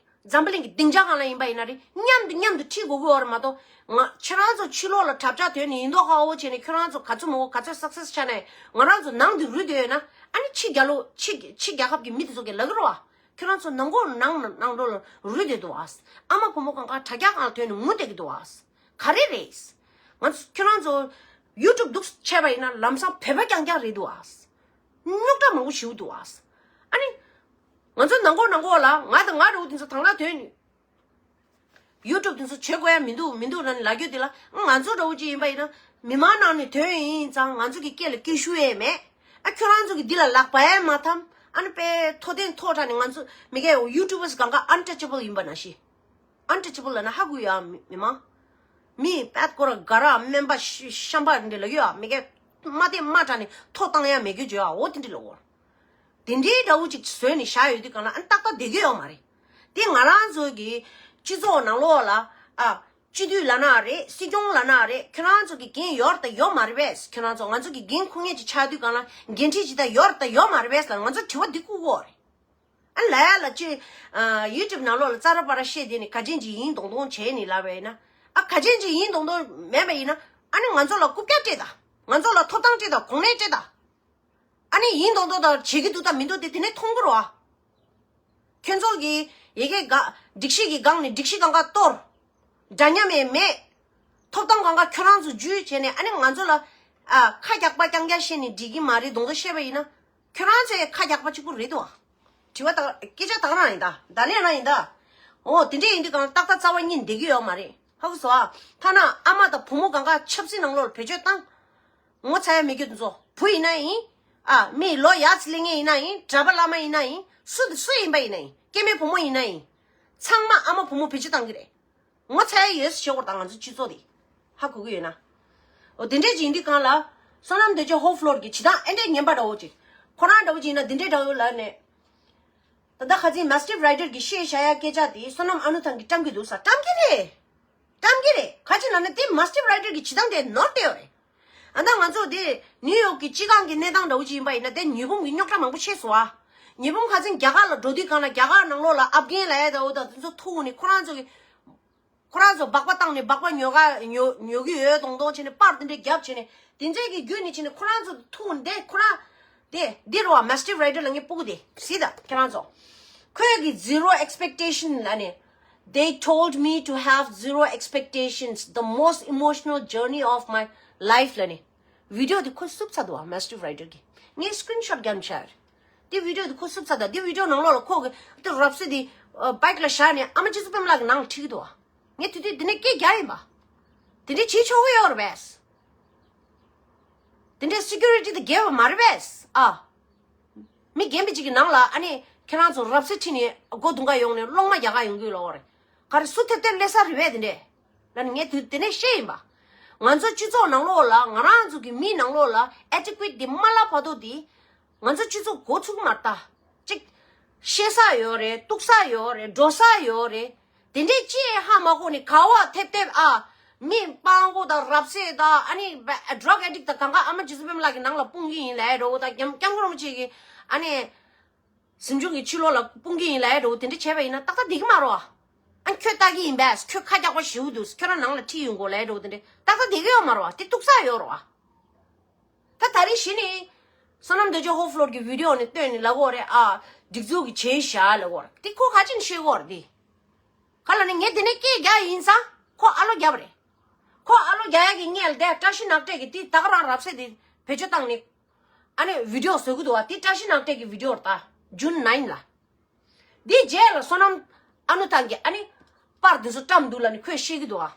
འཛམ་བུ་གླིང་གི་སྡིངས་ཆ་སྒང་ལ་ཡིན་པ་ཡིན་ན་རེད། མཉམ་དུ་མཉམ་དུ་ཁྲིད་དགོས་ཀྱི་ཡོད་རེད་མ་གཏོགས། ང་ཁྱེད་རང་ཚོ་ཕྱི་ལོགས་ལ་གྲབས་ཆག་ཐོན་ནས་ཡིན་མདོག་ཁ་པོ་བྱས་ནས་ཁྱོད་རང་ཚོ་ག་ཚོད་མང་པོ་ག་ཚོད་སག་སེ་སི་ཆགས་ནས་ང་རང་ཚོ་ནང་དུ་རུལ་བསྡད་ཡོད་ན། ཨ་ནི་ཕྱི་རྒྱལ་ལོ་ཕྱི་ཕྱི་རྒྱལ་ཁབ་ཀྱི་མི་དེ་ཚོ་གིས་ལབ་ཀྱི་རེད་བ། ཁྱོད་རང་ཚོ་ནང་ཁོག་ནང་ནང་ལོགས་ལ་རུལ་བསྡད་འདུག་ཨ། ཨ་མ་བུ་མོ་གང་ག་དྲ་རྒྱ་སྒང་ཐོན་ནས་ངུ་བསྡད་ཀྱི་འདུག་ཨ། ག་རེ་རེད། ང་ཚོ་ཁྱོད་རང་ཚོ་ཡུ་ཊུབ་འདུག་བྱས་པ་ཡིན་ན་ལམ་སང་བོད་པ་རྐྱང་རྐྱང་རེད་འདུག་ཨ། རྙོག་དྲ་མང་པོ་ཞིག་འདུག་ཨ། ཨ་ནི་ང་ཚོ་ནང་ཁོག་ནང་ཁོག་ལ་ང་དང་ང་འདྲ་བོ་དེ་ཚོ་དང་ལ་དོན་ཡུ་ཊུབ་དེ་ཚོ་བྱེད་དགོས་ཡ་མི་འདུག་མི་འདུག་ལབ་ནས་ལབ་རྒྱུ་དེ་ལ། ང་ཚོ་འདྲ་བོ་ཅིག་ཡིན་པ་ཡིན་ན་མི་མང་ནང་ནས་ཐོན་ཡིན་ཙང་ང་ཚོ་གི་སྐད་ལ་སྐད་ཤུགས་ཡས་མེད། ཨ་ཁྱོད་རང་ཚོ་གི་འདི་ལ་ལག་པ་ཡས་མ་འཐམ། ཨ་ནི་དཔེ་མཐོ་ལྡན་མཐོ་དྲགས་ནས་ང་ཚོ་མི་སྐད་ཡུ་ཊུབ་བར་སྒང་ག་ཨན་ཊ་ཅི་བལ་ཡིན་པ་ནང་བཞིན། ཨན་ཊ་ཅི་བལ་ལབ་ན་ཧ་གོ་ཡ་མི་མི་མང་། མི་དཔེ་ཀོ་ར་ག་ར་སྨན་པ་ཤ་ཤམ་པ་འདི་ལ་ཡོད་ཨ། མི་སྐད་མ་བསྟན་མ་དྲགས་ནས་ཐོ་བཏང་ཡ་མེད་རྒྱུ་བརྗོད་ཨ། འོ་དེ་འདྲ་ལ་འོར། དེ་འདྲའི་འདྲ་བོ་ཅིག་བཟོས་ནས་བཞག་ཡོད་དུས་གང་ལ་ཨ་ཏག་ཏག་བསྡད་ཀྱི་ཡོད་མ་རེད། དེ་ང་རང་ཚོ་གི་སྤྱི་ཚོགས་ནང་ལོགས་ལ་ཨ། སྤྱི་འཐུས་ལབ་ན་རེད། སྲིད་སྐྱོང་ལབ་ན་རེད། ཁྱོད་རང་ཚོ་གི་འགན་ཡོད་རེད་དང་ཡོད་མ་རེད་པས། ཁྱོད་རང་ཚོ་ང་ཚོ་གི་འགན་འཁུར་མཁན་ཅིག་ཆགས་དུས་གང་ལ་འགན་འཁྲི་ཅིག་དང་ཡོད་རེད་དང་ཡོད་མ་རེད་པས་ལ་ང་ཚོ་དྲི་བ་འདི་བཀུག་གོ་རེད། ཨ་ལས་ལ་ཅི། ཡུ་ཊུབ་ནང་ལོགས་ལ་ཙ་ར་པ་ར་བཤད་དེ་ནི་ག་ཅན་ཅིག་ཡིན་མདོག་མདོག་བྱས་ནི་ལབ་པ་ཡིན་ན། ཨ་ག་ཅན་ཅིག་ཡིན་མདོག་མདོག་མེད་པ་ཡིན་ན། ཨ་ནི་ང་ཚོ་ལ་རྐུབ་བཀྱག་སྤྲད་དང་། ང་ཚོ་ལ་ཐོབ་ཐང་སྤྲད་དང་། གོང་ནས་སྤྲད་དང་། ཨ་ནི་ཡིན་མདོག་མདོག་དང་བྱེད་ཀྱི་འདུག་དང་མི་འདུག་དེ་དེ་ནས་མཐོང་གི་རེད་བ། ཁྱོད་ཚོ་གིས་ཡ་གི་ག་སྒྲིག་གཞི་གི་སྒང་ནས་སྒྲིག་གཞི་སྒང་ག་གཏོར། འདྲ་མཉམ་ཡང་མེད། ཐོབ་ཐང་སྒང་ག་ཁྱོད་རང་ཚོ་འཇུས་བྱས་ནས་ཨ་ནི་ང་ཚོ་ལ་ཨ་ཁ་རྒྱག་པ་རྐྱང་རྐྱང་བཤད་ནས་འགྲིག་གི་མ་རེད་མདོག་མདོག་བཤད་པ་ཡིན་ན། ཁྱོད་རང་ཚོའི་ཁ་རྒྱག་པ་གཅིག་པུ་རེད་དོ། དྲི་བ་དང་སྐད་ཆ་དག་རང་ཡིན་ད། ད་ལན་རང་ཡིན་ད། འོ་དེ་འདྲས་ཡིན་དུས་གང་ཏག་ཏག་རྩ་བ་ཉིད་བསྡད་ཀྱི་ཡོད་མ་རེད། ཧ་གོ་སོང་ཨ། ཐ་ན་ཨ་མ་དང་བུ་མོ་གང་ག་ཆབ་སྲིད་ནང་ལོགས་ལ་བེད་སྤྱོད་བཏང་། ངོ་ཚ་ཡ་མེད་རྒྱུ་དེ་ཚོ་བུ་ཡིན་ན་ཡིན། ཨ་མི་ལོ་ཡར་ཙམ་སླེབས་མཁན་ཡིན་ན་ཡིན། གྲྭ་པ་བླ་མ་ཡིན་ན་ཡིན། སུ་དང་སུ་ཡིན་པ་ཡིན་ན་ཡིན། སྐྱེ་དམན་བུ་མོ་ཡིན་ན་ཡིན། ཚང་མ་ཨ་མ་བུ་མོ་བེད་སྤྱོད་བཏང་གི་རེད། ངོ་ཚ་ཡ་ཡོད་ཟེར་བྱེད་དགོས་དང་ང་ཚོ་སྤྱི་ཚོགས་དེ། ཧ་གོ་གི་ཡོད་ན། འོ་དེ་འདྲས་ཅིག་ཡིན་དུས་གང་ལ། བསོད་ནམས་འདོད་ཆེན་ཧོབ་ལོར་གྱི་བྱེད་སྟངས་ཨེ་འདྲས་ངན་པ་འདྲ་བོ་ཅིག་ཁོ་རང་འདྲ་བོ་ཅིག་ཡིན་ན་དེ་འདྲས་འདྲ་བོ་ལབ་ནས། ད་ལྟ་ཁ་སང་མ་སི་ཊིབ་རའི་ཊར་གྱིས་བཤད་བཞག་ཡ་སྐད་ཆ་དེ་བསོད་ནམས་ཨ་ནུ་ཐང་གིས་བཀྲམ་གྱི་འདུག་ས། བཀྲམ་གྱི་རེད། བཀྲམ་གྱི་རེད། ག་ཅི་ལབ་ན་དེ་མ་སི་ཊིབ་རའི་ཊར་གྱི་བྱེད་སྟངས་དེ་ནོར་བསྡད་ཡོད་རེད། ཨ་ད་ང་ཚོ་དེ་ནིའུ་ཡོག་གི་སྤྱི་ཁང་གི་གནས་སྟངས་འདྲ་བོ་ཅིག་ཡིན་པ་ཡིན་ན་དེ་ཉི་འབུམ་གྱི་རྙོག་དྲ་མང་པོ་ཤེས་སོང་ཨ། ཉི་འབུམ་ཁ་སང་རྒྱ་གར་ལ་འགྲོ་དུས་གང་ལ་རྒྱ་གར་ནང་ལོགས་ལ་ཨབ་གྷན་ལབ་ཡ་ད་འོ་ད་དེ་ཚོ་ཐུག་ནས་ཁོ་རང་ཚོ་གི་ཁོ་རང་ཚོ་སྦག་པ་བཏང་ནས་སྦག་པ་ཉོ་ག་ཉོ་ཉོ་གི་ཡོད་མདོག་མདོག་བྱས་ནས་པར་དེ་འདྲས་རྒྱབ་བྱས་ནས་དེ་འདྲས་ཀྱི་བརྒྱུད་ནས་བྱས་ནས་ཁོ་རང་ཚོ་ཐུག་འདས་ཁོ་རང་དེ་འདི་རུ་བ་མ་སི་ཊིབ་རའི་ཊར་ལ་ངས་སྤུ་གུ་དེ་གཟིགས་དང་ཁྱེད་རང་ཚོ། ཁོས་གི་zero expectation ལབ་ནས། They told me to have zero expectations, the most emotional journey of my life ལབ་ནས། བི་ཌི་ཡོ་དེ་ཁོས་བསུབ་ཚར་འདུག་བ་མ་སི་ཊིབ་རའི་ཊར་གྱིས། ངས་སི་ཀི་རིན་ཤོཊ་བརྒྱབ་ནས་བཞག་ཡོད་རེད། དེ་བི་ཌི་ཡོ་དེ་ཁོས་བསུབ་ཚར་འདུག་དེ་བི་ཌི་ཡོ་ནང་ལོགས་ལ་ཁོ་གི་དེ་རབ་གསལ་དེ་བྷའིཀ་ལ་བཞག་ནས་ཨ་མ་རྗེ་བཙུན་པད་མ་ལགས་ཀྱི་ནང་ལ་ཁྲིད་ཀྱི་འདུག་བ། ངས་དེ་དུས་དེ་ནས་སྐད་རྒྱག་ཡིན་པ། དེ་འདྲས་བྱེད་ཆོག་གི་ཡོད་རེད་པས། དེ་འདྲས་སི་ཀུ་རི་ཊི་དེ་འགལ་བ་མ་རེད་པས་ཨ། མི་རྒན་པ་ཅིག་གི་ནང་ལ་ཨ་ནི་ཁྱེད་རང་ཚོ་རབ་གསལ་ཁྲིད་ནས་སྒོ་རྡུང་ག་ཡོང་ནས་སློང་མ་རྒྱག་ག་ཡོང་གི་ཡོད་ལོག་རེད། ག་རེ་སུ་ཐེབས་ཐེབས་སླེབས་ས་རེད་པས་དེ་འདྲས། ལ་ནི་ངས་དུས་དེ་ནས་བཤད་ཡིན་པ། ང་ཚོ་སྤྱི་ཚོགས་ནང་ལོགས་ལ་ང་རང་ཚོ་གི་མི་ནང་ལོགས་ལ་ཨེ་ཌི་ཀུ་ཨེཊ་དེ་མ་ལབ་བར་དུ་དེ། ང་ཚོ་སྤྱི་ཚོགས་འགོ་ཚུགས་མ་ལྟ། གཅིག་ཤེས་ས་ཡོད་རེད། གཏུག་ས་ཡོད་རེད། འགྲོ་ས་ཡོད་རེད། དེ་འདྲས་ཅི་ཧ་མ་གོ་ནས་ག་བ་ཐེབས་ཐེབས་ཨ། མི་སྤྲང་པོ་དང་རབ་གསལ་དང་ཨ་ནི་ཌ་རག་ཨེ་ཌིག་དང་གང་ག་ཨ་མ་རྗེ་བཙུན་པད་མ་ལགས་ཀྱི་ནང་ལ་སྤུངས་ཀྱི་ཡིན་ལབ་འགྲོ་བོ་དང་སྐྱབས་སྐྱབས་མགོན་རིན་པོ་ཆེ་གི་ཨ་ནི། གཟིམ་ཆུང་གི་ཕྱི་ལོགས་ལ་སྤུངས་ཀྱི་ཡིན་ལབ་འགྲོ་བོ་དེ་འདྲས་བྱས་པ་ཡིན་ན་ཏག་ཏག་བསྡད་ཀྱི་མ་རེད་བ། ཨ་ཁྱོད་ལྟ་གི་ཡིན་པས། ཁྱོད་ཁ་རྒྱག་པ་ཞེ་པོ་འདུག་ཁྱོད་རང་ནང་ལ་ཁྲིད་ཡོང་དགོས་ལབ་འགྲོ་བོ་དེ་འདྲས་ཏག་ཏག་བསྡད་ཀྱི་ཡོད་མ་རེད་བ། དེ་གཏུག་ས་ཡོད་རེད་བ། ད་ད་རེས་གཞི་ནས་བསོད་ནམས་འདོད་ཆེན་ཧོབ་ལོར་གྱི་བི་ཌི་ཡོ་ནས་བཏོན་ནས་ལབ་ཀྱི་ཡོད་རེད་ཨ། སྒྲིག་འཛུགས་ཀྱིས་བྱས་བཞག་ལབ་ཀྱི་ཡོད་རེད། དེ་ཁོ་ག་ཅིག་ནས་ཤེས་ཀྱི་ཡོད་རེད་དེ། ག་ལ་ནི་ངས་དེ་ནས་སྐད་རྒྱག་ཡིན་ཙང་ཁོ་ཨ་ལོ་བརྒྱབ་རེད། ཁོ་ཨ་ལོ་རྒྱག་ཡག་གི་སྔོན་ལ་དེ་བཀྲ་ཤིས་ནག་ཕྲེང་གིས་དེ་ད་ག་རང་རབ་གསལ་དེ་བེད་སྤྱོད་བཏང་ནས་ཨ་ནི་བི་ཌི་ཡོ་བཟོ་གི་འདུག་བ། དེ་བཀྲ་ཤིས་ནག་ཕྲེང་གི་བི་ཌི་ཡོ་རེད་ད། ཇུན་ནའིན་ལ། དེའི་རྗེས་ལ་བསོད་ནམས་ཨ་ནུ་ཐང་གིས་ཨ་ནི་པར་དེ་ཚོ་བཀྲམ་འདུག་ལབ་ནས་ཁོས་བཤད་ཀྱི་འདུག་ཨ།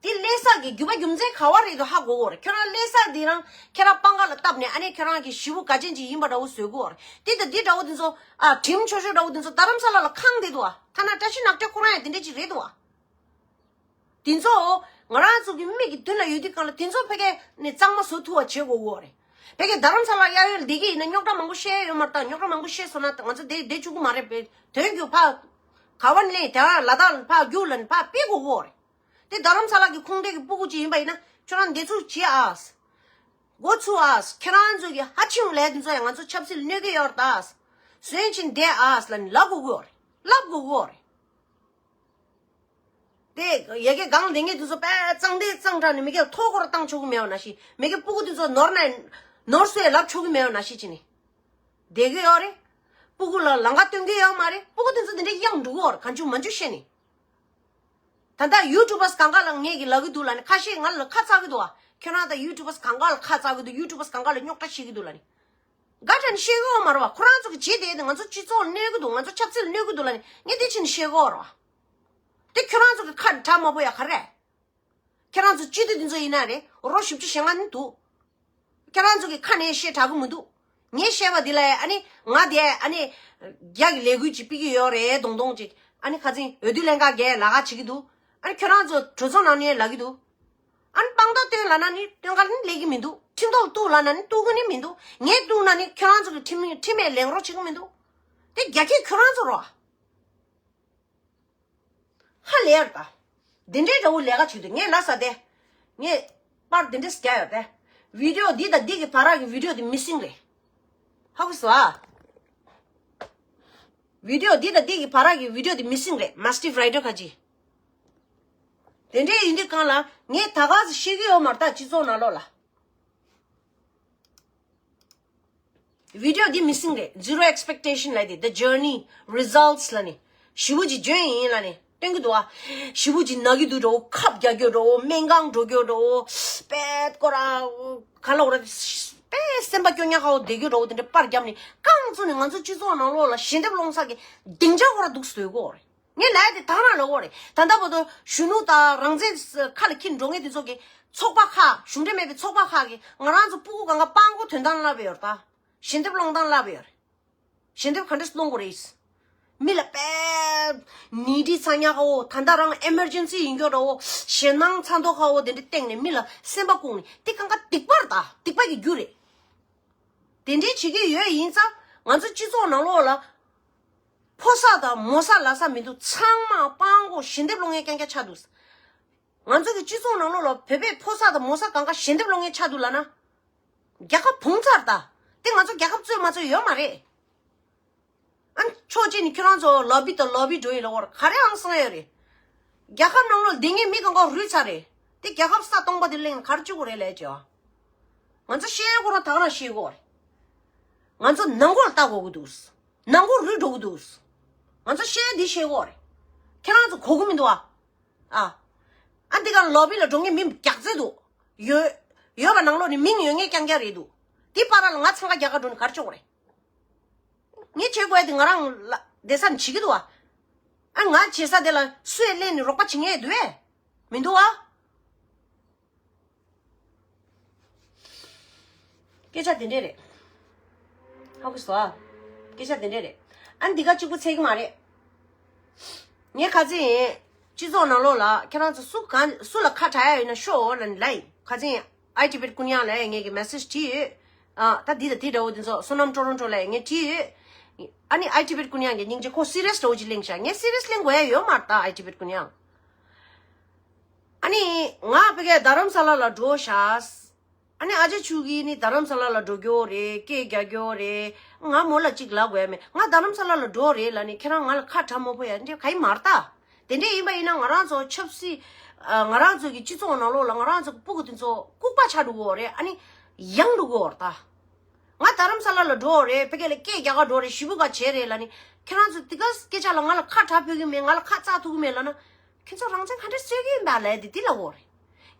དེ་སླེབས་ས་གི་རྒྱུ་མ་རྒྱུ་མཚན་ག་བ་རེད་འདུག་ཧ་གོ་གི་ཡོད་རེད། ཁྱོད་རང་སླེབས་ས་དེ་རང་ཁྱེད་རང་པང་ཁ་ལ་བཏབ་ནས་ཨ་ནི་ཁྱོད་རང་གི་ཞེ་པོ་ག་ཅན་ཅིག་ཡིན་པ་འདྲ་བོ་བཟོ་གི་ཡོད་རེད། དེ་དང་དེ་འདྲ་བོ་དེ་ཚོ་ཨ་དྲིམ་ཆོ་ཆོ་འདྲ་བོ་དེ་ཚོ་རྡ་རམ་ས་ལ་ལ་ཁེངས་བསྡད་འདུག་ཨ། ཐ་ན་བཀྲ་ཤིས་ནག་ཕྲེང་ཁོ་རང་ཡང་དེ་འདྲ་ཅིག་རེད་འདུག་ཨ། དེ་ཚོ་ང་རང་ཚོ་གི་མིག་གི་མདུན་ལ་ཡོད་དུས་གང་ལ་དེ་ཚོ་ཕ་གི་ནས་གཙང་མ་བཟོ་ཐུབ་པ་བྱེད་དགོས་ཀྱི་ཡོད་རེད། ཕ་གི་རྡ་རམ་ས་ལ་གཡས་གཡོན་བསྡད་ཀྱི་ཡིན་ན་རྙོག་དྲ་མང་པོ་བཤད་ཡོད་མ་རེད་ད། རྙོག་དྲ་མང་པོ་བཤད་སོང་ན་ང་ཚོ་བསྡད་བསྡད་བཅུག་གི་མ་རེད་པས། དོན་རྒྱུ་ཕ། ག་བ་ནས་དེ་རང་ལ་དྭགས་ལ་ཕར་རྒྱུགས་ལ་ནི་ཕར་ཕུད་དགོས་ཀྱི་ཡོད་རེད། དེ་རྡ་རམ་ས་ལ་གི་ཁོངས་གཏོགས་ཀྱི་སྤུ་གུ་ཅིག་ཡིན་པ་ཡིན་ན་ཁྱོད་རང་འདི་ཚོ་བྱེད་ཨ། འགོ་ཚུགས་ཨ། ཁྱེད་རང་ཚོ་གི་ཧ་ཅང་ལས་འདི་ཚོ་ཡང་ང་ཚོ་ཆབ་སྲིད་གནོད་ཀྱི་ཡོད་རེད་ད། བཟོས་ཕྱིན་བསྡད་ཨ་ལ་ནི་ལབ་དགོས་ཀྱི་ཡོད་རེད། ལབ་དགོས་ཀྱི་ཡོད་རེད། དེ་ཡ་གི་སྒང་ལ་ངས་དེ་ཚོ་དཔེ་གཙང་དེ་གཙང་དྲགས་ནས་མི་སྒེར་ཐོག་སྐོར་བཏང་ཆོག་གི་མེད་པ་ནང་བཞིན། མི་སྒེར་སྤུ་གུ་དེ་ཚོ་ནོར་ན་ནོར་སོང་ལབ་ཆོག་གི་མེད་པ་ནང་བཞིན་བྱས་ནས་བསྡད་ཀྱི་ཡོད་རེད། སྤུ་གུ་ལ་ལམ་ཁ་སྟོན་གྱི་ཡོད་མ་རེད། སྤུ་གུ་དེ་ཚོ་དེ་འདྲ་གཡང་འགྲོ་གི་ཡོད་རེད། གང་བྱུང་མང་བྱུང་བཤད་ནས། ད་ལྟ་ཡུ་ཊུབ་པར་གང་ག་ལ་ངས་ཀྱི་ལབ་ཀྱི་འདུག་ལབ་ནས། ཁ་ཤས་ང་ལ་ཁ་ཚ་གི་འདུག་ཨ། ཁྱོད་རང་ད་ཡུ་ཊུབ་པར་གང་ག་ལ་ཁ་ཚ་གི་འདུག་ཡུ་ཊུབ་པར་གང་ག་ལ་རྙོག་དྲ་བྱེད་ཀྱི་འདུག་ལབ་ནས། དགའ་དྲན་ཤེས་གི་ཡོད་མ་རེད་བ། ཁོ་རང་ཚོ་གི་བྱེད་དེ་དེ་ང་ཚོ་སྤྱི་ཚོགས་ལ་གནོད་གི་འདུག་ང་ཚོ་ཆབ་སྲིད་ལ་གནོད་གི་འདུག་ལབ་ནས་ངས་དེ་ཕྱིན་ཤེས་གི་ཡོད་རེད་བ། དེ་ཁྱོད་རང་ཚོ་གི་ཁ་གྲག་མ་པོ་ཡ་ག་རེ་རེད། ཁྱེད་རང་ཚོ་སྤྱི་འཐུས་དེ་ཚོ་ཡིན་ན་རེད། རོ་བཞི་བཅུ་ཞེ་ལྔ་ནི་འདུག་ཁྱེད་རང་ཚོ་གི་ཁ་ནས་བཤད་དྲག་གི་མི་འདུག་ངས་བཤད་པ་འདི་ལ་ཨ་ནི་ང་དེ་ཨ་ནི་རྒྱ་གི་ལས་འགུལ་ཅིག་སྤེལ་གི་ཡོད་རེད་མདོག་མདོག་ཅིག་ཨ་ནི་ཁ་ཚིག་འོས་བསྡུ་ལྷན་ཁག་གིས་ལབ་ཁ་བྱེད་ཀྱི་འདུག་ཨ་ནི་ཁྱོད་རང་ཚོ་གྲོས་ཚོགས་ནང་ནས་ལབ་ཀྱི་འདུག་ཨ་ནི་དཔང་རྟགས་སྟོན་ལབ་ན་ནི་སྟོན་ག་ནི་སླེབས་ཀྱི་མི་འདུག་ཁྲིམས་ཐོག་གཏུག་ལབ་ན་ནི་གཏུག་གི་ནི་མི་འདུག་ངས་གཏུག་ན་ནི་ཁྱོད་རང་ཚོ་གི་ཁྲིམས་ཁྲིམས་མེད་ལེན་རོགས་བྱེད་ཀྱི་མི་འདུག་དེ་རྒྱ་ཁྱི་ཁྱོད་རང་ཚོ་རོ། ཧ་ལས་ཡར་ད། འདི་འདྲའི་འདྲ་བོ་ལས་ཀ་བྱེད་དུས་ངས་ལབ་ས་དེ། ངས་པར་འདི་འདྲས་རྒྱག་ཡོད་པས། བི་ཌི་ཡོ་འདི་དང་འདི་གི་བར་གྱི་བི་ཌི་ཡོ་འདི་མི་སིང་རེད། ཧ་གོ་སོང་ཨ། བི་ཌི་ཡོ་འདི་དང་འདི་གི་བར་གྱི་བི་ཌི་ཡོ་འདི་མི་སིང་རེད། མ་སི་ཊིབ་རའི་ཊར་ཁ་ཅིག་དེ་འདྲའི་ཡིན་དུས་གང་ལ་ངས་ད་ག་ཟེ་ཤེས་ཀྱི་ཡོད་མ་རེད་ད། སྤྱི་ཚོགས་ནང་ལོགས་ལ། བི་ཌི་ཡོ་འདི་མི་སིང་རེད། Zero Expectation ལབ་དེ། The Journey Results ལབ་ནས། ཞེ་པོ་ཅིག་འཇོན་ཡིན་ལབ་ནས་སྟོན་གྱི་འདུག་ཨ། ཞེ་པོ་ཅིག་ན་གི་འདུག་འདྲ་བོ། ཁབ་རྒྱག་རྒྱུ་འདྲ་བོ། སྨན་ཁང་འགྲོ་རྒྱུ་འདྲ་བོ། དཔེ་སྐོར་ཨ། ག་ལ་འོ་ར། དཔེ་སེམས་པ་སྐྱོ་ཉག་ཁ་བོ་བསྡད་རྒྱུ་འདྲ་བོ། དེ་འདྲ་པར་བརྒྱབ་ནས་རྐང་བཙུགས་ནས་ང་ཚོ་སྤྱི་ཚོགས་ནང་ལོགས་ལ་ཞལ་འདེབས་སློང་ས་གི་སྡིངས་ཆ་ཁོ་ར་འདུག་བཟོས་གོ་རེད། ངས་ལབ་ཡ་དེ་ད་རང་ལབ་དགོས་རེད། ད་ལྟ་བར་དུ་གཞོན་ནུ་དང་རང་བཙན་ཁ་ལ་འཁྱེར་འགྲོ་མཁན་དེ་ཚོ་གི་ཚོགས་པ་ཁག་གཞུང་འབྲེལ་མེད་པའི་ཚོགས་པ་ཁག་གིས་ང་རང་ཚོ་སྤུ་གུ་གང་ག་སྤྲང་པོ་དོན་དག་ལབ་ཡོད་རེད་ད། ཞལ་འདེབས་སློང་སྟངས་ལབ་ཡོད་རེད། ཞལ་འདེབས་ག་འདྲས་སློང་དགོས་རེད། མི་ལ་དཔེ་ནད་རིགས་ཚ་ཉག་ཁ་བོ། ད་ལྟ་རང་ཨེ་མར་ཇེན་སི་ཡིན་རྒྱུ་འདྲ་བོ། ཞེད་སྣང་ཚ་མདོག་ཁ་བོ་དེ་འདྲས་བསྟན་ནས་མི་ལ་སེམས་པ་བཀུག་ནས་དེ་གང་ག་སྡིག་པ་རེད་ད། སྡིག་པ་གི་རྒྱུ་རེད། དེ་འདྲས་བྱེད་ཀྱི་ཡོད་ཡིན་ཙང་ང་ཚོ་སྤྱི་ཚོགས་ནང་ལོགས་ལ། ཕོ་ས་དང་མོ་ས་ལབ་ས་མི་འདུག་ཚང་མ་སྤྲང་པོ་ཞལ་འདེབས་སློང་མཁན་རྐྱང་རྐྱང་ཆགས་འདུག་ང་ཚོ་གི་སྤྱི་ཚོགས་ནང་ལོགས་ལ་བོད་པའི་ཕོ་ས་དང་མོ་ས་གང་ག་ཞལ་འདེབས་སློང་མཁན་ཆགས་འདུག་ལབ་ན། རྒྱལ་ཁབ་བུང་ཚར་ད། དེ་ང་ཚོ་རྒྱལ་ཁབ་རྩོད་མ་རྩོད་ཡོད་མ་རེད། ཨ་ཕྱོགས་གཅིག་ནས་ཁྱོད་རང་ཚོ་ལོ་བི་དང་ལོ་བི་འགྲོ་ཡི་ལ་འོར་ག་རེ་ཨང་སང་ཡོད་རེད། རྒྱལ་ཁབ་ནང་ལོགས་སྡོད་མཁན་མི་གང་ག་རུལ་ཚར་རེད། དེ་རྒྱལ་ཁབ་ས་སྟོང་པ་དེ་གླེང་ག་རེ་བྱེད་དགོས་རེད་ལབ་ཀྱི། ང་ཚོ་ཤེས་ཡ་ཁོ་རང་ད་ག་རང་ཤེས་དགོས་རེད། ང་ཚོ་ནང་སྒོ་ལ་ལྟ་དགོས་ཀྱི་འདུག་ནང་སྒོ་རུལ་འགྲོ་གི་འདུག་ང་ཚོ་ཤེས་ཡ་འདི་ཤེས་དགོས་རེད། ཁྱེད་རང་ཚོ་གོ་གི་མི་འདུག་ཨ། ཨ། ཨ་འདི་ག་ལོ་བི་ལ་འགྲོ་མཁན་མི་རྒྱགས་ཚད་འདུག་ཡོད། ཡོད་པ་ནང་ལོགས་ནས་མིང་ཡོད་མཁན་རྐྱང་རྐྱང་རེད་འདུག་དེ་བར་ལ་ང་འཚང་ཁ་རྒྱག་ག་འགྲོ་ནས་ག་རེ་བྱེད་དགོས་རེད། ངས་བྱེད་དགོས་ཡ་དེ་ང་རང་ལ་བསྡད་ས་ནས་བྱེད་ཀྱི་འདུག་ཨ། ཨ་ང་བྱེད་ས་དེ་ལ་སུས་གླེང་ནས་རོགས་པ་བྱེད་མཁན་འདུག་ཨེ། མི་འདུག་ཨ། སྐད་ཆ་དེ་འདྲས་རེད། ཧ་གོ་སོང་ཨ། སྐད་ཆ་དེ་འདྲས་རེད། ཨ་འདི་ག་གཅིག་པུ་ཚད་ཀྱི་མ་རེད། ངས་ཁ་ཚིག་ཡིན། སྤྱི་ཚོགས་ནང་ལོགས་ལ་ཁྱེད་རང་ཚོ་སུ་གང་སུ་ལ་ཁ་གྲག་ཡ་ཡོད་ན་ཤོག་ལབ་ནས་ལབ་ཡིན། ཁ་ཚིག་ཡིན། ཨའི་ཊི་བེཊ་ཀུན་དབྱངས་ལ་ངས་ཀྱི་མེ་སེཇ་བྲིས་ཡོད། ཨ་ད་འདི་དང་དེ་འདྲ་བོ་དེ་ཚོ་བསོད་ནམས་ཀྲོ་རོན་ཀྲོ་ལ་ངས་བྲིས་ཡོད། ཨ་ནི་ཨའི་ཊི་བེཊ་ཀུན་དབྱངས་ཀྱི་སྙིང་རྗེ། ཁོ་སི་རི་ཡས་འདྲ་བོ་ཅིག་གླེང་ཤག་ངས་སི་རི་ཡས་གླེང་དགོས་ཡ་ཡོད་མ་རེད་ད། ཨའི་ཊི་བེཊ་ཀུན་དབྱངས། ཨ་ནི་ང་ཕ་གིར་རྡ་རམ་ས་ལ་ལ་འགྲོ་ཤག་ཨ་ནི་ཨ་ཅག་ཆུ་གིས་ནི་རྡ་རམ་ས་ལ་ལ་འགྲོ་རྒྱུ་རེད། སྐད་རྒྱག་རྒྱུ་རེད། ང་མོ་ལ་གཅིག་ལབ་དགོས་ཡ་མེད། ང་རྡ་རམ་ས་ལ་ལ་འགྲོ་རེད་ལབ་ནི་ཁྱེད་རང་ང་ལ་ཁ་གྲག་མ་ཕོ་ཡ་འདྲ་ག་ཡིན་མ་རེད་ད། དེ་འདྲ་ཡིན་པ་ཡིན་ན་ང་རང་ཚོ་ཆབ་སྲིད། ཨ་ང་རང་ཚོ་གི་སྤྱི་ཚོགས་ནང་ལོགས་ལ་ང་རང་ཚོ་གི་སྤུ་གུ་དེ་ཚོ་ལྐུགས་པ་ཆགས་འགྲོ་གི་ཡོད་རེད། ཨ་ནི་ཡང་འགྲོ་གི་ཡོད་རེད་ད། ང་རྡ་རམ་ས་ལ་ལ་འགྲོ་རེད། ཕ་གི་ལ་སྐད་རྒྱག་ག་འགྲོ་རེད། ཞེ་པོ་ག་བྱས་རེད་ལབ་ནི། ཁྱེད་རང་ཚོ་དེ་ག་སྐད་ཆ་ལ་ང་ལ་ཁ་གྲག་ཕོད་ཀྱི་མེད། ང་ལ་ཁ་བཙག་ཐུབ་ཀྱི་མེད་ལབ་ན། ཁྱེད་ཚོ་རང་བཙན་ག་འདྲ་རྩོད་ཀྱི་ཡིན་པ་ལབ་དེ་འདི་ལབ་དགོས་རེད།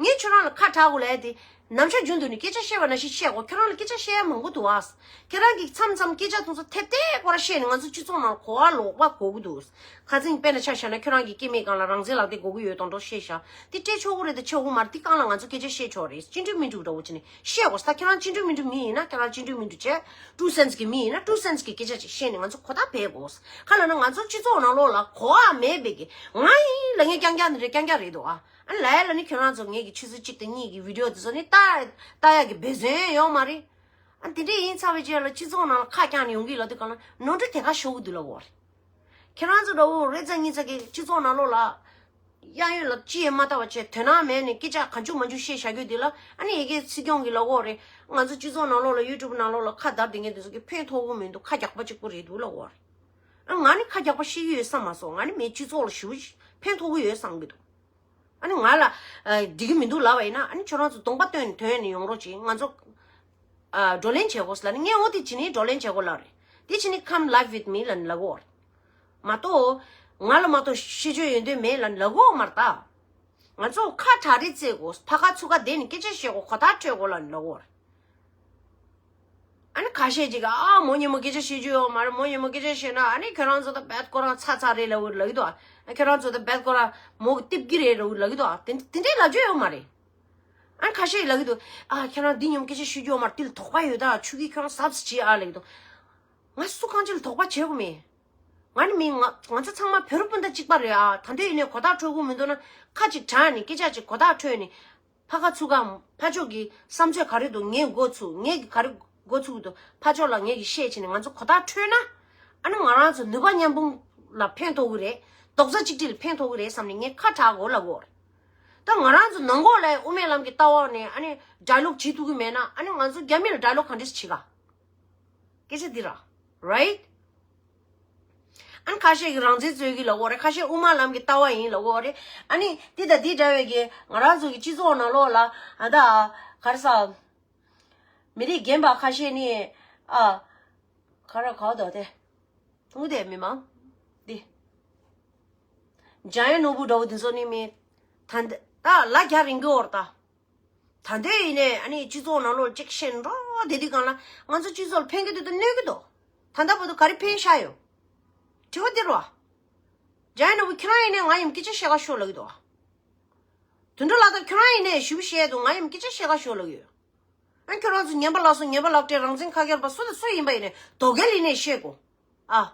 ངས་ཁྱོད་རང་ལ་ཁ་གྲག་དགོས་ལབ་དེ། ནམ་ཞག་རྒྱུན་དུ་ནི་སྐད་ཆ་བཤད་པ་ནང་བཞིན་བཤད་དགོས། ཁྱོད་རང་ལ་སྐད་ཆ་བཤད་ཡ་མང་པོ་འདུག་ཨ། ཁྱེད་རང་གིས་མཚམས་མཚམས་སྐད་ཆ་དེ་ཚོ་ཐེབས་ཐེབས་སྐོར་བཤད་ནས་ང་ཚོ་སྤྱི་ཚོགས་ནང་གོ་བ་ལོག་པ་གོ་གི་འདུག་ཁ་སང་དཔེར་ན་ཆ་བཞག་ན་ཁྱོད་རང་གི་སྐྱེ་དམན་སྒང་ལ་རང་བཙན་ལག་དེབ་དགོས་ཀྱི་ཡོད་དང་འགྲོ་བཤད་བཞག་དེ་སྤྲད་ཆོག་གི་རེད་དང་ཆོག་གི་མ་རེད། དེ་སྒང་ལ་ང་ཚོ་སྐད་ཆ་བཤད་ཆོག་རེད། བཅིངས་འགྲོལ་མི་འགྲོ་འདྲ་བོ་བྱས་ནས་བཤད་དགོས་ས། ཁྱེད་རང་བཅིངས་འགྲོལ་མི་འགྲོ་མི་ཡིན་ན་ཁྱེད་རང་བཅིངས་འགྲོལ་མི་འགྲོ་བྱས། ཊུ་སེན་སི་གི་མི་ཡིན་ན་ཊུ་སེན་སི་གི་སྐད་ཆ་ཅིག་བཤད་ནས་ང་ཚོ་གོ་བརྡ་སྤེལ་དགོས། ག་ལབ་ན་ང་ཚོ་སྤྱི་ཚོགས་ནང་ལོགས་ལ་གོ་བ་མེད་པའི་གི་ང་ཡིན་ལབ་མཁན་རྐྱང་རྐྱང་ནི་རེད། རྐྱང་རྐྱང་རེད་འདུག་ཨ། ཨ་ལས་ལ་ནི་ཁྱོད་རང་ཚོ་ངེད་ཀྱི་ཆུ་ཚོད་གཅིག་དང་གཉིས་ཀྱི་བི་ཌི་ཡོ་དེ་ཚོ་ནི་ལྟ་ལྟ་ཡག་གི་འབད་བརྩོན་ཡོད་མ་རེད། ཨ་དེ་འདྲས་ཡིན་ཚར་བའི་རྗེས་ལ་སྤྱི་ཚོགས་ནང་ལ་ཁ་བཀྱག་ནས་ཡོང་གི་ལབ་དུས་གང་ལ་ནོར་འཁྲུལ་དེ་ག་ཤོར་གི་འདུག་ལབ་དགོས་རེད། ཁྱེད་རང་ཚོ་འདྲ་བོ་རེ་ཚ་གཉིས་ཚ་གི་སྤྱི་ཚོགས་ནང་ལོགས་ལ་གཡག་ཡོད་ལ་ཅི་ཡང་མ་ལྟ་བ་བྱས། དོན་དག་མེད་ནས་སྐད་ཆ་གང་བྱུང་མང་བྱུང་བཤད་བཞག་རྒྱུ་འདི་ལ། ཨ་ནི་ཡ་གི་སྲིད་སྐྱོང་གི་ལབ་ཀྱི་ཡོད་རེད། ང་ཚོ་སྤྱི་ཚོགས་ནང་ལོགས་ལ་ཡུ་ཊུབ་ནང་ལོགས་ལ་ཁ་བརྡ་དེ་ངས་འདི་ཚོ་གི་ཕན་ཐོགས་ཀྱི་མི་འདུག་ཁ་རྒྱག་པ་གཅིག་པུ་རེད་འདུག་ལབ་ཀྱི་ཡོད་རེད། ཨ་ང་ནི་ཁ་རྒྱག་པ་བཤད་ཀྱི་ཡོད་བསམ་མ་སོང་། ང་ནི་མི་སྤྱི་ཚོགས་ལ་ཞེ་པོ་ཕན་ཐོགས་ཀྱི་ཡོད་བསམ་གྱི་འདུག་ཨ་ནི་ང་ལ་ཨ་འགྲིག་གི་མི་འདུག་ལབ་པ་ཡིན་ན། ཨ་ནི་ཁྱོད་རང་ཚོ་གདོང་པ་སྟོན་ནས་ཐོན་ནས་ཡོང་རོགས་གྱིས། ང་ཚོ་ཨ་བགྲོ་གླེང་བྱེད་དགོས་ལབ་ནས། ངས་འོ་དེ་བྱས་ནས་བགྲོ་གླེང་བྱེད་དགོས་ལབ་རེད། དེ་བྱས་ནས་come live with me ལབ་ནས་ལབ་ཀྱི་ཡོད་རེད། མ་གཏོགས་ང་ལ་མ་གཏོགས་ཤེས་ཡོན་ཡོད་འདོད་མེད་ལབ་ནས་ལབ་ཀྱི་ཡོད་མ་རེད་ད། ང་ཚོ་ཁ་གྲག་རེས་རྩེ་དགོས། ཕར་ཁ་ཚུར་ཁ་བསྡད་ནས་སྐད་ཆ་བཤད་དགོས། གོ་བརྡ་འཕྲོད་དགོས་ལབ་ནས་ལབ་ཀྱི་ཡོད་རེད། ཨ་ནི་ཁ་ཤས་ཅིག་གིས་ཨ་མོ་ཉི་མོ་སྐད་ཆ་བཤད་རྒྱུ་ཡོད་མ་རེད། མོ་ཉི་མོ་སྐད་ཆ་བཤད་ན་ཨ་ནི་ཁྱོད་རང་ཚོ་ད་རྦད་ཁོ་རང་ཚ་ཚ་རེད་ལབ་ལབ་ཀྱི་འདུག་ཨ་ཁྱོད་རང་ཚོ་ད་རྦད་ཁོ་རང་མོ་གི་རྟིབ་ཀྱི་རེད་ལབ་ལབ་ཀྱི་འདུག་ཨ་དེ་དེ་འདྲའི་ལབ་རྒྱུ་ཡོད་མ་རེད། ཨ་ནི་ཁ་ཤས་ལབ་ཀྱི་འདུག་ཨ་ཁྱོད་རང་འདི་ཉི་མོ་སྐད་ཆ་བཤད་རྒྱུ་ཡོད་མ་རེད། དེ་ལ་དོགས་པ་ཡོད་ད། ཆུ་གིས་ཁྱོད་རང་གཟབ་གཟབ་བྱེད་ཨ་ལབ་ཀྱི་འདུག་ང་སུ་གང་ཅི་ལ་དོགས་པ་བྱེད་དགོས་མེད། ང་ནི་མི་ང་ང་ཚོ་ཚང་མ་བོད་རིགས་སྤུན་ཟླ་གཅིག་པ་རེད་ཨ། ད་འདོད་ཡིན་ནའི་གོ་བརྡ་འཕྲོད་ཀྱི་མི་འདུག་ན་ཁ་ཅིག་གྲགས་ནས་སྐད་ཆ་ཅིག་གོ་བརྡ་འཕྲོད་ནས། ཕར་ཁ་ཚུར་ཁ་ཕར་ཕྱོགས་ཀྱི་བསམ་ཚུལ་ག་རེ་འདུག་ངས་མགོ་ཚུགས། ངས་ཀྱི་ག་རེ་མགོ་ཚུགས་འདུག་ཕར་ཕྱོགས་ལ་ངས་ཀྱི་བཤད་བྱས་ནས་ང་ཚོ་གོ་བརྡ་འཕྲོད་ན། ཨ་ནི་ང་རང་ཚོ་ནུས་པ་མཉམ་སྤུངས་ལ་ཕན་ཐོགས་ཀྱི་རེད། རྡོག་རྩ་གཅིག་སྒྲིལ་ལ་ཕན་ཐོགས་ཀྱི་རེད་བསམ་ནས་ངས་ཁ་གྲག་གོ་ལབ་གོ་རེད། ད་ང་རང་ཚོ་ནང་ཁོག་ལ་དབུ་མའི་ལམ་གྱི་ལྟ་བ་ནས་ཨ་ནི་ཌའི་ལོག་བྱེད་ཐུབ་ཀྱི་མེད་ན། ཨ་ནི་ང་ཚོ་རྒྱ་མི་ལ་ཌའི་ལོག་ག་འདྲས་བྱེད་ག་སྐད་ཆ་འདི་ར། རའིཊ། ཨ་ནི་ཁ་ཤས་ཀྱིས་རང་བཙན་རྩོད་ཀྱི་ལབ་ཀྱི་ཡོད་རེད། ཁ་ཤས་དབུ་མ་ལམ་གྱི་ལྟ་བ་ཡིན་ལབ་ཀྱི་ཡོད་རེད། ཨ་ནི་འདི་དང་འདི་འདྲ་བའི་གི་ང་རང་ཚོ་གི་སྤྱི་ཚོགས་ནང་ལོགས་ལ་ཨ་ད་ག་རེ་ཟ། མི་རིགས་རྒན་པ་ཁ་ཤས་ནི་ཨ་ག་རེ་ག་བ་དོ་དེ་ངུ་དེ་མི་མང་འདི་འཇམ་དབྱངས་ནོར་བུ་འདྲ་བོ་འདི་ཚོ་ནི་མི་ད་ད་ལ་རྒྱ་རིང་གི་ཡོད་རེད་ད། ད་འདོད་ཡིན་ནའི་ཨ་ནི་སྤྱི་ཚོགས་ནང་ལོགས་ཅིག་བཤད་འགྲོ་བསྡད་དུས་སྒང་ལ་ང་ཚོ་སྤྱི་ཚོགས་ལ་ཕན་གྱི་འདུག་ད་གནོད་ཀྱི་འདུག་ད་ལྟ་བར་དུ་ག་རེ་ཕན་ཤག་ཡོད། དྲི་བ་འདི་རེད་བ། འཇམ་དབྱངས་ནོར་བུ་ཁྱོད་རང་ཡིན་ནའི་ང་ཡིན་སྐད་ཆ་བཤད་ག་ཤོག་ལབ་ཀྱི་འདུག་བ། དོན་གྲུབ་ལགས་དང་ཁྱོད་རང་ཡིན་ནའི་ཞུ་བཤད་འདུག་ང་ཡིན་སྐད་ཆ་བཤད་ག་ཤོག་ལབ་ཀྱི་ཡོད། ཨ་ཁྱོད་རང་ཚོ་ངན་པ་ལབ་སོང་། ངན་པ་ལབ་སྟེ་རང་བཙན་ཁ་སྐྱོར་པ་སུ་དང་སུ་ཡིན་པ་ཡིན་ནའི་དོ་གལ་ཡིན་ནའི་བཤད་དགོས། ཨ།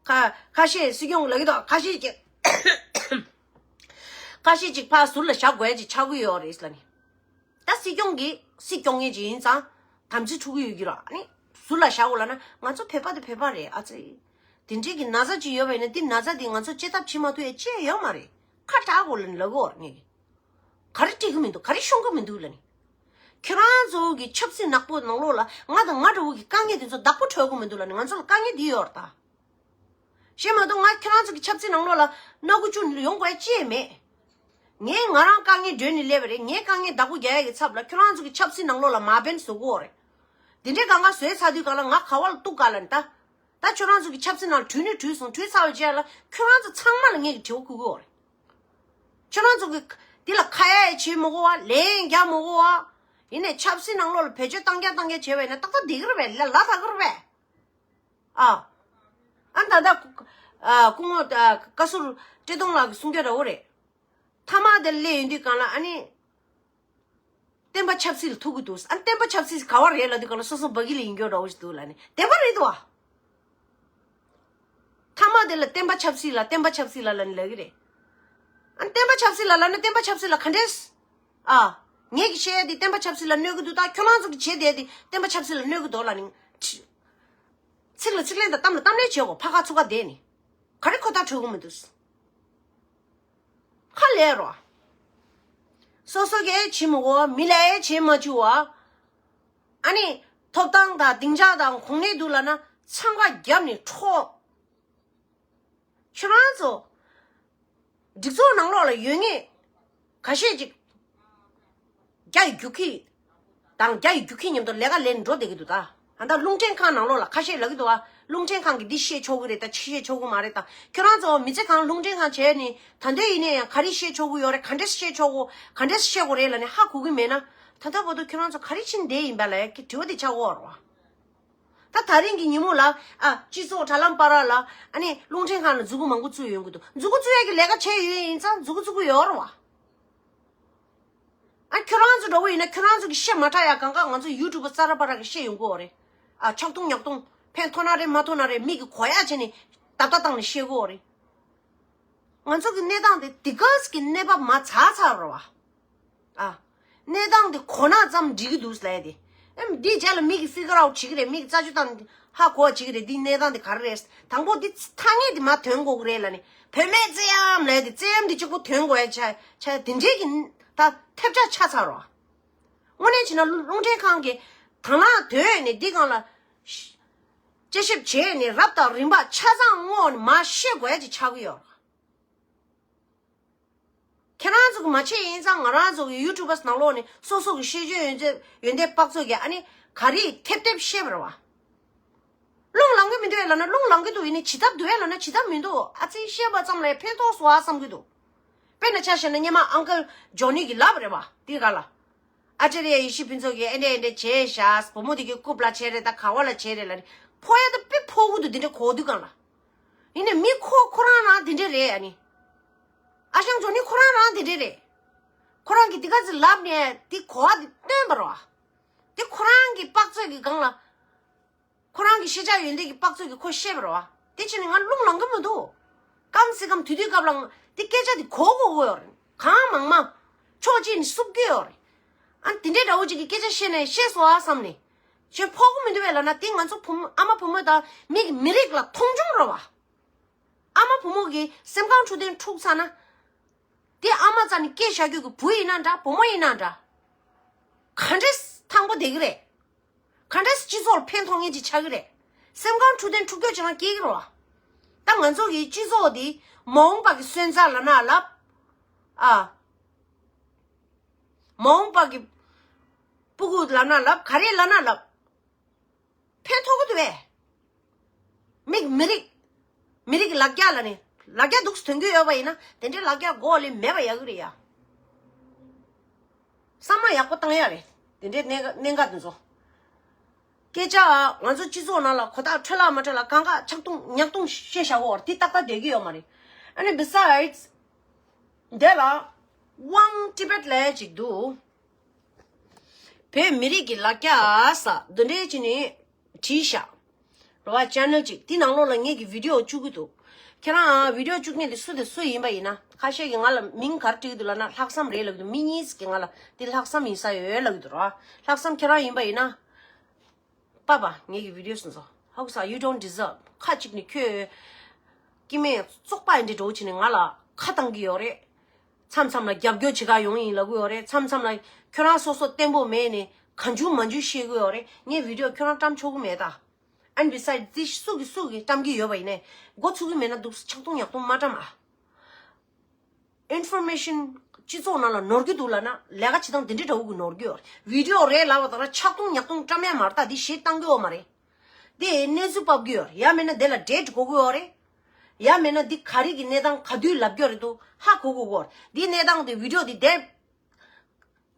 ཁ་ཁ་ཤས་སྲིད་སྐྱོང་ལབ་ཀྱི་འདུག་ཁ་ཤས་ཀྱིས་ཁ་ཤས་ཅིག་ཕར་ཟུར་ལ་བཞག་དགོས་ཡ་ཅིག་ཆགས་ཀྱི་ཡོད་རེད་ལབ་ནི། ད་སྲིད་སྐྱོང་གིས་སྲིད་སྐྱོང་མཁན་ཅིག་ཡིན་ཙང་དམ་ཚིག་འཁྲུག་གི་ཡོད་ཀྱི་རེད། ཨ་ནི་ཟུར་ལ་བཞག་དགོས་ལབ་ན་ང་ཚོ་བོད་པ་དེ་བོད་པ་རེད་ཨ་ཙི། དེ་འདྲའི་གི་ན་ཚ་ཅིག་ཡོད་པ་ཡིན་ན་དེ་ན་ཚ་དེ་ང་ཚོ་བཅོས་ཐབས་བྱེད་མ་ཐུབ་ཡ་ཅི་ཡང་ཡོད་མ་རེད། ཁ་གྲག་དགོས་ལབ་ནི་ལབ་ཀྱི་ཡོད་རེད་ངས། ག་རེ་འགྲིག་གི་མི་འདུག་ག་རེ་ཤོང་གི་མི་འདུག་ལབ་ནི། ཁྱོད་རང་ཚོ་གི་ཆབ་སྲིད་ནག་པོ་ནང་ལོགས་ལ་ང་དང་ང་འདྲ་བོ་གི་དཀའ་ངལ་དེ་ཚོ་བདག་པོ་འཕྲོད་གི་མི་འདུག་ལབ་ནི། ང་ཚོ་ལ་དཀའ་ངལ་འདི་ཡོད་རེད་ད། བཤད་མ་གཏོགས་ང་ཁྱོད་རང་ཚོ་གི་ཆབ་སྲིད་ནང་ལོགས་ལ་སྣ་ཁུག་ཅུང་ཡོང་དགོས་ཡ་ཅི་ཡང་མེད། ངས་ང་རང་དཀའ་ངལ་སྒྲོལ་ནས་སླེབས་པ་རེད། ངའི་དཀའ་ངལ་བདག་པོ་རྒྱག་ཡ་གི་ཚབ་ལ་ཁྱོད་རང་ཚོ་གི་ཆབ་སྲིད་ནང་ལོགས་ལ་མ་འབེན་བཟོ་གི་ཡོད་རེད། འདི་འདྲའི་གང་ག་བཟོས་ཚར་དུས་གང་ལ་ང་ག་བ་ལ་གཏུག་ག་ལབ་ནི་ད། ད་ཁྱོད་རང་ཚོ་གི་ཆབ་སྲིད་ནང་ལ་དྲུད་ནི་དྲུད་སོང་། དྲུད་ཚར་བའི་རྗེས་ལ་ཁྱོད་རང་ཚོ་ཚང་མ་ལ་ངས་ཀྱི་དྲི་བ་བསྐུར་གི་ཡོད་རེད། ཁྱོད་རང་ཚོ་གི་འདི་ལ་ཁ་ཡ་ཡ་བྱེད་མི་དགོས་པ། ལན་རྒྱག་མི་དགོས་པ། ཡིན་ནའི་ཆབ་སྲིད་ནང་ལོགས་ལ་བེད་སྤྱོད་བཏང་རྒྱག་བཏང་རྒྱག་བྱས་པ་ཡིན་ན་ཏག་ཏག་བསྡད་ཀྱི་རེད་པས། ལ་ལ་ད་གི་རེད་པས། ཨ། ཨ་ད་ལྟ་སྐུ་ཨ་སྐུ་ངོ་ཨ་བཀའ་ཟུར་བཀྲས་མཐོང་ལགས་ཀྱི་གསུང་རྒྱུ་འདྲ་བོ་རེད། མཐའ་མ་དེར་སླེབས་ཡོང་དུས་གང་ལ་ཨ་ནི། བསྟན་པ་ཆབ་སྲིད་ལ་ཐུག་གི་འདུག་ཨ་ནི་བསྟན་པ་ཆབ་སྲིད་ག་བ་རེད་ལབ་དུས་གང་ལ་སོ་སོ་སྦ་གི་ལ་ཡིན་རྒྱུ་འདྲ་བོ་ཞིག་འདུག་ལབ་ནི་བདེན་པ་རེད་དོ། མཐའ་མ་དེ་ལ་བསྟན་པ་ཆབ་སྲིད་ལ་བསྟན་པ་ཆབ་སྲིད་ལ་ལབ་ནི་ལབ་གི་རེད། ཨ་ནི་བསྟན་པ་ཆབ་སྲིད་ལ་ལབ་ན་བསྟན་པ་ཆབ་སྲིད་ལ་ག་འདྲས། ཨ། ངེད་ཀྱི་བཤད་ཡ་དེ་བསྟན་པ་ཆབ་སྲིད་ལ་གནོད་གི་འདུག་ད་ཁྱོད་རང་ཚོ་གི་བྱེད་བསྡད་དེ་བསྟན་པ་ཆབ་སྲིད་ལ་གནོད་གི་འདུག་ལབ་ནི། ཚིག་ལ་ཚིག་ལན་དང་གཏམ་ལ་གཏམ་ལན་བྱེད་དགོས། ཕར་ཁ་ཚུར་ཁ་བསྡད་ནི། ག་རེ་ཁོ་ཐག་ཆོད་གི་མི་འདུག་ཁ་ལས་རོ། སོ་སོ་གས་བྱེད་མི་དགོས། མི་ལ་ཡས་བྱེད་མ་བཅུག་པ། ཨ་ནི་ཐོབ་ཐང་དང་སྡིངས་ཆ་དང་གོ་གནས་འདུག་ལབ་ན་འཚང་ཁ་བརྒྱབ་ནས་འཕྲོག་ཁྱོད་རང་ཚོ་སྒྲིག་འཛུགས་ནང་ལོགས་ལ་ཡོད་མཁན་ཁ་ཤས་ཅིག་རྒྱ་ཡི་རྒྱུག་ཁྱི་དང་རྒྱ་ཡི་རྒྱུག་ཁྱི་མཉམ་དུ་ལས་ཀ་ལས་ནས་འགྲོ་བསྡད་ཀྱི་འདུག་ད། ད་ལྟ་རླུང་འཕྲིན་ཁང་ནང་ལོགས་ལ་ཁ་ཤས་ལབ་ཀྱི་འདུག་ཨ། རླུང་འཕྲིན་ཁང་གིས་འདི་བཤད་ཆོག་གི་རེད་ད། ཅི་བཤད་ཆོག་གི་མ་རེད་ད། ཁྱོད་རང་ཚོ་མི་ཚེ་གང་རླུང་འཕྲིན་ཁང་བྱས་ནས་ད་འདོད་ཡིན་ནའི་ཡང་ག་རེ་བཤད་ཆོག་གི་ཡོད་རེད། ག་འདྲས་བཤད་ཆོག་གོ་ག་འདྲས་བཤད་དགོས་རེད་ལབ་ནས་ཧ་གོ་གི་མེད་ན། ད་ལྟ་བར་དུ་ཁྱོད་རང་ཚོ་ག་རེ་བྱས་ནས་བསྡད་ཡིན་པ་ལབ་ཡ་གི་དྲི་བ་དེ་ཆགས་ཀྱི་ཡོད་རེད་བ། ད་ད་རིང་གི་ཉིན་མོ་ལ་ཨ་སྤྱི་ཚོགས་དྲ་ལམ་བར་ལ་ཨ་ནི་རླུང་འཕྲིན་ཁང་ལ་མཛུ་གུ་མང་པོ་བཙུགས་ཡོང་གི་འདུག་མཛུ་གུ་བཙུགས་ཡ་གི་ལས་ཀ་བྱས་ཡོད་ཡིན་ཙང་མཛུ་གུ་བཙུགས་ཀྱི་ཡོད་རེད་བ། ཨ་ཁྱོད་རང་ཚོ་འདྲ་བོ་ཡིན་ན་ཁྱོད་རང་ཚོ་གི་བཤད་མ་དྲག་ཡ་གང་ག་ང་ཚོ་ཡུ་ཊུབ་པ་ས་ར་པ་ར་གི་བཤད་ཡོང་གི་ཡོད་རེད། ཨ་ཆག་ཐུང་ཉག་ཐུང་ཕན་ཐོགས་ན་རེད་མ་ཐོགས་ན་རེད། མིག་གི་གོ་ཡ་བྱས་ནས་ཏག་ཏག་བཏང་ནས་བཤད་གི་ཡོད་རེད། ང་ཚོ་གི་གནས་སྟངས་དེ་དེ་ག་ཙམ་གི་གནས་བབ་མ་ཚར་ཚར་རེད་བ། ཨ། གནས་སྟངས་དེ་གོ་ན་ཙམ་འགྲིག་གི་འདུག་ལབ་ཡ་དེ། ཨེམ། འདིའི་རྗེས་ལ་མི་གིས་figure out བྱེད་ཀྱི་རེད། མི་གིས་རྩད་གཅོད་བཏང་ཧ་གོ་བ་བྱེད་ཀྱི་རེད། འདིའི་གནས་སྟངས་འདི་ག་རེ་རེད། དང་པོ་འདི་ཐ་སྙད་འདི་མར་ཐོན་དགོས་ཀྱི་རེད་ལབ་ནས། བུད་མེད་བཙན་གཡེམ་ལབ་དེ་བཙན་གཡེམ་འདི་གཅིག་པོ་ཐོན་དགོས་ཡ་ཆ་ཆ་དེ་འདྲའི་གི་ད་ཐེབས་ཆག་ཆགས་ཚར་རོ། དངོས་གནས་བྱས་ན་རླུང་འཕྲིན་ཁང་གིས་དང་བླངས་དོད་ནས་འདི་སྒང་ལ་དཔྱད་ཞིབ་བྱས་ནས་རབ་དང་རིམ་པ་ཆ་ཚང་བསྔོགས་ནས་མར་བཤད་དགོས་ཡ་ཅིག་ཆགས་ཀྱི་ཡོད་རེད། ཁྱེད་རང་ཚོ་གི་མ་བྱས་ཡིན་ཙང་ང་རང་ཚོ་གི་ཡུ་ཊུབ་པར་ནང་ལོགས་ནས་སོ་སོ་གི་ཤེས་བྱའི་ཡོན་ཏན་ཡོན་ཏན་དཔག་ཚོད་ཀྱིས་ཨ་ནི་ག་རེ་ཐེབས་ཐེབས་བཤད་པ་རེད་བ། རླུང་ལངས་གི་མི་འདུག་ཨེ་ལབ་ན་རླུང་ལངས་གི་འདུག་ཡིན་ནའི་བྱེད་ཐབས་འདུག་ཨེ་ལབ་ན་བྱེད་ཐབས་མི་འདུག་ཨ་ཙི་བཤད་པ་ཙམ་ལ་ཕན་ཐོགས་སོང་ཨ་བསམ་གི་འདུག་དཔེར་ན་ཆ་བཞག་ན་སྔོན་མ་ཨང་ཀལ་ཇོ་ནི་གིས་ལབ་པ་རེད་བ། དེ་ག་ལ། ཨ་ཅར་ཡ་ཡེ་ཤེས་ཕུན་ཚོགས་ཀྱིས་ཨེ་འདྲས་ཨེ་འདྲས་བྱས་ཤག་བུ་མོ་དེ་གི་རྐུབ་ལ་བྱས་རེད། ད་ག་བ་ལ་བྱས་རེད་ལབ་ནས་ཕོག་ཡ་ད་དཔེ་ཕོག་གི་འདུག་དེ་འདྲ་གོ་དུས་གང་ལ། ཡིན་ནའི་མི་ཁོ་ཁོ་རང་རང་དེ་འདྲས་རེད། ཨ་ནི་ཨ་ཞང་ཇོ་ནི་ཁོ་རང་རང་དེ་འདྲས་རེད། ཁོ་རང་གིས་དེ་ག་ཚོད་ལབ་ནས་དེ་གོ་བ་དེ་སྟོན་པ་རོ། དེ་ཁོ་རང་གི་དཔག་ཚོད་ཀྱི་སྒང་ལ། ཁོ་རང་གི་ཤེས་བྱ་ཡོན་ཏན་གྱི་དཔག་ཚོད་ཀྱིས་ཁོ་ཤེས་པ་རེད་བ། དེ་བྱས་ནས་ང་རླུང་ལངས་གི་མི་འདུག་གམ་སེ་གམ་དུས་དུས་སྐབས་ལ་དེ་སྐད་ཆ་དེ་གོ་དགོས་ཀྱི་ཡོད་རེད། གང་མང་མང་ཕྱོགས་གཅིག་ནས་བསུབ་ཀྱི་ཡོད་རེད། ཨ་དེ་འདྲའི་འདྲ་བོ་ཅིག་གི་སྐད་ཆ་བཤད་ནས་ཤེས་སོང་ཨ་བསམ་ནས། ཁྱོད་ཕོག་གི་མི་འདུག་བས་ལབ་ན་དེ་ང་ཚོ་བུ་མོ་ཨ་མ་བུ་མོ་དང་མི་གི་མི་རིགས་ལ་མཐོང་ཆུང་རེད་བ། ཨ་མ་བུ་མོ་གི་སེམས་ཁམས་འཕྲོད་བསྟེན་འཁྲུག་ཚར་ན། དེ་ཨ་མ་རྩ་ནས་སྐྱེས་བཞག་རྒྱུ་གི་བུ་ཡིན་ན་འདྲ་བུ་མོ་ཡིན་ན་འདྲ། ག་འདྲས་ཐང་པོ་བསྡད་ཀྱི་རེད། ག་འདྲས་སྤྱི་ཚོགས་ལ་ཕན་ཐོགས་མཁན་ཅིག་ཆགས་ཀྱི་རེད། སེམས་ཁམས་འཕྲོད་བསྟེན་འཁྲུག་རྒྱུ་ཅིག་རང་སྐྱེ་གི་རེད་བ། ད་ང་ཚོ་གི་སྤྱི་ཚོགས་འདི་མ་འོངས་པ་གི་སོན་རྩ་ལབ་ན་ལབ། ཨ། མ་འོངས་པ་གི་སྤུ་གུ་ལབ་ན་ལབ་ག་རེ་ལབ་ན་ལབ། ཕན་ཐོགས་ཀྱི་འདུག་བས། མིག་མི་རིགས། མི་རིགས་ཀྱི་ལག་རྒྱག་ལ་ནི་ལག་རྒྱག་འདུག་སེ་ཐོན་གྱི་ཡོད་པ་ཡིན་ན་དེ་འདྲའི་ལག་རྒྱག་མགོ་ལས་མེད་པ་ཡག་གི་རེད་ཡ། བསམ་བློ་ཡག་པོ་བཏང་ཡ་རེད། དེ་འདྲའི་གནད་གནད་འགག་དེ་ཚོ། སྐད་ཆ་ང་ཚོ་སྤྱི་ཚོགས་ནང་ལ་གོ་རྟོགས་འཕྲོད་ལ་མ་འཕྲོད་ལ་གང་ག་ཆག་ཐུང་ཉག་ཐུང་བཤད་བཞག་གོ་དེ་ཏག་ཏག་བསྡད་ཀྱི་ཡོད་མ་རེད། ཨ་ནི་besides དེ་ལ་དབང་ཊི་བེཊ་ལབ་ཅིག་འདུག་བོད་མི་རིགས་ཀྱི་ལ་རྒྱ་ས་འདི་འདྲའི་ཅི་ནས་བྲིས་ཤག་རོ་བ་ཅེ་ནལ་ཅིག་དེ་ནང་ལོགས་ལ་ངེད་ཀྱི་བི་ཌི་ཡོ་བཅུག་གི་འདུག་ཁྱེད་རང་བི་ཌི་ཡོ་བཅུག་མཁན་དེ་སུ་དེ་སུ་ཡིན་པ་ཡིན་ན་ཁ་ཤས་ཀྱིས་ང་ལ་མིང་ག་རེ་བྲིས་ཀྱི་འདུག་ལབ་ན་ལྷག་བསམ་རེད་ལབ་ཀྱི་འདུག་མི་གཉིས་ཀྱིས་ང་ལ་དེ་ལྷག་བསམ་ཡིན་ས་ཡོད་ལབ་ཀྱི་འདུག་རོ། ལྷག་བསམ་ཁྱེད་རང་ཡིན་པ་ཡིན་ན། པ་པ་ངེད་ཀྱི་བི་ཌི་ཡོ་སུན་སོ་ཧོག་ས་you don't deserve ཁ་ཅིག་ནི་ཁྱོད་སྐྱེ་དམན་བཙོག་པ་འདི་འགྲོ་བྱས་ནས་ང་ལ་ཁ་བཏང་གི་ཡོད་རེད། མཚམས་མཚམས་ལ་རྒྱབ་སྐྱོར་བྱེད་ག་ཡོང་ཡིན་ལབ་གི་ཡོད་རེད། མཚམས་མཚམས་ལ་ཁྱོད་རང་སོ་སོ་བརྟན་པོ་མེད་ནས་གང་བྱུང་མང་བྱུང་བཤད་གི་ཡོད་རེད། ངས་བི་ཌི་ཡོ་ཁྱོད་རང་བཀྲམ་ཆོག་གི་མེད་ད། And besides this སུ་གི་སུ་གི་བཀྲམ་གི་ཡོད་པ་ཡིན་ནས་མགོ་ཚུགས་གི་མེད་ན་འདུག་ཆག་ཐུང་ཉག་ཐུང་མ་བཀྲམ་ཨ། ཨིན་ཕོར་མེ་ཤན་སྤྱི་ཚོགས་ནང་ལ་ནོར་གྱི་འདུག་ལབ་ན་ལས་ཀ་བྱེད་སྟངས་འདི་འདྲའི་འདྲ་བོ་གི་ནོར་གྱི་ཡོད་རེད། བི་ཌི་ཡོ་རེད་ལབ་པ་དང་ར་ཆག་ཐུང་ཉག་ཐུང་བཀྲམ་ཡ་མ་རེད་ད། འདི་གཞས་བཏང་གི་ཡོད་མ་རེད། འདི་གནས་ཚུལ་ཕབ་གི་ཡོད་རེད། ཡང་མིན་ན་འདི་ལ་ཌེ་ཊི་དགོས་གི་ཡོད་རེད། ཡང་མིན་ན་འདི་ག་རེ་གི་གནས་སྟངས་ག་དུས་ལབ་རྒྱུ་རེད་འདུག་ཧ་གོ་གོ་གོ་རེད། འདི་གནས་སྟངས་འདི་བི་ཌི་ཡོ་འདི་དེབ་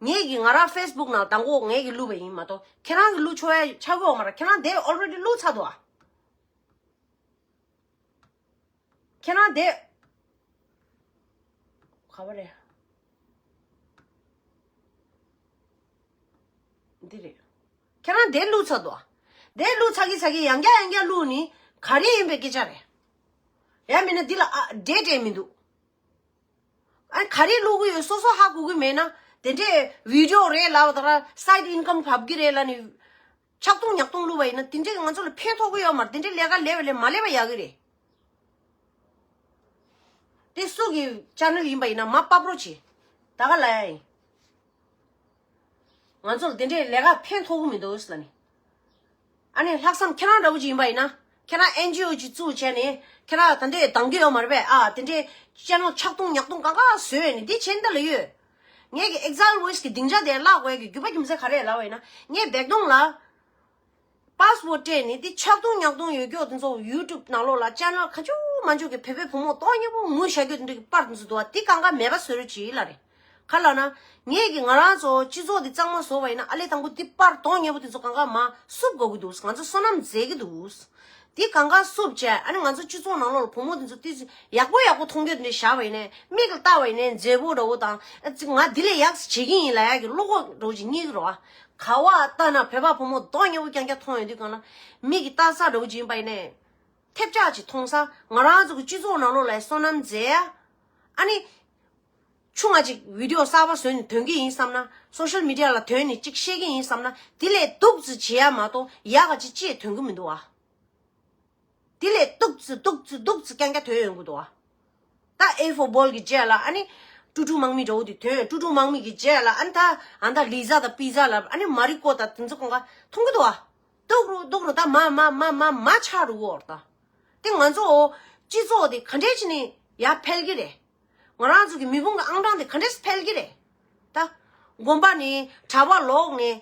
ངེད་ཀྱི་ང་རང་ཕེ་སི་བུག་ནང་དང་པོ་ངེད་ཀྱི་བླུགས་པ་ཡིན་མ་གཏོགས་ཁྱེད་རང་གི་བླུགས་ཆོག་ཡ་ཆགས་གི་ཡོད་མ་རེད། ཁྱེད་རང་དེབ་ཨོལ་རེ་ཌི་བླུགས་ཚར་འདུག་ཨ། ཁྱེད་རང་དེ། ག་བ་རེད། འདི་རེད། ཁྱེད་རང་དེ་བླུགས་ཚར་འདུག་ཨ། དེ་བླུགས་ཚར་གི་ཚར་གི་ཡང་བསྐྱར་ཡང་བསྐྱར་བླུགས་ནི་ག་རེ་ཡིན་པའི་སྐད་ཆ་རེད། ཡང་མིན་ན་འདི་ལ་ཨ་ཌེ་ཊི་མི་འདུག་ཨ་ག་རེ་བླུག་གི་ཡོད་སོ་སོ་ཧ་གོ་གི་མེད་ན། དེ་འདྲའི་བི་ཌི་ཡོ་རེད་ལབ་པ་དང་ར་སའིཌ་ཨིན་ཀམ་བབས་ཀྱི་རེད་ལབ་ནི། ཆག་ཐུང་ཉག་ཐུང་བླུག་པ་ཡིན་ན་དེ་འདྲའི་ང་ཚོ་ལ་ཕན་ཐོགས་ཀྱི་ཡོད་མ་རེད། དེ་འདྲའི་ལས་ཀ་ལས་པ་ལས་མ་ལས་པ་ཡག་གི་རེད། དེ་སུ་གི་ཅེ་ནལ་ཡིན་པ་ཡིན་ན་མ་པ་པོ་བྱེད། ད་ག་ལ་ཡ་ཡིན། ང་ཚོར་དེ་འདྲའི་ལས་ཀ་ཕན་ཐོགས་གི་མི་འདུག་ཟེར་ནས། ཨ་ནི་ལྷག་བསམ་ཁྱེད་རང་འདྲ་བོ་ཅིག་ཡིན་པ་ཡིན་ན། ཁྱེད་རང་ཨེན་ཇི་ཨོ་ཅིག་བཙུགས་བྱས་ནས་ཁྱེད་རང་ད་འདྲའི་འདང་གི་ཡོད་མ་རེད་པས། ཨ་དེ་འདྲའི་ཅེ་ནལ་ཆག་ཐུང་ཉག་ཐུང་གང་ག་བཟོས་ནས་འདི་བྱས་འདི་ལ་ཡོད། ངས་ཀྱི་ཨེག་ཛལ་ཝོ་ཡིས་ཀྱི་སྡིངས་ཆ་དེ་བརླག་དགོས་ཀྱི་རྒྱུ་པ་རྒྱུ་མཚན་ག་རེ་ལབ་པ་ཡིན་ན། ངས་བེག་དོང་ལ་པ་སི་ཝར་ཌི་སྤྲད་ནས་འདི་ཆག་ཐུང་ཉག་ཐུང་ཡོད་རྒྱུ་དེ་ཚོ་ཡུ་ཊུབ་ནང་ལོགས་ལ་ཅེ་ནལ་ག་ཅུ་མ་ཅུ་གི་བོད་པའི་བུ་མོ་ཏོག་ཉེ་པོ་ངུ་བཞག་རྒྱུ་དེ་འདྲ་གི་པར་དེ་ཚོ་འདུག་བ། འདི་གང་ག་མེད་པ་བཟོ་རོགས་གྱིས་ལབ་རེད། ག་ལབ་ན། ངས་ཀྱི་ང་རང་ཚོ་སྤྱི་ཚོགས་འདི་གཙང་མ་བཟོ་བ་ཡིན་ན་ཨ་ལས་དང་པོ་འདི་པར་གདོང་ཉེ་པོ་འདི་ཚོ་གང་ག་མ་བསུབ་དགོས་ཀྱི་འདུག་ང་ཚོ་བསོད་ནམས་འཛད་ཀྱི་འདུག་འདི་གང་ག་བསུབ་བྱས་ཨ་ནི་ང་ཚོ་སྤྱི་ཚོགས་ནང་ལོགས་ལ་བུ་མོ་འདི་ཚོ་ཏོག་ཙམ་ཡག་པོ་ཡག་པོ་མཐོང་རྒྱུ་འདི་འདྲ་བཞག་པ་ཡིན་ནའི་མིག་ལ་ལྟ་བ་ཡིན་ནའི་མཛེས་པོ་འདྲ་བོ་དང་ཨ་ཙི་ང་འདི་ལས་ཡག་ཙམ་བྱེད་ཀྱི་ཡིན་ལབ་ཡག་གི་བློ་ཁོག་འདྲ་བོ་ཅིག་རྙེད་ཀྱི་རེད་བ། ག་བ་ལྟ་ན་བོད་པ་བུ་མོ་གདོང་ཉེ་པོ་རྐྱང་རྐྱང་མཐོང་ཡོང་དུས་གང་ལ་མིག་གིས་ལྟ་ས་འདྲ་བོ་ཅིག་ཡིན་པ་ཡིན་ནའི་ཐེབས་ཆག་ཅིག་མཐོང་ས་ང་རང་ཚོ་གི་སྤྱི་ཚོགས་ནང་ལོགས་ལ་བསོད་ནམས་འཛད་ཡ་ཨ་ནི། ཆུང་ང་ཅིག་བི་ཌི་ཡོ་གསར་པ་བཟོས་ནས་ཐོན་གྱི་ཡིན་བསམ་ན། སོ་ཤལ་མི་ཌི་ཡ་ལ་ཐོན་ནས་ཅིག་བཤད་ཀྱི་ཡིན་བསམ་ན། དེ་ལས་སྡུག་ཙམ་བྱེད་ཡ་མ་གཏོགས་ཡག་ག་ཅིག་ཅིག་ཐོན་གྱི་མི་འདུག་ཨ། དེ་ལས་སྡུག་ཙམ་སྡུག་ཙམ་སྡུག་ཙམ་རྐྱང་རྐྱང་ཐོན་ཡོང་གི་འདུག་ཨ། ད་ཨེ་ཕོར་བྷོལ་གྱི་རྗེས་ལ་ཨ་ནི་ཀྲུ་ཀྲུ་དམག་མི་འདྲ་བོ་དེ་ཐོན། ཀྲུ་ཀྲུ་དམག་མི་གི་རྗེས་ལ་ཨ་ནི་ད་ཨ་ད་ལི་ཛ་དང་པི་ཛ་ལ་ཨ་ནི་མ་རི་ཀོ་དང་དེ་ཚོ་གང་ག་མཐོང་གི་འདུག་ཨ། སྡུག་རུ་སྡུག་རུ་ད་མ་མ་མ་མ་མ་ཆགས་རུ་འོར་ད། དེ་ང་ཚོ་སྤྱི་ཚོགས་དེ་ག་འདྲས་བྱས་ནས་ཡར་འཕེལ་གི་རེད། ང་རང་ཚོ་གི་མི་བུང་གི་ཨང་གྲངས་དེ་ག་འདྲས་འཕེལ་གི་རེད། ད་དགོན་པ་ནས་གྲྭ་པ་ལོག་ནས་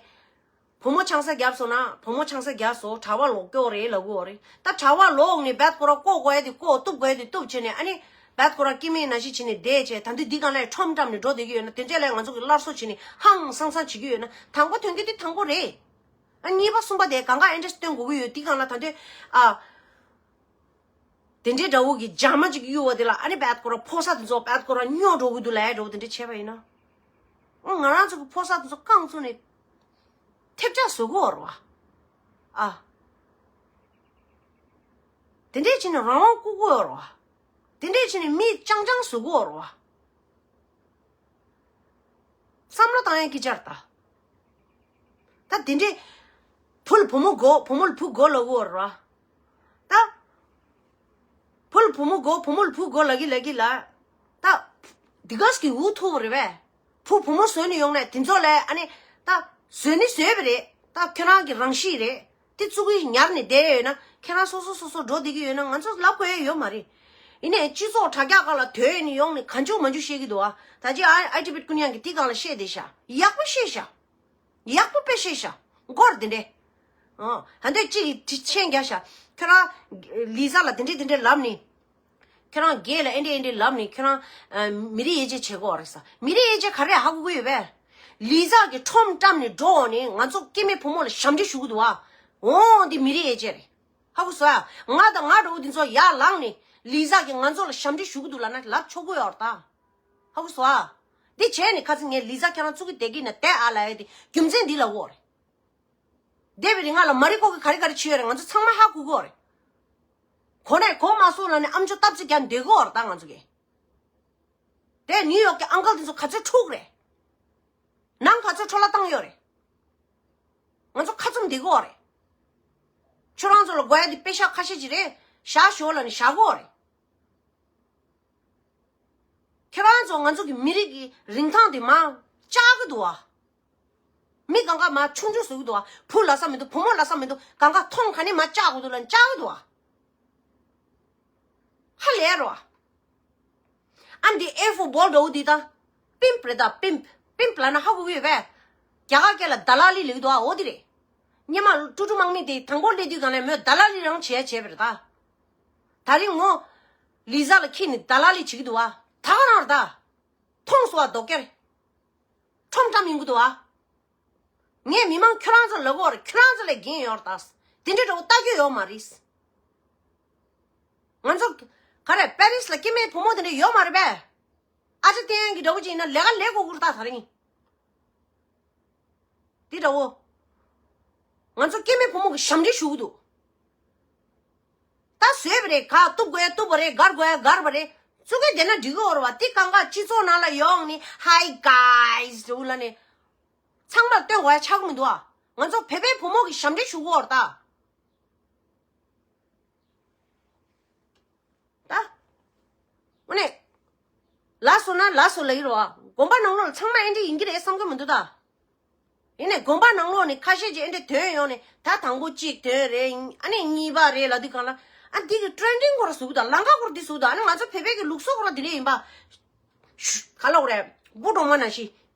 བུ་མོ་ཆང་ས་བརྒྱབ་སོང་ན། བུ་མོ་ཆང་ས་བརྒྱབ་སོང་། གྲྭ་པ་ལོག་སྐྱོ་རེད་ལབ་གོ་རེད། ད་གྲྭ་པ་ལོག་ནས་བད་ཁོ་ར་བཀོག་དགོས་ཡ་དེ་བཀོག། གཏུབ་དགོས་ཡ་དེ་གཏུབ་བྱས་ནས་ཨ་ནི་བད་ཁོ་ར་སྐྱེ་དམན་ནང་བཞིན་བྱས་ནས་བསྡད་བྱས། ད་འདི་འདི་གང་ལ་ཁྲོམ་བཀྲམ་ནས་འགྲོ་བསྡད་ཀྱི་ཡོད་ན། དེ་འདྲས་ལ་ང་ཚོ་གི་སླར་གསོ་བྱས་ནས་ཧང་སང་སང་བྱེད་ཀྱི་ཡོད་ན། དང་པོ་ཐོན་གྱི་དེ་དང་པོ་རེད། ཨ་གཉིས་པ་གསུམ་པ་དེ་གང་ག་ཨེ་འདྲས་སྟོན་དགོས་ཀྱི་ཡོད། དེ་གང་ལ་ད་འདོད་ཨ། དེ་འདྲའི་འདྲ་བོ་གི་འཇག་མ་ཅིག་གཡུག་པ་དེ་ལ་ཨ་ནི་བད་ཁོ་ར་ཕོ་གསར་དེ་ཚོ་བད་ཁོ་ར་སྨྱོ་འགྲོ་གི་འདུག་ལབ་ཡ་འདྲ་བོ་དེ་འདྲ་བྱས་པ་ཡིན་ན། ཨ་ང་རང་ཚོ་གི་ཕོ་གསར་དེ་ཚོ་རྐང་བཙུགས་ནས་ཐེབས་ཆག་བཟོ་གི་ཡོད་རེད་བ། ཨ། དེ་འདྲས་བྱས་ནས་རང་དབང་བསྐུར་གི་ཡོད་རེད་བ། དེ་འདྲས་བྱས་ནས་མི་རྐྱང་རྐྱང་བཟོ་གི་ཡོད་རེད་བ། བསམ་བློ་བཏང་ཡས་ཀྱི་ཆར་ད། ད་དེ་འདྲས། བུ་ལ་བུ་མོ་དགོས། བུ་མོ་ལ་བུ་དགོས་ལབ་གོ་ར། ད། བུ་ལ་བུ་མོ་དགོས། བུ་མོ་ལ་བུ་དགོས་ལབ་ཀྱི་ལབ་ཀྱི་ལ། ད། འདི་ག་ཟིག་གི་འུ་ཐུག་པ་རེད་པས། བུ་བུ་མོ་བཟོས་ནས་ཡོང་ནས་དེ་ཚོ་ལ་ཨ་ནི། ད། བཟོས་ནི་བཟོས་པ་རེད། ད་ཁྱོད་རང་གི་རང་གཤིས་རེད། དེ་ཙུ་གུ་ཉར་ནས་བསྡད་ཡོད་ན། ཁྱེད་རང་སོ་སོ་སོ་སོ་འགྲོ་བསྡད་ཀྱི་ཡོད་ན་ང་ཚོ་ལབ་དགོས་ཡ་ཡོད་མ་རེད། ཡིན་ནའི་སྤྱི་ཚོགས་དྲ་རྒྱ་སྒང་ལ་དོད་ནས་ཡོང་ནས་གང་བྱུང་མང་བྱུང་བཤད་ཀྱི་འདུག་ཨ། ད་ཅི་ཨ་ཨ་ཊི་བེཊ་ཀུན་དབྱངས་ཀྱིས་དེ་སྒང་ལ་བཤད་བསྡད་ཤག་ཡག་པོ་བཤད་ཤག་ཡག་པོ་དཔེ་བཤད་ཤག་མགོར་དེ་འདྲས། ཨ་ཧ་འདོད་གཅིག་གིས་མཆན་རྒྱག་ཤག་ཁྱོད་རང་ལི་ཛ་ལ་དེ་འདྲས་དེ་འདྲས་ལབ་ནས། ཁྱོད་རང་རྒན་ལ་ཨེ་འདྲས་ཨེ་འདྲས་ལབ་ནས། ཁྱོད་རང་ཨ་མི་རིགས་དབྱེ་འབྱེད་བྱེད་དགོས་རེད་ས། མི་རིགས་དབྱེ་འབྱེད་ག་རེ་ཧ་གོ་གི་ཡོད་པས། ལི་ཛ་གི་ཁྲོམ་བཀྲམ་ནས་འགྲོ་འོང་ནས་ང་ཚོ་སྐྱེ་དམན་བུ་མོ་ལ་ཞབས་འདྲེན་ཞུ་གི་འདུག་ཨ། འོང་འདི་མི་རིགས་དབྱེ་འབྱེད་རེད། ཧ་གོ་སོང་ཨ། ང་དང་ང་འདྲ་བོ་འདི་ཚོ་ཡར་ལངས་ནས་ལི་ཛ་གིས་ང་ཚོ་ལ་ཞབས་འདྲེན་ཞུ་གི་འདུག་ལབ་ན་ལབ་ཆོག་གི་ཡོད་རེད་ད། ཧ་གོ་སོང་ཨ། འདི་བྱས་ནས་ཁ་སང་ངས་ལི་ཛ་ཁྱེད་རང་ཚུགས་ཀྱི་བསྡད་ཀྱི་ན་བསྡད་ཨ་ལབ་ཡ་དེ་རྒྱུ་མཚན་འདི་ལ་འོ་རེད། འདས་པའི་རིང་ང་ལ་མ་རི་ཀོ་གི་ག་རེ་ག་རེ་བྱས་ཡོད་རེད། ང་ཚོ་ཚང་མ་ཧ་གོ་གི་ཡོད་རེད། གོ་ནས་གོ་མ་སོང་ལབ་ནས་ཨམ་ཅོག་སྟབས་ཅིག་རྒྱག་འདོད་གི་ཡོད་རེད་ད་ང་ཚོ་གི། དེ་ནིའུ་ཡོག་གི་ཨང་ཀལ་དེ་ཚོ་ག་ཚོད་འཁྲུག་རེད། ནང་ག་ཚོད་འཕྲོ་བརླག་བཏང་ཡོད་རེད། ང་ཚོ་ཁ་བཙུམ་བསྡད་གི་ཡོད་རེད། ཁྱོད་རང་ཚོ་ལ་དགོས་ཡ་དེ་པེ་ཤག་ཁ་ཤས་ཅིག་རེད། བཞག་ཞོག་ལབ་ནས་བཞག་གི་ཡོད་རེད། ཁྱེད་རང་ཚོ་ང་ཚོ་གི་མི་རིགས་ཀྱི་རིན་ཐང་དེ་མར་བཅག་གི་འདུག་བ། མི་གང་ག་མར་ཆུང་ཆུང་བཟོ་གི་འདུག་བ། བུ་ལབ་ས་མི་འདུག་བུ་མོ་ལབ་ས་མི་འདུག་གང་ག་མཐོང་ག་ནས་མར་བཅག་དགོས་འདུག་ལབ་བཅག་གི་འདུག་བ། ཧ་ལས་རོ། ཨ་འདི་ཨེ་ཕོར་བྷོལ་འདྲ་བོ་འདི་ད། པིམཔ་རེད་ད། པིམཔ། པིམཔ་ལབ་ན་ཧ་གོ་གི་ཡོད་པས། རྒྱ་གར་སྐད་ལ་ད་ལ་ལི་ལབ་ཀྱི་འདུག་ཨ། འོ་འདི་རེད། སྔོན་མ་ཀྲུ་ཀྲུ་དམག་མི་དེ་དང་པོ་སླེབས་དུས་སྒང་ལ་མོས་ད་ལ་ལི་རང་བྱས་བྱས་པ་རེད་ད། ད་རིང་མོ་ལི་ཛ་ལ་ཁྱེར་ནས་ད་ལ་ལི་བྱེད་ཀྱི་འདུག་ཨ། ད་ག་རང་རེད་ད། མཐོང་སོང་ཨ་རྡོག་ཁྱེར། ཁྲོམ་བཀྲམ་ཡོང་གི་འདུག་ཨ། ངས་མི་མང་ཁྱོད་རང་ཚོ་ལབ་ཀྱི་ཡོད་རེད། ཁྱོད་རང་ཚོ་ལས་འགན་ཡོད་རེད་ད། དེ་འདྲའི་འདྲ་བོ་ལྟ་རྒྱུ་ཡོད་མ་རེད། ང་ཚོ་ག་རེ་པེ་རིས་ལ་སྐྱེ་དམན་བུ་མོ་དེ་འདྲ་ཡོད་མ་རེད་པས། ཨ་ཅེ་བསྟན་གྱི་འདྲ་བོ་ཅིག་ཡིན་ན་ལས་ཀ་ལས་དགོས་ཀྱི་རེད་ད། ད་རིང་འདི་འདྲ་བོ། ང་ཚོ་སྐྱེ་དམན་བུ་མོ་གི་ཞབས་འདྲེན་ཞུ་གི་འདུག་ད་བཟོས་པ་རེད། ག་གཏུབ་དགོས་ཡ་གཏུབ་པ་རེད། སྒར་དགོས་ཡ་སྒར་བ་རེད། བཙུགས་གི་བསྡད་ན་འགྲིག་གི་ཡོད་རེད་བ། དེ་གང་ག་སྤྱི་ཚོགས་ནང་ལ་ཡོང་ནས་Hi guys འདྲ་བོ་ལབ་ནས་ཚང་མར་སྟོན་དགོས་ཡ་ཆགས་ཀྱི་མི་འདུག་ཨ། ང་ཚོ་བོད་པའི་བུ་མོ་གི་ཞབས་འདྲེན་ཞུ་གི་ཡོད་རེད་ད། ད། དངོས་གནས། ལགས་སོ་ན་ལགས་སོ་ལབ་ཀྱི་རེད་བ། དགོན་པ་ནང་ལོགས་ལ་ཚང་མ་ཨེ་འདྲ་ཡིན་གྱི་རེད་བསམ་གྱི་མི་འདུག་ད། ཡིན་ནའི་དགོན་པ་ནང་ལོགས་ནས་ཁ་ཤས་ཀྱིས་ཨེ་འདྲ་ཐོན་ཡོང་ནས་ད་དང་པོ་གཅིག་ཐོན་རེད། ཨ་ནི་གཉིས་པ་རེད་ལབ་དུས་སྒང་ལ། ཨ་འདི་གི་ཊེན་ཌིང་སྐོར་བཟོ་གི་འདུག་ལམ་ཁ་སྐོར་འདི་བཟོ་གི་འདུག་ཨ་ནི་ང་ཚོ་བོད་པའི་གི་ལུགས་སྲོལ་སྐོར་འདི་འདྲ་ཡིན་པ། ཤུ། ག་ལབ་དགོས་རེད། འབུ་གྲོག་མ་ནང་བཞིན།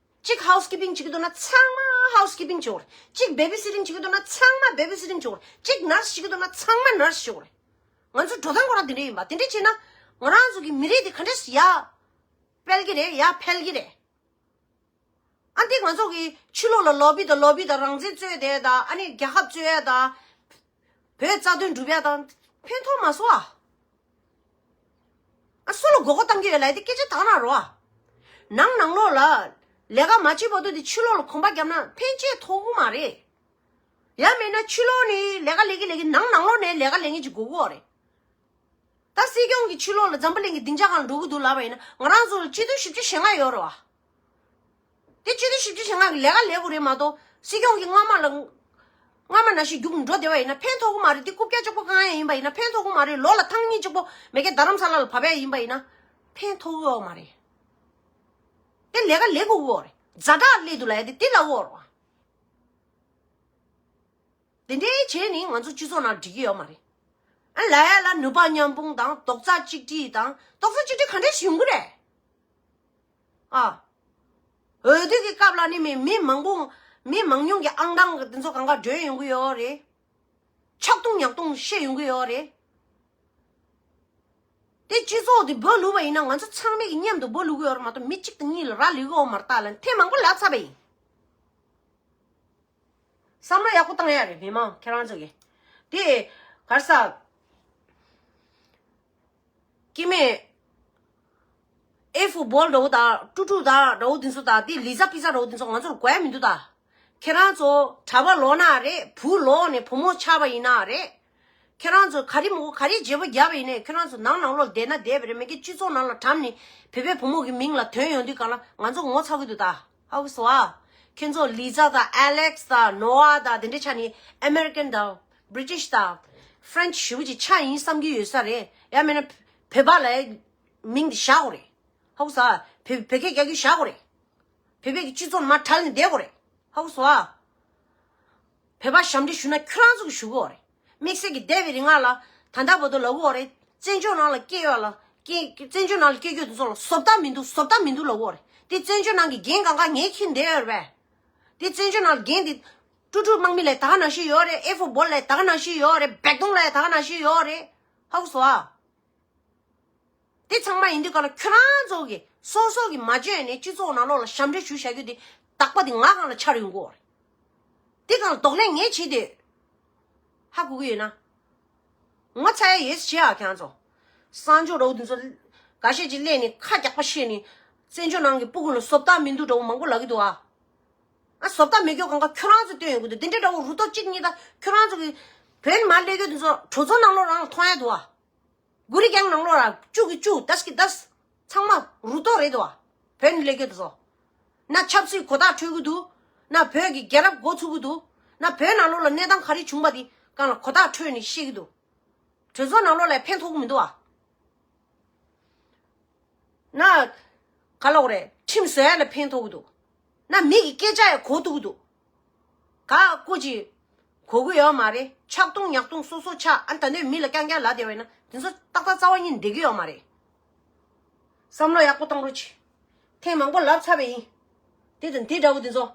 གཅིག་ཧའུ་སི་ཀི་པིང་བྱེད་ཀྱི་འདུག་ན་ཚང་མ་ཧའུ་སི་ཀི་པིང་བྱེད་དགོས་རེད། གཅིག་བེ་བི་སི་ཊིང་བྱེད་ཀྱི་འདུག་ན་ཚང་མ་བེ་བི་སི་ཊིང་བྱེད་དགོས་རེད། གཅིག་ནར་སི་བྱེད་ཀྱི་འདུག་ན་ཚང་མ་ནར་སི་བྱེད་དགོས་རེད། ང་ཚོའི་འགྲོ་སྟངས་ཁོ་རང་དེ་འདྲ་ཡིན་པ། དེ་འདྲ་བྱས་ན་ང་རང་ཚོ་གི་མི་རིགས་དེ་ག་འདྲས་ཡར་སྤེལ་གྱི་རེད། ཡར་འཕེལ་གྱི་རེད། ཨ་འདི་ང་ཚོ་གི་ཕྱི་ལོགས་ལ་ལོ་བི་དང་ལོ་བི་དང་རང་བཙན་རྩོད་བསྡད་དང་། ཨ་ནི་རྒྱལ་ཁབ་རྩོད་ཡ་དང་། བོད་རྩ་དོན་སྒྲུབ་ཡ་དང་ཕན་ཐོགས་མ་སོང་ཨ། ཨ་སུ་ལ་མགོ་སྐོར་བཏང་གི་ཡོད་ལབ་ཡ་དེ་སྐད་ཆ་དག་ན་རོ་ཨ། ནང་ནང་ལོགས་ལ་ལས་ཀ་མ་བྱེད་བར་དུ་དེ་ཕྱི་ལོགས་ལ་གོམ་པ་བརྒྱབ་ན་ཕན་ཆེ་ཐོགས་གི་མ་རེད། ཡང་མིན་ན་ཕྱི་ལོགས་ནས་ལས་ཀ་ལས་ཀྱི་ལས་ཀྱི་ནང་ནང་ལོགས་ནས་ལས་ཀ་ལས་མཁན་ཅིག་དགོས་ཀྱི་ཡོད་རེད། ད་སྲིད་སྐྱོང་གི་ཕྱི་ལོགས་ལ་འཛམ་བུ་གླིང་གི་སྡིངས་ཆ་སྒང་ལ་འགྲོ་གི་འདུག་ལབ་པ་ཡིན་ན། ང་རང་ཚོ་ལ་སྤྱི་འཐུས་བཞི་བཅུ་ཞེ་ལྔ་ཡོད་རེད་བ། དེ་སྤྱི་འཐུས་བཞི་བཅུ་ཞེ་ལྔ་གི་ལས་ཀ་ལས་དགོས་རེད་མ་གཏོགས། སྲིད་སྐྱོང་གི་སྔ་མ་ལ། སྔ་མ་ནང་བཞིན་རྒྱུགས་འགྲོ་བསྡད་པ་ཡིན་ན་ཕན་ཐོགས་ཀྱི་མ་རེད། དེ་རྐུབ་བཀྱག་གཅིག་པོ་བཀང་ཡ་ཡིན་པ་ཡིན་ན་ཕན་ཐོགས་ཀྱི་མ་རེད། ལོ་ལ་ཐེངས་གཉིས་གཅིག་པོ་མ་གི་རྡ་རམ་ས་ལ་ལ་བབས་ཡ་ཡིན་པ་ཡིན་ན་ཕན་ཐོགས་ཀྱི་ཡོད་མ་རེད། དེ་ལས་ཀ་ལས་དགོས་ཀྱི་ཡོད་རེད། ཛ་དྲག་སླེབས་འདུག་ལབ་ཡ་དེ་དེ་ལབ་ཀྱི་ཡོད་རེད་བ། དེ་འདྲའི་བྱས་ནས་ང་ཚོ་སྤྱི་ཚོགས་ནང་འགྲིག་གི་ཡོད་མ་རེད། ཨ་ལས་ཡ་ལ་ནུས་པ་མཉམ་སྤུངས་དང་རྡོག་རྩ་གཅིག་སྒྲིལ་དང་། རྡོག་རྩ་གཅིག་སྒྲིལ་ག་འདྲས་ཡོང་གི་རེད། ཨ། འོས་བསྡུ་གི་སྐབས་ལ་ནི་མི་མི་མང་པོ། མི་མང་ཉུང་གི་ཨང་གྲངས་དེ་ཚོ་གང་ག་འདྲེན་ཡོང་གི་ཡོད་རེད། ཆག་རྡུང་ཉག་རྡུང་བཤད་ཡོང་གི་ཡོད་རེད། དེ་སྤྱི་ཚོགས་དེ་འབུད་བླུགས་པ་ཡིན་ན་ང་ཚོ་ཚང་མས་ཀྱི་མཉམ་དུ་འབུད་བླུགས་ཀྱི་ཡོད་རེད་མ་གཏོགས་མི་གཅིག་དང་གཉིས་ལ་རག་ལས་ཀྱི་ཡོད་མ་རེད། ད་ལན་ཐེངས་མང་པོ་ལབ་ཚར་བ་ཡིན། བསམ་བློ་ཡག་པོ་བཏང་ཡ་རེད་མི་མང་ཁྱེད་རང་ཚོ་གིས། དེ་ག་རེ་ཟ། སྐྱེ་དམན། ཨེ་ཧྥུ་བོལ་འདྲ་བོ་དང་ཀྲུ་ཀྲུ་དང་འདྲ་བོ་དེ་ཚོ་དང་དེ་ལི་ཛ་པི་ཛ་འདྲ་བོ་དེ་ཚོ་ང་ཚོར་དགོས་ཡ་མི་འདུག་ད། ཁྱེད་རང་ཚོ་གྲྭ་པ་ལོག་ན་རེད། བུ་ལོག་ནས་བུ་མོ་ཆགས་པ་ཡིན་ན་རེད། ཁྱེད་རང་ཚོ་ག་རེ་མི་དགོས། ག་རེ་བརྗེ་པོ་བརྒྱབ་པ་ཡིན་ནའི་ཁྱེད་རང་ཚོ་ནང་ནང་ལོགས་བསྡད་ན་བསྡད་པ་རེད། མ་གི་སྤྱི་ཚོགས་ནང་ལ་གྲམ་ནས་བོད་པའི་བུ་མོ་གི་མིང་ལ་དོན་ཡོང་དུས་གང་ལ་ང་ཚོ་ངོ་ཚ་གི་འདུག་ད། ཧ་གོ་སོང་ཨ། ཁྱེད་ཚོ་ལི་ཛ་དང་ཨ་ལེག་སི་དང་ནོ་ཨ་དང་དེ་འདྲ་ཆགས་ནས་ཨ་མེ་རི་ཀན་དང་བྷི་རི་ཊིཤ་དང་ཧྥ་རེན་ཆི་ཞེ་པོ་ཅིག་ཆགས་ཡིན་བསམ་གྱི་ཡོད་ས་རེད། ཡང་མིན་ན་བོད་པ་ལ་མིང་དེ་བཞག་དགོས་རེད། ཧ་གོ་སོང་ཨ། བོད་བོད་སྐད་རྒྱག་རྒྱུ་བཞག་དགོས་རེད། བོད་པའི་གི་སྤྱི་ཚོགས་མར་བྲལ་ནས་བསྡད་དགོས་རེད། ཧ་གོ་སོང་ཨ། བོད་པ་ཞབས་འདྲེན་ཞུ་ན་ཁྱོད་རང་ཚོ་གིས་ཞུ་དགོས་རེད། དམིགས་བསལ་གྱི་འདས་པའི་རིང་ལ་ད་ལྟ་བར་དུ་ལབ་ཀྱི་ཡོད་རེད། བཙན་བྱོལ་ནང་ལ་སྐྱེས་ཡོད་ལ་སྐྱེ། བཙན་བྱོལ་ནང་ལ་སྐྱེས་ཡོད་དེ་ཚོ་ལ་བཟོ་ལྟ་མི་འདུག་བཟོ་ལྟ་མི་འདུག་ལབ་ཀྱི་ཡོད་རེད། དེ་བཙན་བྱོལ་ནང་གི་རྒན་གང་ག་ངས་མཁྱེན་བསྡད་ཡོད་རེད་པས། དེ་བཙན་བྱོལ་ནང་གི་རྒན་དེ་ཀྲུ་ཀྲུ་དམག་མི་ལ་ད་ག་ནང་བཞིན་ཡོད་རེད། ཨེ་ཧྥུ་བོལ་ལ་ད་ག་ནང་བཞིན་ཡོད་རེད། སྦེག་དུང་ལ་ད་ག་ནང་བཞིན་ཡོད་རེད། ཧ་གོ་སོང་ཨ། དེ་ཚང་མ་ཡིན་དུས་ག་ལ་ཁྱོད་རང་ཚོ་གི་སོ་སོ་གི་མ་བརྗོད་ནས་སྤྱི་ཚོགས་ནང་ལོགས་ལ་ཞབས་འདྲེན་ཞུ་བྱ་རྒྱུ་དེ་རྟག་པ་དེ་ང་སྒང་ལ་འཆར་ཡོང་གི་ཡོད་རེད། དེ་སྒང་ལ་གདོང་ལེན་ངས་བྱེད་དེ། ཧ་གོ་གི་ཡོད་ན། ངོ་ཚ་ཡ་ཡོད་ཟེར་བྱེད་ཨ་ཁྱེད་རང་ཚོ། གསང་སྤྱོད་རོགས་དེ་ཚོ་འགའ་ཤས་ཅིག་སླེབས་ནས་ཁ་རྒྱག་པ་བཤད་ནས་བཙན་བྱོལ་ནང་གི་སྤུ་གུ་ལ་བཟོ་ལྟ་མི་འདུག་འདྲ་བོ་མང་པོ་ལབ་ཀྱི་འདུག་ཨ། ཨ་བཟོ་ལྟ་མེད་རྒྱུ་གང་ག་ཁྱོད་རང་ཚོ་སྟོན་ཡོང་གི་འདུག་དེ་འདྲའི་འདྲ་བོ་རུ་ཏོ་གཅིག་གཉིས་དང་ཁྱོད་རང་ཚོ་གི་བོད་ནས་མར་སླེབས་རྒྱུ་དེ་ཚོ་གྲོས་ཚོགས་ནང་ལོགས་རང་ལ་མཐོང་ཡ་འདུག་ཨ། གུ་རི་རྐྱང་ནང་ལོགས་ལ་བཅུ་གི་བཅུ་དཱས་ཀི་དཱས། ཚང་མ་རུ་ཏོ་རེད་དོ། བོད་ནས་སླེབས་རྒྱུ་དེ་ཚོ། ན་ཆབ་སྲིད་གོ་བརྡ་འཕྲོད་ཀྱི་འདུག་ན་བོད་ཀྱི་རྒྱལ་རབས་མགོ་ཚུགས་ཀྱི་འདུག་ན་བོད་ནང་ལོགས་ལ་གནས་སྟངས་ག་རེ་བྱུང་བ་དེ་སྒང་ལ་གོ་བརྡ་འཕྲོད་ནས་ཤེས་ཀྱི་འདུག་གྲོས་ཚོགས་ནང་ལོགས་ལ་ཕན་ཐོགས་ཀྱི་མི་འདུག་ཨ། ན། ག་ལབ་དགོས་རེད། ཁྲིམས་བཟོ་ཡ་ལ་ཕན་ཐོགས་ཀྱི་འདུག་ན་མི་གི་སྐད་ཆ་ཡང་གོ་ཐུབ་ཀྱི་འདུག་ག་སྐུ་མཁྱེན། གོ་གི་ཡོད་མ་རེད། ཆག་རྡུང་ཉག་རྡུང་སོ་སོ་ཆགས། ཨ་ནི་ད་ནས་མི་ལ་རྐྱང་རྐྱང་ལབ་བསྡད་པ་ཡིན་ན་དེ་ཚོ་ཏག་ཏག་རྩ་བ་ཉིད་འགྲིག་གི་ཡོད་མ་རེད། བསམ་བློ་ཡག་པོ་བཏང་རོགས་གྱིས། ཐེངས་མང་པོ་ལབ་ཚར་བ་ཡིན། དེ་དང་དེ་འདྲ་བོ་དེ་ཚོ།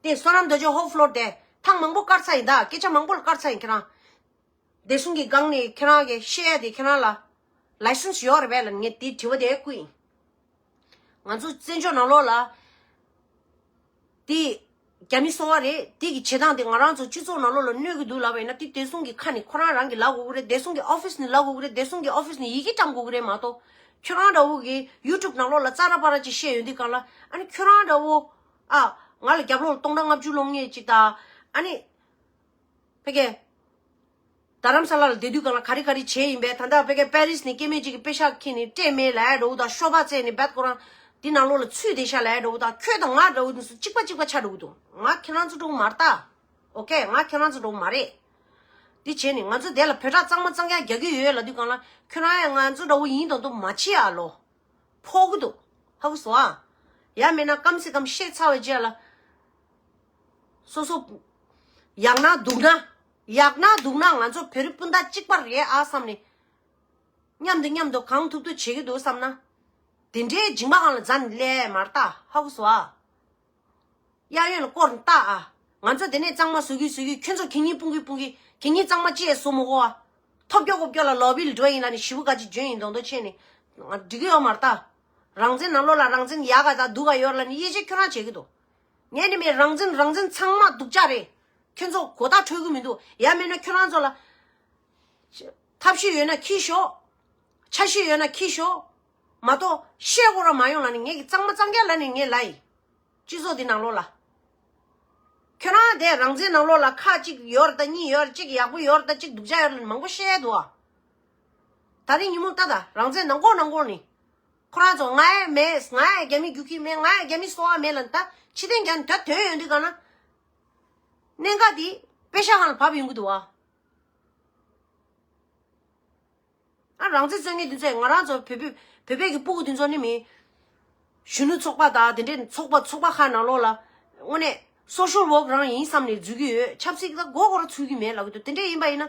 དེ་བསོད་ནམས་རྡོ་རྗེ་ཧོབ་ཕློར་དེ་ཐེངས་མང་པོ་བཀར་ཚར་ཡིན། ད་སྐད་ཆ་མང་པོ་ལ་བཀར་ཚར་ཡིན་ཁྱེད་རང་། བདེ་སྲུང་གི་སྒང་ནས་ཁྱེད་རང་གིས་བཤད་ཡ་དེ་ཁྱེད་རང་ལ་ལའི་སེན་སི་ཡོད་རེད་པས་ལབ་ངས་དེ་དྲི་བ་དེ་བསྐུར་ཡིན། ང་ཚོ་བཙན་བྱོལ་ནང་ལོགས་ལ་དེ་རྒྱ་མི་སོང་བ་རེད། དེ་གི་བྱེད་སྟངས་དེ་ང་རང་ཚོ་སྤྱི་ཚོགས་ནང་ལོགས་ལ་གནོད་ཀྱི་འདུག་ལབ་པ་ཡིན་ན་དེ་བདེ་སྲུང་གི་ཁ་ནས་ཁོ་རང་རང་གིས་ལབ་དགོས་ཀྱི་རེད། བདེ་སྲུང་གི་ཨོ་ཕིས་ནས་ལབ་དགོས་ཀྱི་རེད། བདེ་སྲུང་གི་ཨོ་ཕིས་ནས་ཡི་གེ་བཀྲམ་དགོས་ཀྱི་རེད་མ་གཏོགས། ཁྱོད་རང་འདྲ་བོ་གིས་ཡུ་ཊུབ་ནང་ལོགས་ལ་ཙ་ར་པ་ར་ཅིག་བཤད་ཡོང་དུས་སྒང་ལ་ཨ་ནི་ཁྱོད་རང་འདྲ་བོ་ཨ་ང་ལ་རྒྱབ་ལོགས་ལ་སྟོང་ཕྲག་ལྔ་བཅུ་སློང་མཁན་ཅིག་དང་ཨ་ནི། ཕ་གི། རྡ་རམ་ས་ལ་ལ་བསྡད་དུས་སྒང་ལ་ག་རེ་ག་རེ་བྱས་ཡིན་པས། ད་ལྟ་ཕ་གི་པེ་རིས་ནས་སྐྱེ་དམན་ཅིག་གིས་པེ་ཤག་ཁྱེར་ནས་སྤྲད་མེད་ལབ་ཡ་འདྲ་བོ་དང་ཤོ་སྦག་བཙལ་ནས་བད་ཁོ་རང་འདི་ནང་ལོགས་ལ་ཚུད་བསྡད་ཤག་ལབ་ཡ་འདྲ་བོ་དང་ཁྱོད་དང་ང་འདྲ་བོ་འདི་ཚོ་གཅིག་པ་གཅིག་པ་ཆགས་འགྲོ་གི་འདུག་ང་ཁྱེད་རང་ཚོ་འདྲ་བོ་མ་རེད་ད། ཨོ་ཁེ། ང་ཁྱེད་རང་ཚོ་འདྲ་བོ་མ་རེད། འདི་བྱས་ནས་ང་ཚོ་དེ་ལ་བོད་སྐད་གཙང་མ་གཙང་རྐྱང་རྒྱག་གི་ཡོད་ལབ་དུས་སྒང་ལ་ཁྱོད་རང་ཡང་ང་ཚོ་འདྲ་བོ་ཡིན་མདོག་མདོག་མ་བྱེད་ཨ་ལོ། ཕོག་གི་འདུག་ཧ་གོ་སོང་ཨ། ཡང་མིན་ན་ཀམ་སེ་ཀམ་བཤད་ཚར་བའི་རྗེས་ལ། སོ་སོ། ཡག་ན་སྡུག་ན། ཡག་ན་སྡུག་ན་ང་ཚོ་བོད་རིགས་སྤུན་ཟླ་གཅིག་པ་རེད་ཨ་བསམ་ནས། མཉམ་དུ་མཉམ་དུ་གང་ཐུབ་ཐུབ་བྱེད་ཀྱི་འདུག་བསམ་ན། དེ་འདྲའི་མཇིང་པ་སྒང་ལ་འཛེགས་ནས་སླེབས་མ་རེད་ད། ཧ་གོ་སོང་ཨ། གཡས་གཡོན་ལ་སྐོར་ནས་ལྟ་ཨ། ང་ཚོ་དེ་ནས་གཙང་མ་བཟོ་གི་བཟོ་གི་ཁྱོད་ཚོ་གད་སྙིགས་སྤུངས་གི་སྤུངས་གི་གད་སྙིགས་གཙང་མ་ཅི་ཡང་བཟོ་མི་དགོས་ཨ། ཐོབ་སྐྱོ་ཀོབ་སྐྱོ་ལ་ལོ་བིལ་འགྲོ་ཡིན་ལབ་ནས་ཞེ་པོ་ག་ཅིག་འཇོན་ཡིན་མདོག་མདོག་བྱས་ནས། ང་འགྲིག་གི་ཡོད་མ་རེད་ད། རང་བཙན་ནང་ལོགས་ལ་རང་བཙན་ཡག་ག་ད་སྡུག་ག་ཡོད་ལབ་ནས་དབྱེ་འབྱེད་ཁྱོད་རང་བྱེད་ཀྱི་འདུག་ངས་ནི་མིན་རང་བཙན་རང་བཙན་ཚང་མ་སྡུག་ཅག་རེད། ཁྱོད་ཚོ་གོ་བརྡ་འཕྲོད་ཀྱི་མི་འདུག་ཡང་མིན་ན་ཁྱོད་རང་ཚོ་ལ། ཐབས་ཤེས་ཡོད་ན་འཁྱེར་ཤོག་འཆར་གཞི་ཡོད་ན་འཁྱེར་ཤོག་མ་གཏོགས་བཤད་དགོས་ར་མ་ཡོང་ལབ་ནས་ངས་ཀྱི་གཙང་མ་གཙང་རྐྱང་ལབ་ནས་ངས་ལབ་ཡིན། སྤྱི་ཚོགས་འདི་ནང་ལོགས་ལ། ཁྱོད་རང་དེ་རང་བཙན་ནང་ལོགས་ལ་ཁ་གཅིག་ཡོད་རེད་ད་གཉིས་ཡོད་རེད། གཅིག་ཡག་པོ་ཡོད་རེད་ད་གཅིག་སྡུག་ཅག་ཡོད་རེད་ལབ་ནས་མང་པོ་བཤད་འདུག་ཨ། ད་རིང་ཉིན་མོ་ལྟ་ད་རང་བཙན་ནང་ཁོག་ནང་ཁོག་ནི། ཁོ་རང་ཚོ་ང་ཡ་མེད། ང་ཡ་རྒྱ་མི་རྒྱུག་གི་མེད། ང་ཡ་རྒྱ་མི་གསོ་བ་མེད་ལ། ད་ཕྱི་ཐེངས་རྒྱ་ནི་ད་དོན་ཡོད་འདི་ག་ན། གནད་འགག་འདི་པེ་ཤ་ཁང་ལ་བབས་ཡོང་གི་འདུག་བ། ཨ། རང་བཙན་རྩོད་མཁན་འདི་ཚོས་ང་རང་ཚོ་བོད་པའི་བོད་པའི་གི་སྤུ་གུ་འདི་ཚོ་ནི་མི་གཞོན་ནུ་ཚོགས་པ་དང་དེ་འདྲའི་ཚོགས་པ་ཚོགས་པ་ཁག་ནང་ལོགས་ལ་དངོས་གནས་སོ་ཤལ་ཝོག་རང་ཡིན་བསམ་ནས་འཛུལ་གྱི་ཡོད། ཆབ་སྲིད་ལ་མགོ་སྐོར་ཚུད་ཀྱི་མེད་ལབ་ཀྱི་འདུག་དེ་འདྲ་ཡིན་པ་ཡིན་ན་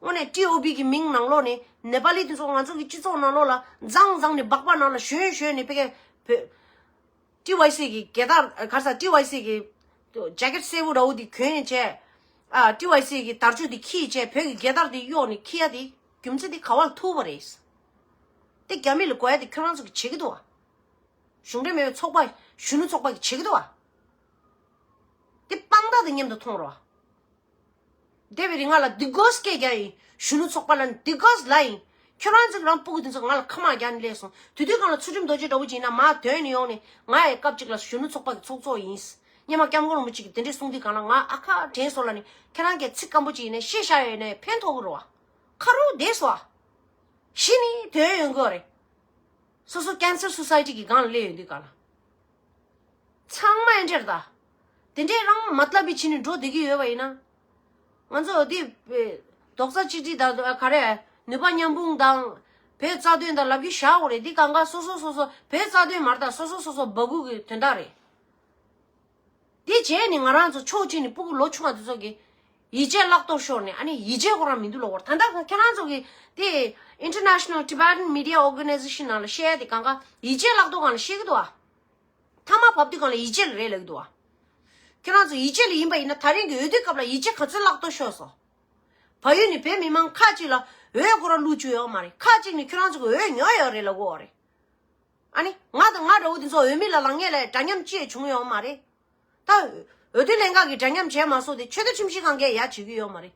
དངོས་གནས་ཊི་ཨོ་བི་གི་མིང་ནང་ལོགས་ནས་ནེ་པ་ལི་དེ་ཚོ་ང་ཚོ་གི་སྤྱི་ཚོགས་ནང་ལོགས་ལ་འཛིང་འཛིང་ནས་སྦག་སྦག་ནང་ལ་ཞོན་ཞོན་ནས་ཕ་གིའི་བོད། ཊི་ཝའི་སི་གི་རྒྱལ་དར། ག་རེ་ཟེར། ཊི་ཝའི་སི་གི་ཇེ་ཀེཊ་སེར་པོ་འདྲ་བོ་དེ་གྱོན་བྱས། ཨ། ཊི་ཝའི་སི་གི་དར་ལྕོག་དེ་འཁྱེར་བྱས། བོད་ཀྱི་རྒྱལ་དར་དེ་གཡོགས་ནས་འཁྱེར་ཡ་དེ་རྒྱུ་མཚན་དེ་ག་བ་ལ་ཐུག་པ་རེད། དེ་རྒྱ་མི་ལ་དགོས་ཡ་དེ་ཁྱོད་རང་ཚོ་གིས་བྱེད་ཀྱི་འདུག་བ། གཞུང་འབྲེལ་མེད་པའི་ཚོགས་པ། གཞོན་ནུ་ཚོགས་པ་གིས་བྱེད་ཀྱི་འདུག་བ། དེ་དཔང་རྟགས་དང་མཉམ་དུ་མཐོང་རོགས། འདས་པའི་རིང་ང་ལ་འདི་གོས་སྐད་རྒྱག་ཡིན། གཞོན་ནུ་ཚོགས་པ་ལ་འདི་གོས་ལ་ཡིན། ཁྱོད་རང་ཚོ་རང་སྤུ་གུ་དེ་ཚོ་ང་ལ་ཁ་མ་རྒྱག་ནས་སླེབས་སོང་། དེ་དུས་སྒང་ལ་ཚུལ་ཁྲིམས་རྡོ་རྗེ་འདྲ་བོ་ཅིག་ཡིན་ན་མར་དོན་ནས་ཡོང་ནས། ང་ཡི་སྐབས་གཅིག་ལ་གཞོན་ནུ་ཚོགས་པ་གི་ཚོགས་གཙོ་ཡིན། སྔོན་མ་སྐྱབས་མགོན་རིན་པོ་ཆེ་གིས་དེ་འདྲས་གསུངས་དུས་སྒང་ལ་ང་ཨ་ཁ་དྲན་སོང་ལ་ནི། ཁྱེད་རང་གིས་ཚིག་སྐམ་པོ་ཅིག་ཡིན་ནའི་བཤད་བཞག་ཡོད་ནའི་ཕན་ཐོགས་ཀྱི་རེད་བ། ཁ་རུ་བསྡད་སོང་བ། གཞི་ནས་དོན་ཡོང་གི་རེད། སོ་སོ་ཀན་སར་སོ་སའི་ཊི་གི་སྒང་ལ་སླེབས་ཡོང་དུས་སྒང་ལ། ཚང་མ་ཨེ་འདྲས་རེད་ད། དེ་འདྲས་རང་མ་ལྟ་བུའི་བྱས་ནས་འགྲོ་བསྡད་ཀྱི་ཡོད་པ་ཡིན་ན། ང་ཚོ་འདི་རྡོག་རྩ་གཅིག་སྒྲིལ་དང་ག་རེ། ནུས་པ་མཉམ་སྤུངས་དང་། བོད་རྩ་དོན་དང་ལབ་ཀྱི་བཞག་དགོས་རེད། འདི་གང་ག་སོ་སོ་སོ་སོ་བོད་རྩ་དོན་མ་རེད་ད། སོ་སོ་སོ་སོ་སྦ་ཁུག་གི་དོན་དག་རེད། དེ་བྱས་ནས་ང་རང་ཚོ་ཕྱོགས་གཅིག་ནས་སྤུ་གུ་ལོ་ཆུང་བ་དེ་ཚོ་གིས་ཡིད་ཆེས་བརླག་གཏོར་ཤོར་ནས། ཨ་ནི་ཡིད་ཆེས་ཁོ་རང་མི་འདུག་ལབ་ཀྱི་ཡོད་རེད། ད་ལྟ་ཁྱེད་རང་ཚོ་གིས་དེ་International Tibetan Media Organization ནང་ལ་བཤད་ཡ་དེ་གང་ག་ཡིད་ཆེས་བརླག་གཏོར་སྒང་ལ་བཤད་ཀྱི་འདུག་ཨ། མཐའ་མ་བབས་དུས་སྒང་ལ་ཡིད་ཆེས་ལ་རེད་ལབ་ཀྱི་འདུག་ཨ། ཁྱེད་རང་ཚོ་ཡིད་ཆེས་ལ་ཡིན་པ་ཡིན་ན་ད་རིང་གི་འོས་བསྡུའི་སྐབས་ལ་ཡིད་ཆེས་ག་ཚོད་བརླག་གཏོར་ཤོར་སོང་། བལ་ཡུལ་ནས་བོད་མི་མང་ཁག་ཅིག་ལ་འོས་ཁོ་རང་བླུགས་བཅུག་ཡོད་མ་རེད། ཁག་ཅིག་ནས་ཁྱེད་རང་ཚོ་གི་འོས་ཉོས་ཡོད་རེད་ལབ་ཀྱི་ཡོད་རེད། ཨ་ནི་ང་དང་ང་འདྲ་བོ་དེ་ཚོ་འོས་མི་ལ་ལངས་ངེས་ལ་འདྲ་མཉམ་ཅི་ཡང་བྱུང་ཡོད་མ་རེད། ད་འོས་བསྡུ་ལྷན་ཁང་གིས་འདྲ་མཉམ་བྱས་མ་སོང་སྟེ་ཆོས་དད་ཁྲིམས་ཞིབ་ཁང་གིས་ཡ་བྱེད་ཀྱི་ཡོད་མ་རེད།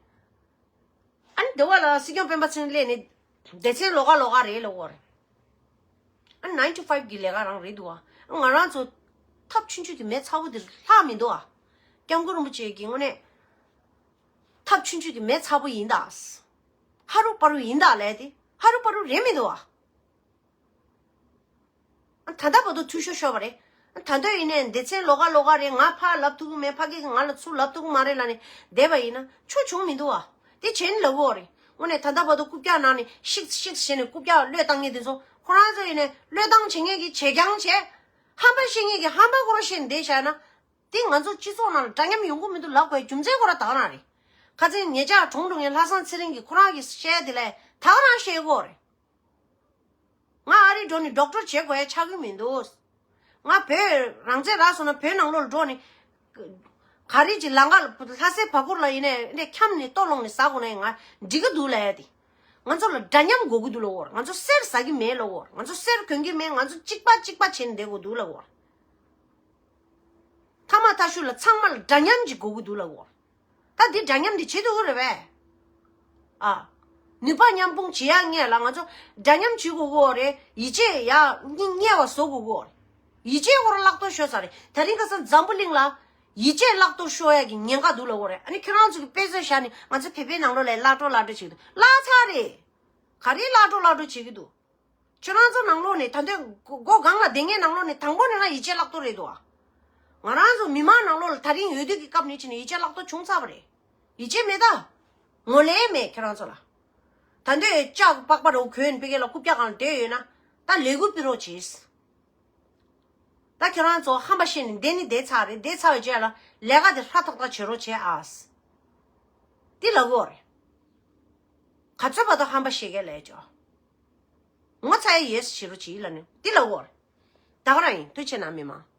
ཨ་ནི་སྡེ་བ་ལ་སྲིད་སྐྱོང་སྤེན་པ་ཚེ་རིང་སླེབས་ནས་སྡེ་ཚན་ལོགས་ཀ་ལོགས་ཀ་རེད་ལབ་ཀྱི་ཡོད་རེད། ཨ་ནི་nine to five གི་ལས་ཀ་རང་རེད་འདུག་བ། ང་རང་ཚོ་ཐབས་ཆུང་ཆུང་གི་མེ་ཚ་པོ་དེ་ལྷག་མི་འདུག་བ། སྐྱབས་མགོན་རིན་པོ་ཆེ་གིས་དངོས་གནས་ཐབས་ཆུང་ཆུང་གི་མེ་ཚ་པོ་ཡིན་ད། ཧ་རུ་པ་རུ་ཡིན་ད་ལབ་དེ་ཧ་རུ་པ་རུ་རེད་མི་འདུག་བ། ད་ལྟ་བར་དུ་འཐུས་ཤོར་ཤོར་བ་རེད། ད་དུང་ཡིན་ནའི་སྡེ་ཚན་ལོགས་ཀ་ལོགས་ཀ་རེད། ང་ཕར་ལབ་ཐུབ་ཀྱི་མེད། ཕ་གི་ང་ལ་ཚུར་ལབ་ཐུབ་ཀྱི་མ་རེད་ལབ་ནས་བསྡད་པ་ཡིན་ན་ཆོ་བྱུང་མི་འདུག་བ། དེ་བྱས་ནས་ལབ་ཀྱི་ཡོད་རེད། དངོས་གནས་ད་ལྟ་བར་དུ་རྐུབ་བཀྱག་ནང་ནས་ཤིག་ཤིག་བྱས་ནས་རྐུབ་བཀྱག་བློས་བཏང་མཁན་དེ་ཚོ་ཁོ་རང་ཚོ་ཡིན་ནའི་བློས་བཏང་བྱེད་མཁན་གྱིས་བྱེད་རྐྱང་བྱས། ཧམ་པ་བཤད་མཁན་གྱིས་ཧམ་པ་ཁོ་རང་བཤད་ནས་བསྡད་བཞག་ན། དེ་ང་ཚོ་སྤྱི་ཚོགས་ནང་ལ་འདྲ་མཉམ་ཡོང་གི་མི་འདུག་ལབ་དགོས་རྒྱུ་མཚན་ཁོ་རང་ད་ག་རང་རེད། ཁ་སང་ཉེ་ཆར་གྲོངས་འགྲོ་མཁན་ལྷ་བཟང་ཚེ་རིང་གིས་ཁོ་རང་གིས་བཤད་དེ་ལས་ད་ག་རང་བཤད་ཀྱི་ཡོད་རེད། ང་ཨ་རི་འགྲོ་ནས་ཌོག་ཊར་བྱེད་དགོས་ཡ་ཆགས་ཀྱི་མི་འདུག་ང་བོད་རང་བཙན་རག་སོང་ན་བོད་ནང་ལོགས་ལ་འགྲོ་ནས། ག་རེ་ཅིག་ལམ་ཁ་ལ་ལྷ་སའི་བར་སྐོར་ལ་ཡིན་ནའི་འདྲ་འཁྱམས་ནས་ལྟོ་སློང་ནས་ཟ་དགོས་ན་ཡང་ང་འགྲིག་གི་འདུག་ལབ་ཡ་དེ། ང་ཚོ་ལ་འདྲ་མཉམ་དགོས་ཀྱི་འདུག་ལབ་ཀྱི་ཡོད་རེད། ང་ཚོ་གསེར་ཟ་གི་མེད་ལབ་ཀྱི་ཡོད་རེད། ང་ཚོ་གསེར་གྱོན་གྱི་མེད། ང་ཚོ་གཅིག་པ་གཅིག་པ་བྱས་ནས་བསྡད་དགོས་འདུག་ལབ་ཀྱི་ཡོད་རེད། མཐའ་མ་མཐའ་གཞུག་ལ་ཚང་མ་ལ་འདྲ་མཉམ་ཅིག་དགོས་ཀྱི་འདུག་ལབ་ཀྱི་ཡོད་རེད། ད་འདི་འདྲ་མཉམ་འདི་བྱེད་ཐུབ་ཀྱི་རེད་པས། ཨ། ནུས་པ་མཉམ་སྤུངས་བྱེད་ཡ་ངེས་ལ། ང་ཚོ་འདྲ་མཉམ་བྱེད་དགོས་ཀྱི་ཡོད་རེད། ཡིད་ཆེས་ཡ་གཉིས་དམྱལ་བ་བཟོ་དགོས་ཀྱི་ཡོད་རེད། ཡིད་ཆེས་ཁོ་རང་བརླག་གཏོར་ཤོར་ཚར་རེད། དེ་རིང་ཁ་སང་འཛམ་བུ་གླིང་ལ་ཡིད་ཆེས་བརླག་གཏོར་ཤོར་ཡ་གི་ཉེན་ཁ་འདུག་ལབ་ཀྱི་ཡོད་རེད། ཨ་ནི་ཁྱོད་རང་ཚོ་གི་དཔེ་མཚོན་བཞག་ནས་ང་ཚོ་བོད་པའི་ནང་ལོགས་ལ་བརླག་འགྲོ་བརླག་འགྲོ་བྱེད་ཀྱི་འདུག་བརླག་ཚར་རེད། ག་རེ་བརླག་འགྲོ་བརླག་འགྲོ་བྱེད་ཀྱི་འདུག་ཁྱོད་རང་ཚོ་ནང་ལོགས་ནས་ད་ལྟ་སྒོ་སྒང་ལ་བསྡད་མཁན་ནང་ལོགས་ནས་དང་པོ་ནས་རང་ཡིད་ཆེས་བརླག་གཏོར་རེད་འདུག་ཨ། ང་རང་ཚོ་མི་མང་ནང་ལོགས་ལ་ད་རིང་འོས་བསྡུ་གི་སྐབས་ནས་བྱས་ནས་ཡིད་ཆེས་བརླག་གཏོར་བྱུང་ཚར་བ་རེད། ཡིད་ཆེས་མེད་ད། ངོས་ལེན་མེད་ཁྱོད་རང་ཚོ་ལ། ད་ལྟ་ལྕགས་པགས་པ་རོ་གོན་ཕ་གི་ལ་རྐུབ་བཀྱག་སྒང་ལ་བསྡད་ཡོད་ན། ད་ལས་འགུལ་སྤེལ་རོགས་བྱེད། ད་ཁྱོད་རང་ཚོ་ཧམ་པ་བཤད་ནས་བསྡད་ནི་བསྡད་ཚར་རེད། བསྡད་ཚར་བའི་རྗེས་ལ་ལས་ཀ་དེ་ཧྲ་ཐག་ཐག་བྱེད་རོགས་བྱེད་ཨ། དེ་ལབ་ཀྱི་ཡོད་རེད། ག་ཚོད་བར་དུ་ཧམ་པ་བཤད་མཁན་ལབ་ཀྱི་ཡོད། ངོ་ཚ་ཡ་ཡོད་ཟེར་རོགས་བྱེད་ལབ་ནས་དེ་ལབ་ཀྱི་ཡོད་རེད། ད་ག་རང་ཡིན། ཐུགས་རྗེ་ཆེ་གནང་མི་མང་།